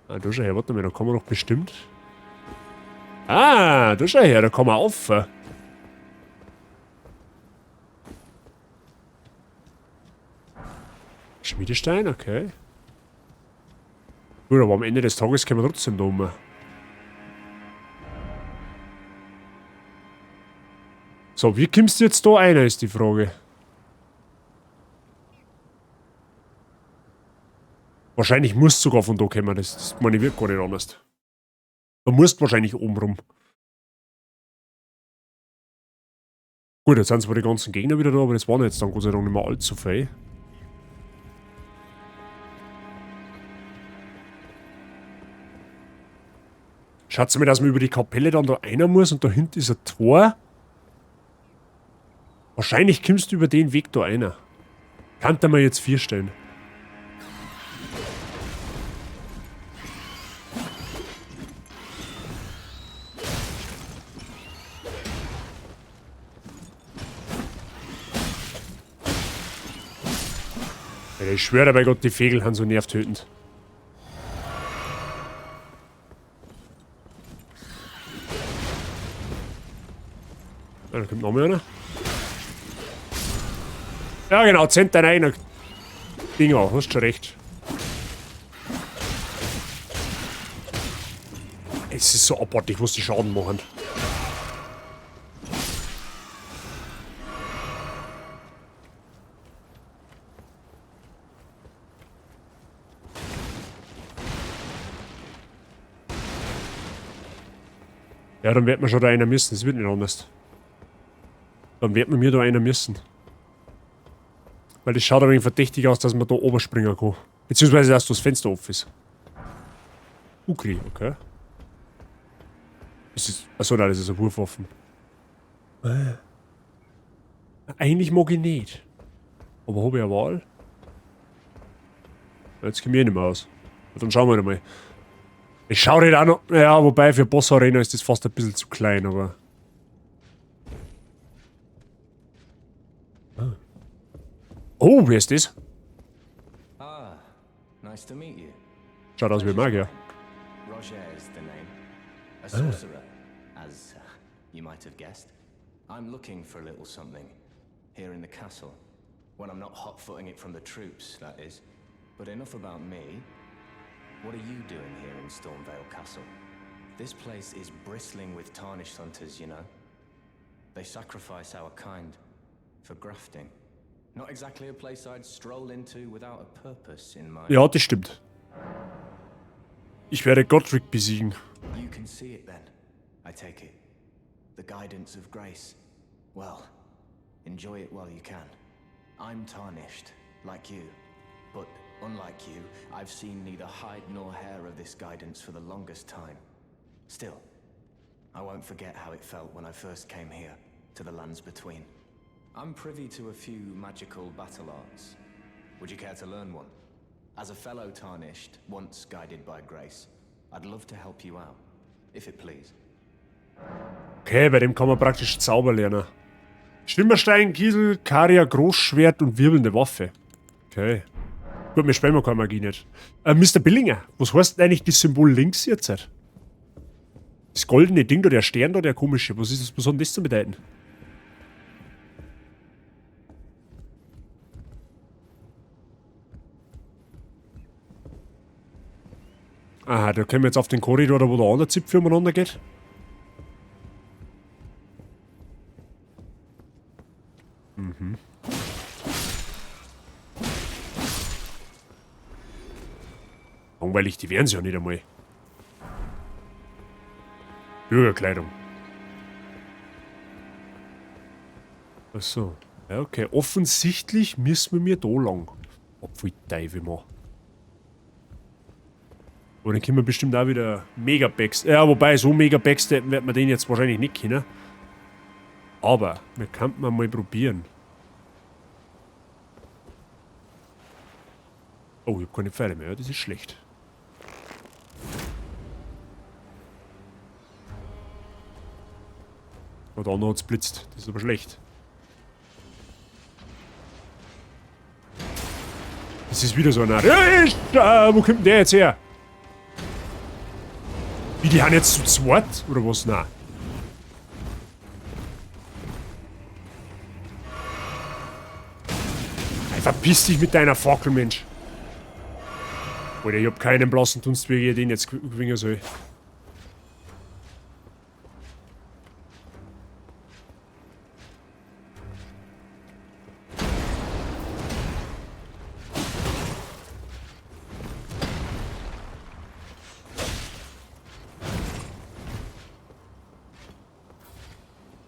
Ah, da schau her, warte mal, da kann man doch bestimmt. Ah, da schau her, da kann man auf. Schmiedestein, okay. Gut, aber am Ende des Tages können wir trotzdem da rum. So, wie kommst du jetzt da rein, ist die Frage. Wahrscheinlich musst du sogar von da kommen, das meine ich wirklich gar nicht anders. Du musst wahrscheinlich oben rum. Gut, jetzt sind zwar die ganzen Gegner wieder da, aber das waren jetzt dann Gott sei Dank nicht mehr allzu viel. Schaut mal, dass man über die Kapelle dann da rein muss und da hinten ist ein Tor. Wahrscheinlich kommst du über den Weg da rein. Kann man jetzt 4 stellen. Ich schwöre bei Gott, die Vögel sind so nervtötend. Ah, da kommt noch mehr einer. Ja genau, zählt dein eigener Ding an, hast schon recht. Es ist so abartig, was die Schaden machen. Ja, dann wird man schon da einer müssen, das wird nicht anders. Dann wird man mir da einer müssen. Weil das schaut ein wenig verdächtig aus, dass man da oben springen kann. Beziehungsweise, dass das Fenster offen ist. Ukri, okay. Ist es, achso, nein, das ist ein Wurfwaffen. Eigentlich mag ich nicht. Aber habe ich eine Wahl? Jetzt komme ich nicht mehr aus. Dann schauen wir mal. Ich schaue halt auch noch. Ja, wobei für Boss Arena ist das fast ein bisschen zu klein, aber. Ah. Oh, wer ist das?
Ah, nice to meet you.
Schaut aus wie ein Magier.
Roger is the name. A sorcerer, as you might have guessed. I'm looking for a little something here in the castle. When I'm not hot-footing it from the troops, that is. But enough about me. What are you doing here in Stormveil Castle? This place is bristling with tarnished hunters, you know. They sacrifice our kind for grafting. Not exactly a place I'd stroll into without a purpose in mind.
Ja, das stimmt. Ich werde Godrick besiegen.
You can see it then, I take it. The guidance of grace. Well, enjoy it while you can. I'm tarnished, like you. But unlike you, I've seen neither hide nor hair of this guidance for the longest time. Still, I won't forget how it felt when I first came here, to the lands between. I'm privy to a few magical battle arts. Would you care to learn one? As a fellow tarnished, once guided by grace, I'd love to help you out, if it please.
Okay, bei dem kann man praktisch Zauber lernen. Schwimmerstein, Kiesel, Karia, Großschwert und wirbelnde Waffe. Okay. Gut, wir spielen keine Magie nicht. Mr. Billinger, was heißt denn eigentlich das Symbol links jetzt? Das goldene Ding da, der Stern da, der komische. Was ist das, was hat denn das zu bedeuten? Aha, da können wir jetzt auf den Korridor, da wo der andere Zipfel umeinander geht. Mhm. Langweilig, die werden sie ja nicht einmal. Bürgerkleidung. Ach so. Ja, okay. Offensichtlich müssen wir mir da lang. Obwohl, Teufel mal. Aber dann können wir bestimmt auch wieder mega Backs. Ja, wobei, so mega backsteppen wird man den jetzt wahrscheinlich nicht können. Aber wir könnten mal probieren. Oh, ich hab keine Pfeile mehr. Ja, das ist schlecht. Oh, der andere hat's blitzt. Das ist aber schlecht. Das ist wieder so ein Wo kommt denn der jetzt her? Wie, die haben jetzt zu zweit? Oder was? Nein. Ey, verpiss dich mit deiner Fackel, Mensch. Alter, ich hab keinen blassen Dunst, wie ich den jetzt gewinnen soll.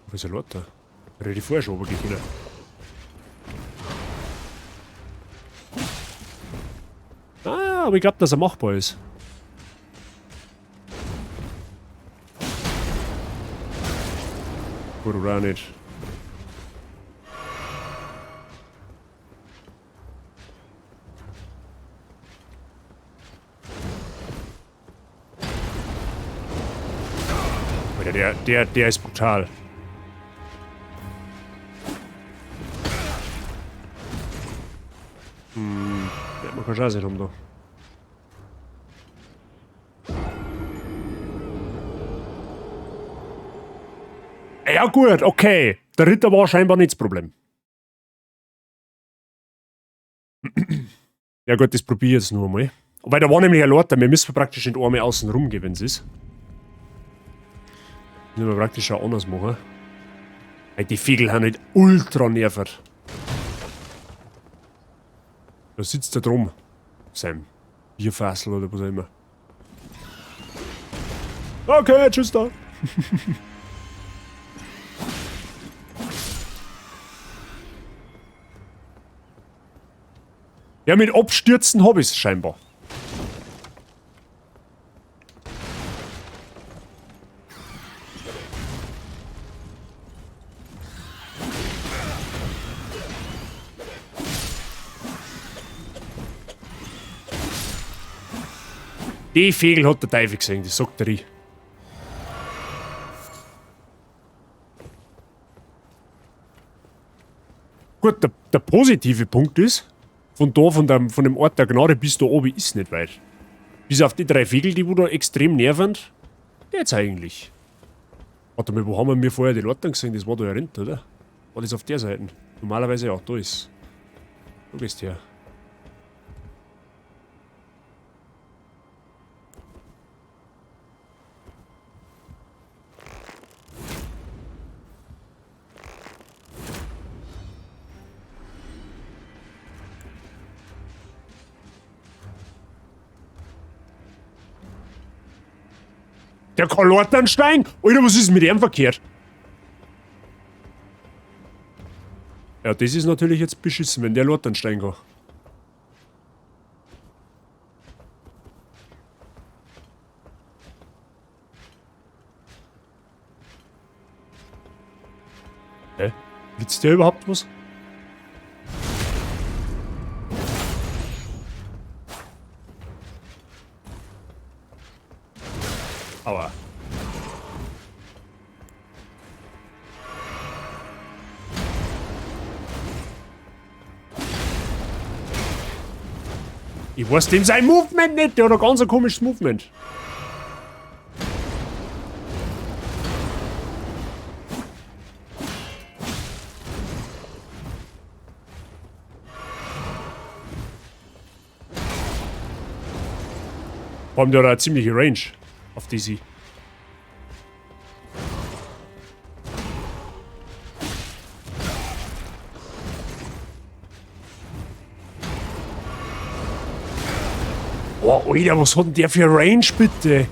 Wo ist der Leute? Hätte ich vorher schon runtergehen können. Ah, aber ich glaub, dass er machbar ist. Gut, oder auch nicht. Alter, der ist brutal. Der hat man keine Chance haben da. Ja gut, okay. Der Ritter war scheinbar nicht das Problem. Ja gut, das probier ich jetzt nur mal. Weil da war nämlich ein Leute, wir müssen praktisch nicht einmal außen rum gehen, wenn's ist. Müssen wir praktisch auch anders machen. Weil die Vögel haben halt ultra nervig. Da sitzt er drum. Sein Bierfassel oder was auch immer. Okay, tschüss da. Ja, mit Abstürzen hab ich's scheinbar. Die Vögel hat der Teufel gesehen, das sagt der ich. Gut, der positive Punkt ist, von da, von dem Ort der Gnade bis da oben ist nicht weit. Bis auf die drei Vögel, die wo da extrem nerven, geht's eigentlich. Warte mal, wo haben wir vorher die Leute gesehen? Das war da ja rennt, oder? War das auf der Seite? Normalerweise ja, da ist. Da gehst du her. Der Karlottenstein? Alter, was ist mit ihm verkehrt? Ja, das ist natürlich jetzt beschissen, wenn der Lortenstein kann. Hä? Blitzt der überhaupt was? Aua. Ich weiß dem sein Movement nicht, der hat ein ganz ein komisches Movement. Vor allem der hat eine ziemliche Range auf die sie. Oh, Alter, was hat denn der für Range, bitte?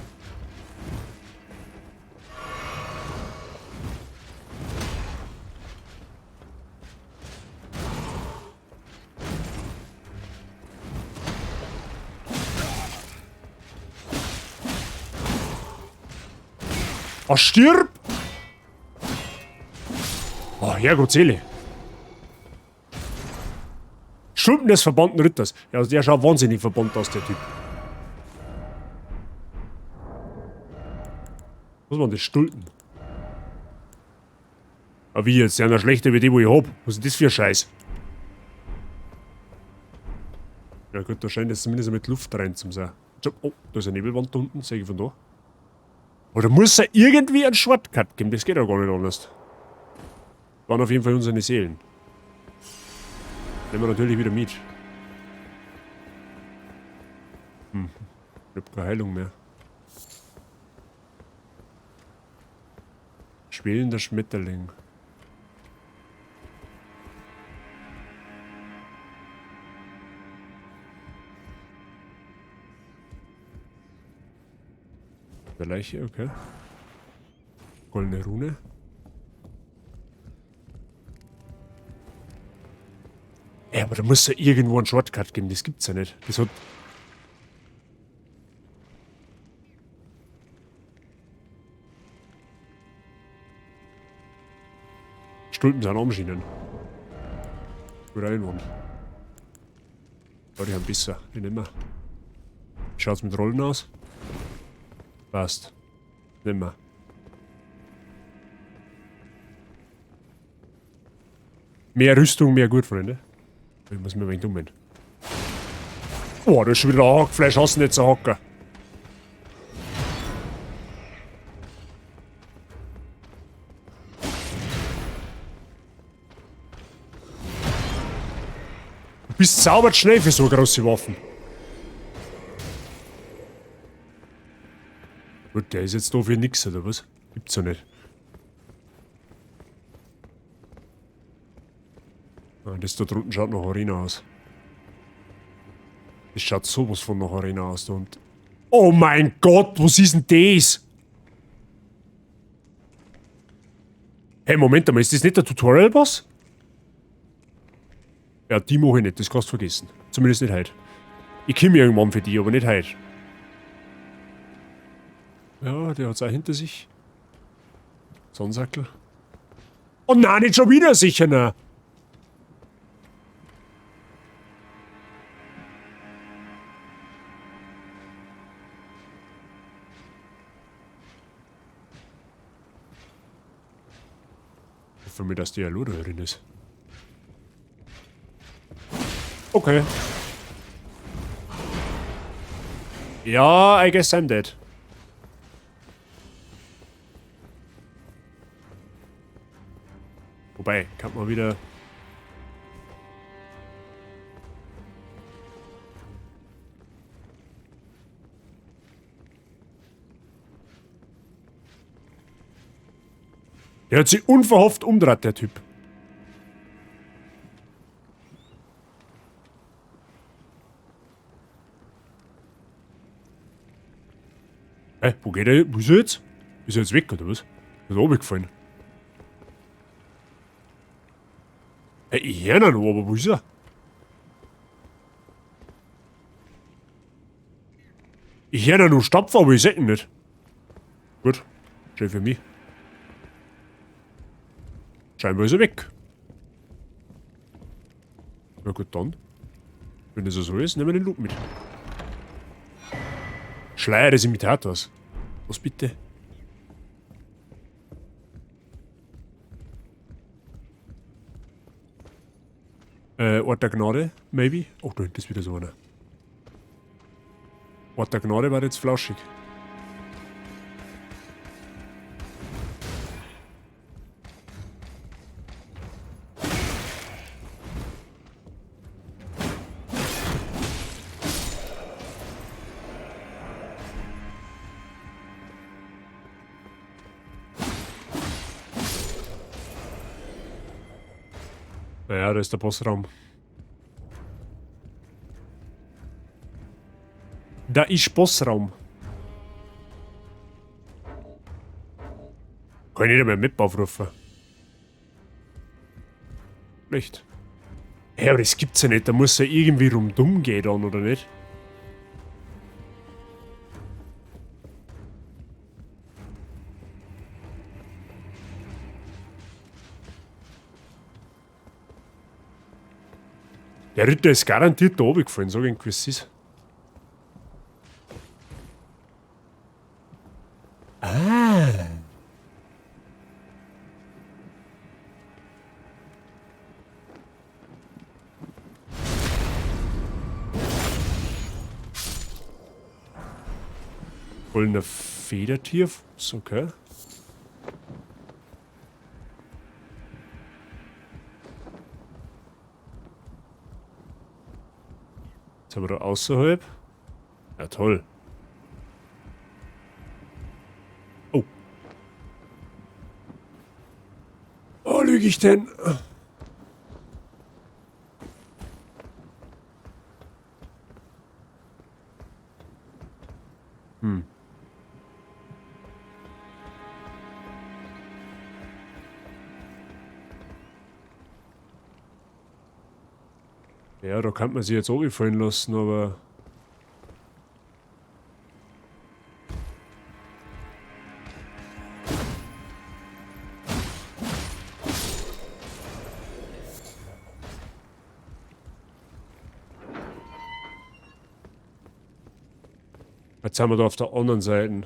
Oh, stirb! Oh, Herrgott, Seele. Schulden des verbannten Ritters. Ja, also der schaut wahnsinnig verbannt aus, der Typ. Was waren das? Stulpen? Ah, wie jetzt? Der ist ja schlechter wie die, wo ich hab. Was ist das für ein Scheiß? Ja gut, da scheint jetzt zumindest mit Luft rein zum sein. Oh, da ist eine Nebelwand da unten, sehe ich von da. Aber da muss ja irgendwie einen Shortcut geben, das geht ja gar nicht anders. Waren auf jeden Fall unsere Seelen. Nehmen wir natürlich wieder mit. Ich hab keine Heilung mehr. Schwelender Schmetterling. Der Leiche, okay. Goldene Rune. Ja, aber da muss ja irgendwo einen Shortcut geben, das gibt's ja nicht. Das hat. Stulpen sind Armschienen. Gut Einwand. Ja, die haben besser. Die nehmen wir. Wie schaut's mit Rollen aus? Passt. Nehmen wir. Mehr Rüstung, mehr gut, Freunde. Ich muss mir ein wenig dummen. Oh, da ist schon wieder ein Hackfleisch, hast du nicht so Hacker. Du bist sauber schnell für so große Waffen. Gut, der ist jetzt da für nix, oder was? Gibt's ja nicht. Ah, das da drunten schaut nach Arena aus. Das schaut sowas von nach Arena aus da unten. Oh mein Gott, was ist denn das? Hey, Moment einmal, ist das nicht der Tutorial-Boss? Ja, die mache ich nicht, das kannst du vergessen. Zumindest nicht heute. Ich komme irgendwann für die, aber nicht heute. Ja, der hat's auch hinter sich. Sonnensackel. Oh nein, nicht schon wieder, sicher nein. Für mich, dass die ja da drin ist. Okay. Ja, I guess I'm dead. Wobei, kann man wieder... Der hat sich unverhofft umdreht, der Typ. Hä, wo geht er? Wo ist er jetzt? Ist er jetzt weg, oder was? Ist er runtergefallen? Hey, ich hör ihn noch, aber wo ist er? Ich hör ihn nur stapfen, aber ich seh ihn nicht. Gut, schön für mich. Scheinbar ist er weg. Na gut, dann. Wenn das so ist, nehmen wir den Loot mit. Schleier des Imitators. Was bitte? Ort der Gnade, maybe? Oh, da hinten ist wieder so einer. Ort der Gnade war jetzt flauschig. Naja, da ist der Bossraum. Da ist Bossraum. Kann ich nicht mehr Map aufrufen. Schlecht. Hä, aber das gibt's ja nicht. Da muss ja irgendwie rundum gehen dann, oder nicht? Der Ritter ist garantiert da runtergefallen, sag ich, wie es ist. Ah. Goldener Federtier, ist okay. Jetzt haben wir da außerhalb. Ja, toll. Oh. Oh, lüge ich denn? Ja, da kann man sich jetzt runterfallen lassen, aber... Jetzt sind wir da auf der anderen Seite.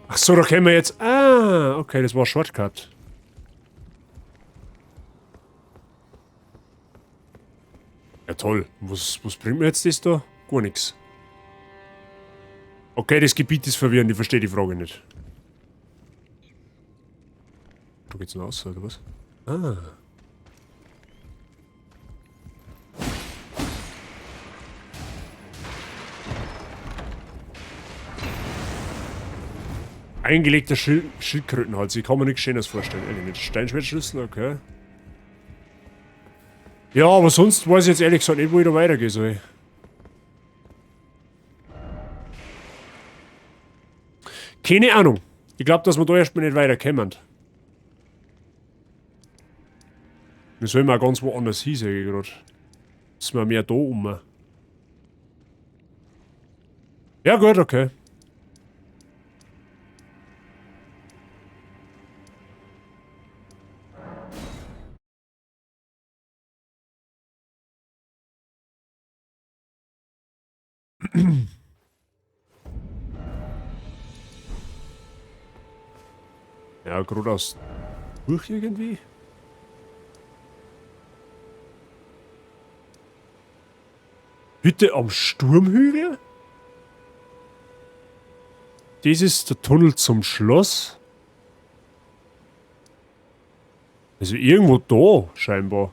Ach so, da können wir jetzt... Ah, okay, das war Shortcut. Ja toll. Was bringt mir jetzt das da? Gar nichts. Okay, das Gebiet ist verwirrend. Ich verstehe die Frage nicht. Da geht's noch raus, oder was? Ah. Eingelegter Schildkrötenhals. Ich kann mir nichts Schönes vorstellen. Ehrlich nicht. Steinschwertschlüssel, okay. Ja, aber sonst weiß ich jetzt ehrlich gesagt nicht, wo ich da weitergehen soll. Keine Ahnung. Ich glaub, dass wir da erstmal nicht weiterkommen. Wir sollen mal ganz woanders hin, sag ich grad. Ist mir mehr da um. Ja gut, okay. Ja, gerade aus Durch irgendwie? Hütte am Sturmhügel? Das ist der Tunnel zum Schloss. Also irgendwo da, scheinbar.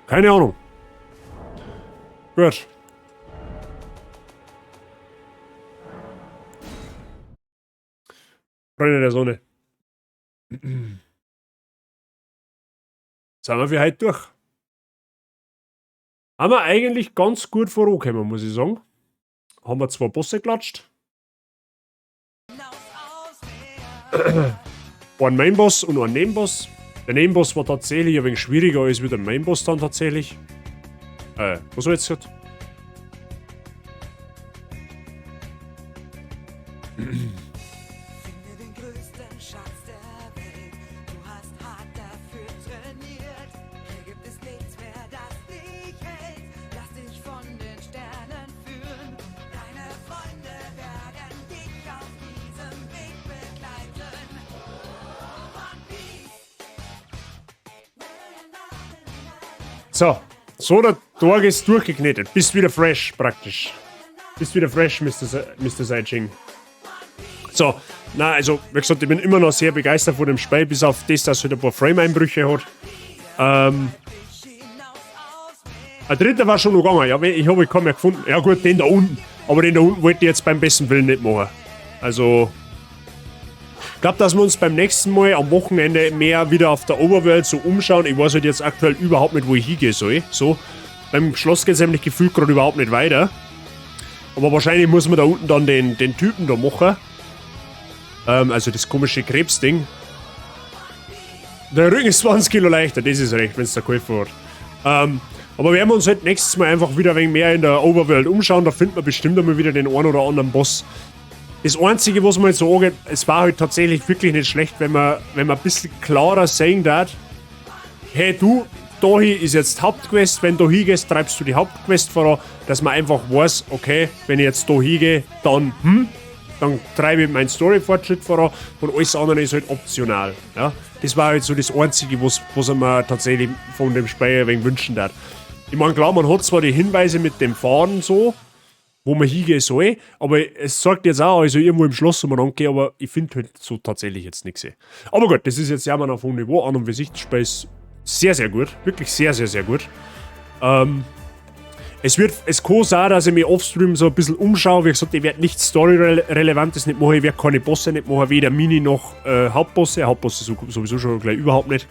Keine Ahnung. Gut. Freunde der Sonne. Sind wir für heute durch. Haben wir eigentlich ganz gut vorangekommen, muss ich sagen. Haben wir 2 Bosse geklatscht. Ein Mainboss und ein Nebenboss. Der Nebenboss war tatsächlich ein wenig schwieriger als wie der Mainboss dann tatsächlich. Was hab ich jetzt gesagt? So, so der Tag ist durchgeknetet. Bist wieder fresh praktisch. Bist wieder fresh, Mister Saijing. So, na, also, wie gesagt, ich bin immer noch sehr begeistert von dem Spiel, bis auf das, dass es halt ein paar Frame-Einbrüche hat. Ein dritter war schon noch gegangen, ja, ich habe keinen mehr gefunden. Ja gut, den da unten. Aber den da unten wollte ich jetzt beim besten Willen nicht machen. Also, ich glaub, dass wir uns beim nächsten Mal am Wochenende mehr wieder auf der Overworld so umschauen. Ich weiß halt jetzt aktuell überhaupt nicht, wo ich hingehen soll. So, beim Schloss geht's nämlich gefühlt grad überhaupt nicht weiter. Aber wahrscheinlich muss man da unten dann den Typen da machen. Also das komische Krebsding. Der Rücken ist 20 Kilo leichter, das ist recht, wenn's der geholfen hat. Aber werden wir uns halt nächstes Mal einfach wieder ein wenig mehr in der Overworld umschauen. Da finden wir bestimmt einmal wieder den einen oder anderen Boss. Das Einzige, was man jetzt so angeht, es war halt tatsächlich wirklich nicht schlecht, wenn man ein bisschen klarer sehen darf, hey du, da hier ist jetzt Hauptquest, wenn du hingehst, treibst du die Hauptquest voran, dass man einfach weiß, okay, wenn ich jetzt da hingehe, dann treibe ich meinen Story-Fortschritt voran und alles andere ist halt optional. Ja? Das war halt so das Einzige, was ich mir tatsächlich von dem Spiel ein wenig wünschen darf. Ich mein, klar, man hat zwar die Hinweise mit dem Faden so, wo man hingehen soll, aber es sagt jetzt auch, also irgendwo im Schloss, wo man angeht, aber ich find halt so tatsächlich jetzt nix. Aber gut, das ist jetzt ja mal auf hohem Niveau, an und für sich, das Spiel ist sehr, sehr gut. Wirklich sehr, sehr, sehr gut. Es kann sein, dass ich mich offstream so ein bisschen umschaue. Wie gesagt, ich werde nichts Story-Relevantes nicht machen, ich werde keine Bosse nicht machen, weder Mini noch Hauptbosse. Hauptbosse sowieso schon gleich überhaupt nicht.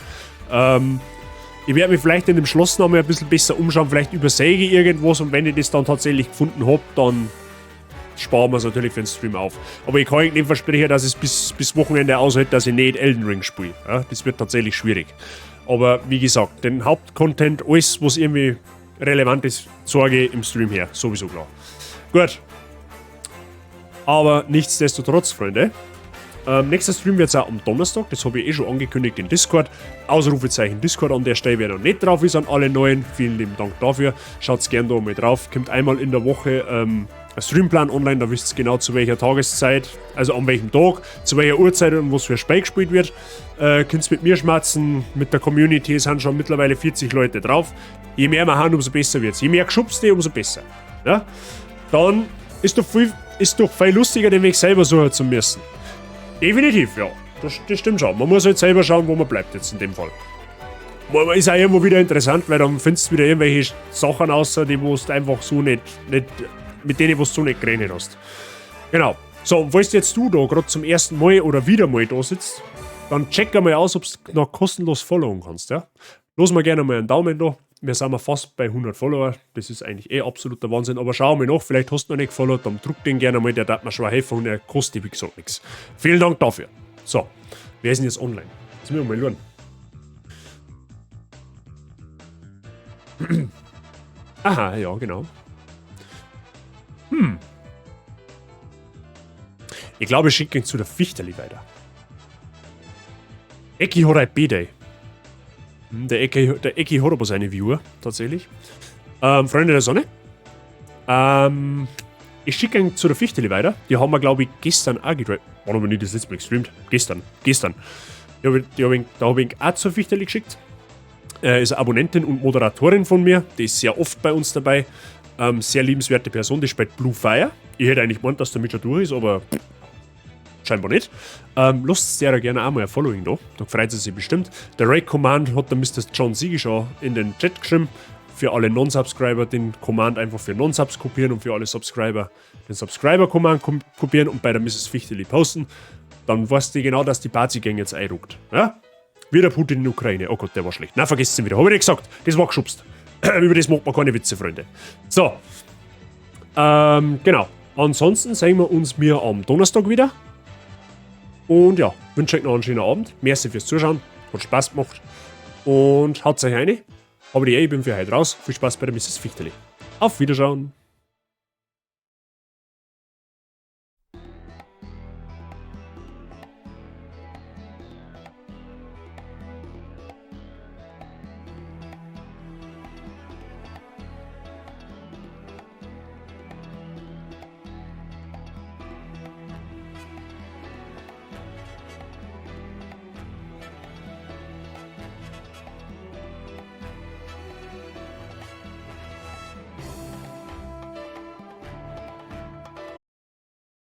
Ich werde mich vielleicht in dem Schloss noch mal ein bisschen besser umschauen, vielleicht übersäge ich irgendwas und wenn ich das dann tatsächlich gefunden hab, dann sparen wir es natürlich für den Stream auf. Aber ich kann nicht versprechen, dass es bis Wochenende aushält, dass ich nicht Elden Ring spiele. Ja, das wird tatsächlich schwierig. Aber wie gesagt, den Hauptcontent, alles was irgendwie relevant ist, zeige ich im Stream her. Sowieso klar. Gut. Aber nichtsdestotrotz, Freunde. Nächster Stream wird's auch am Donnerstag, das habe ich eh schon angekündigt in Discord. Ausrufezeichen Discord an der Stelle, wer noch nicht drauf ist, an alle Neuen. Vielen lieben Dank dafür. Schaut's gern da mal drauf. Kommt einmal in der Woche ein Streamplan online, da wisst ihr genau zu welcher Tageszeit, also an welchem Tag, zu welcher Uhrzeit und was für ein Spiel gespielt wird. Könnt's mit mir schmatzen, mit der Community, es sind schon mittlerweile 40 Leute drauf. Je mehr wir haben, umso besser wird's. Je mehr geschubst, umso besser. Ja? Dann ist doch viel lustiger, den Weg selber suchen zu müssen. Definitiv, ja. Das stimmt schon. Man muss halt selber schauen, wo man bleibt jetzt in dem Fall. Aber ist auch irgendwo wieder interessant, weil dann findest du wieder irgendwelche Sachen raus, die wo du einfach so nicht, nicht, mit denen wo du so nicht gerechnet hast. Genau. So, und falls jetzt du da grad zum ersten Mal oder wieder mal da sitzt, dann check einmal aus, ob's noch kostenlos followen kannst, ja. Lass mal gerne mal einen Daumen da. Wir sind mal fast bei 100 Follower. Das ist eigentlich eh absoluter Wahnsinn. Aber schau mal nach, vielleicht hast du noch nicht gefollowt, dann druck den gerne mal, der darf mir schon helfen und er kostet, wie gesagt, nichts. Vielen Dank dafür. So, wer ist denn jetzt online? Jetzt müssen wir mal schauen. Aha, ja, genau. Ich glaube, ich schicke ihn zu der Fichterli weiter. Ecki hat ein B-Day. Der Ecki hat aber seine Viewer, tatsächlich. Freunde der Sonne. Ich schicke ihn zu der Fichteli weiter. Die haben wir, glaube ich, gestern auch gedraft. Wann haben wir nicht das letzte Mal gestreamt? Gestern. Gestern. Die hab ich auch zur Fichteli geschickt. Ist eine Abonnentin und Moderatorin von mir. Die ist sehr oft bei uns dabei. Sehr liebenswerte Person, die spielt Blue Fire. Ich hätte eigentlich gemeint, dass der mit schon durch ist, aber pff, scheinbar nicht. Lasst der gerne auch mal ein Following da. Da freut sie sich bestimmt. Der Raid Command hat der Mr. John Siegi schon in den Chat geschrieben. Für alle Non-Subscriber den Command einfach für Non-Subs kopieren und für alle Subscriber den Subscriber-Command kopieren und bei der Mrs. Fichteli posten. Dann weißt du genau, dass die Bazi-Gang jetzt einrückt. Ja? Wieder Putin in der Ukraine. Oh Gott, der war schlecht. Na, vergesst ihn wieder. Hab ich nicht gesagt. Das war geschubst. Über das macht man keine Witze, Freunde. So. Genau. Ansonsten sehen wir uns mir am Donnerstag wieder. Und ja, wünsche euch noch einen schönen Abend. Merci fürs Zuschauen. Hat Spaß gemacht. Und haut euch rein. Aber die, ich bin für heute raus. Viel Spaß bei der Mrs. Fichteli. Auf Wiederschauen.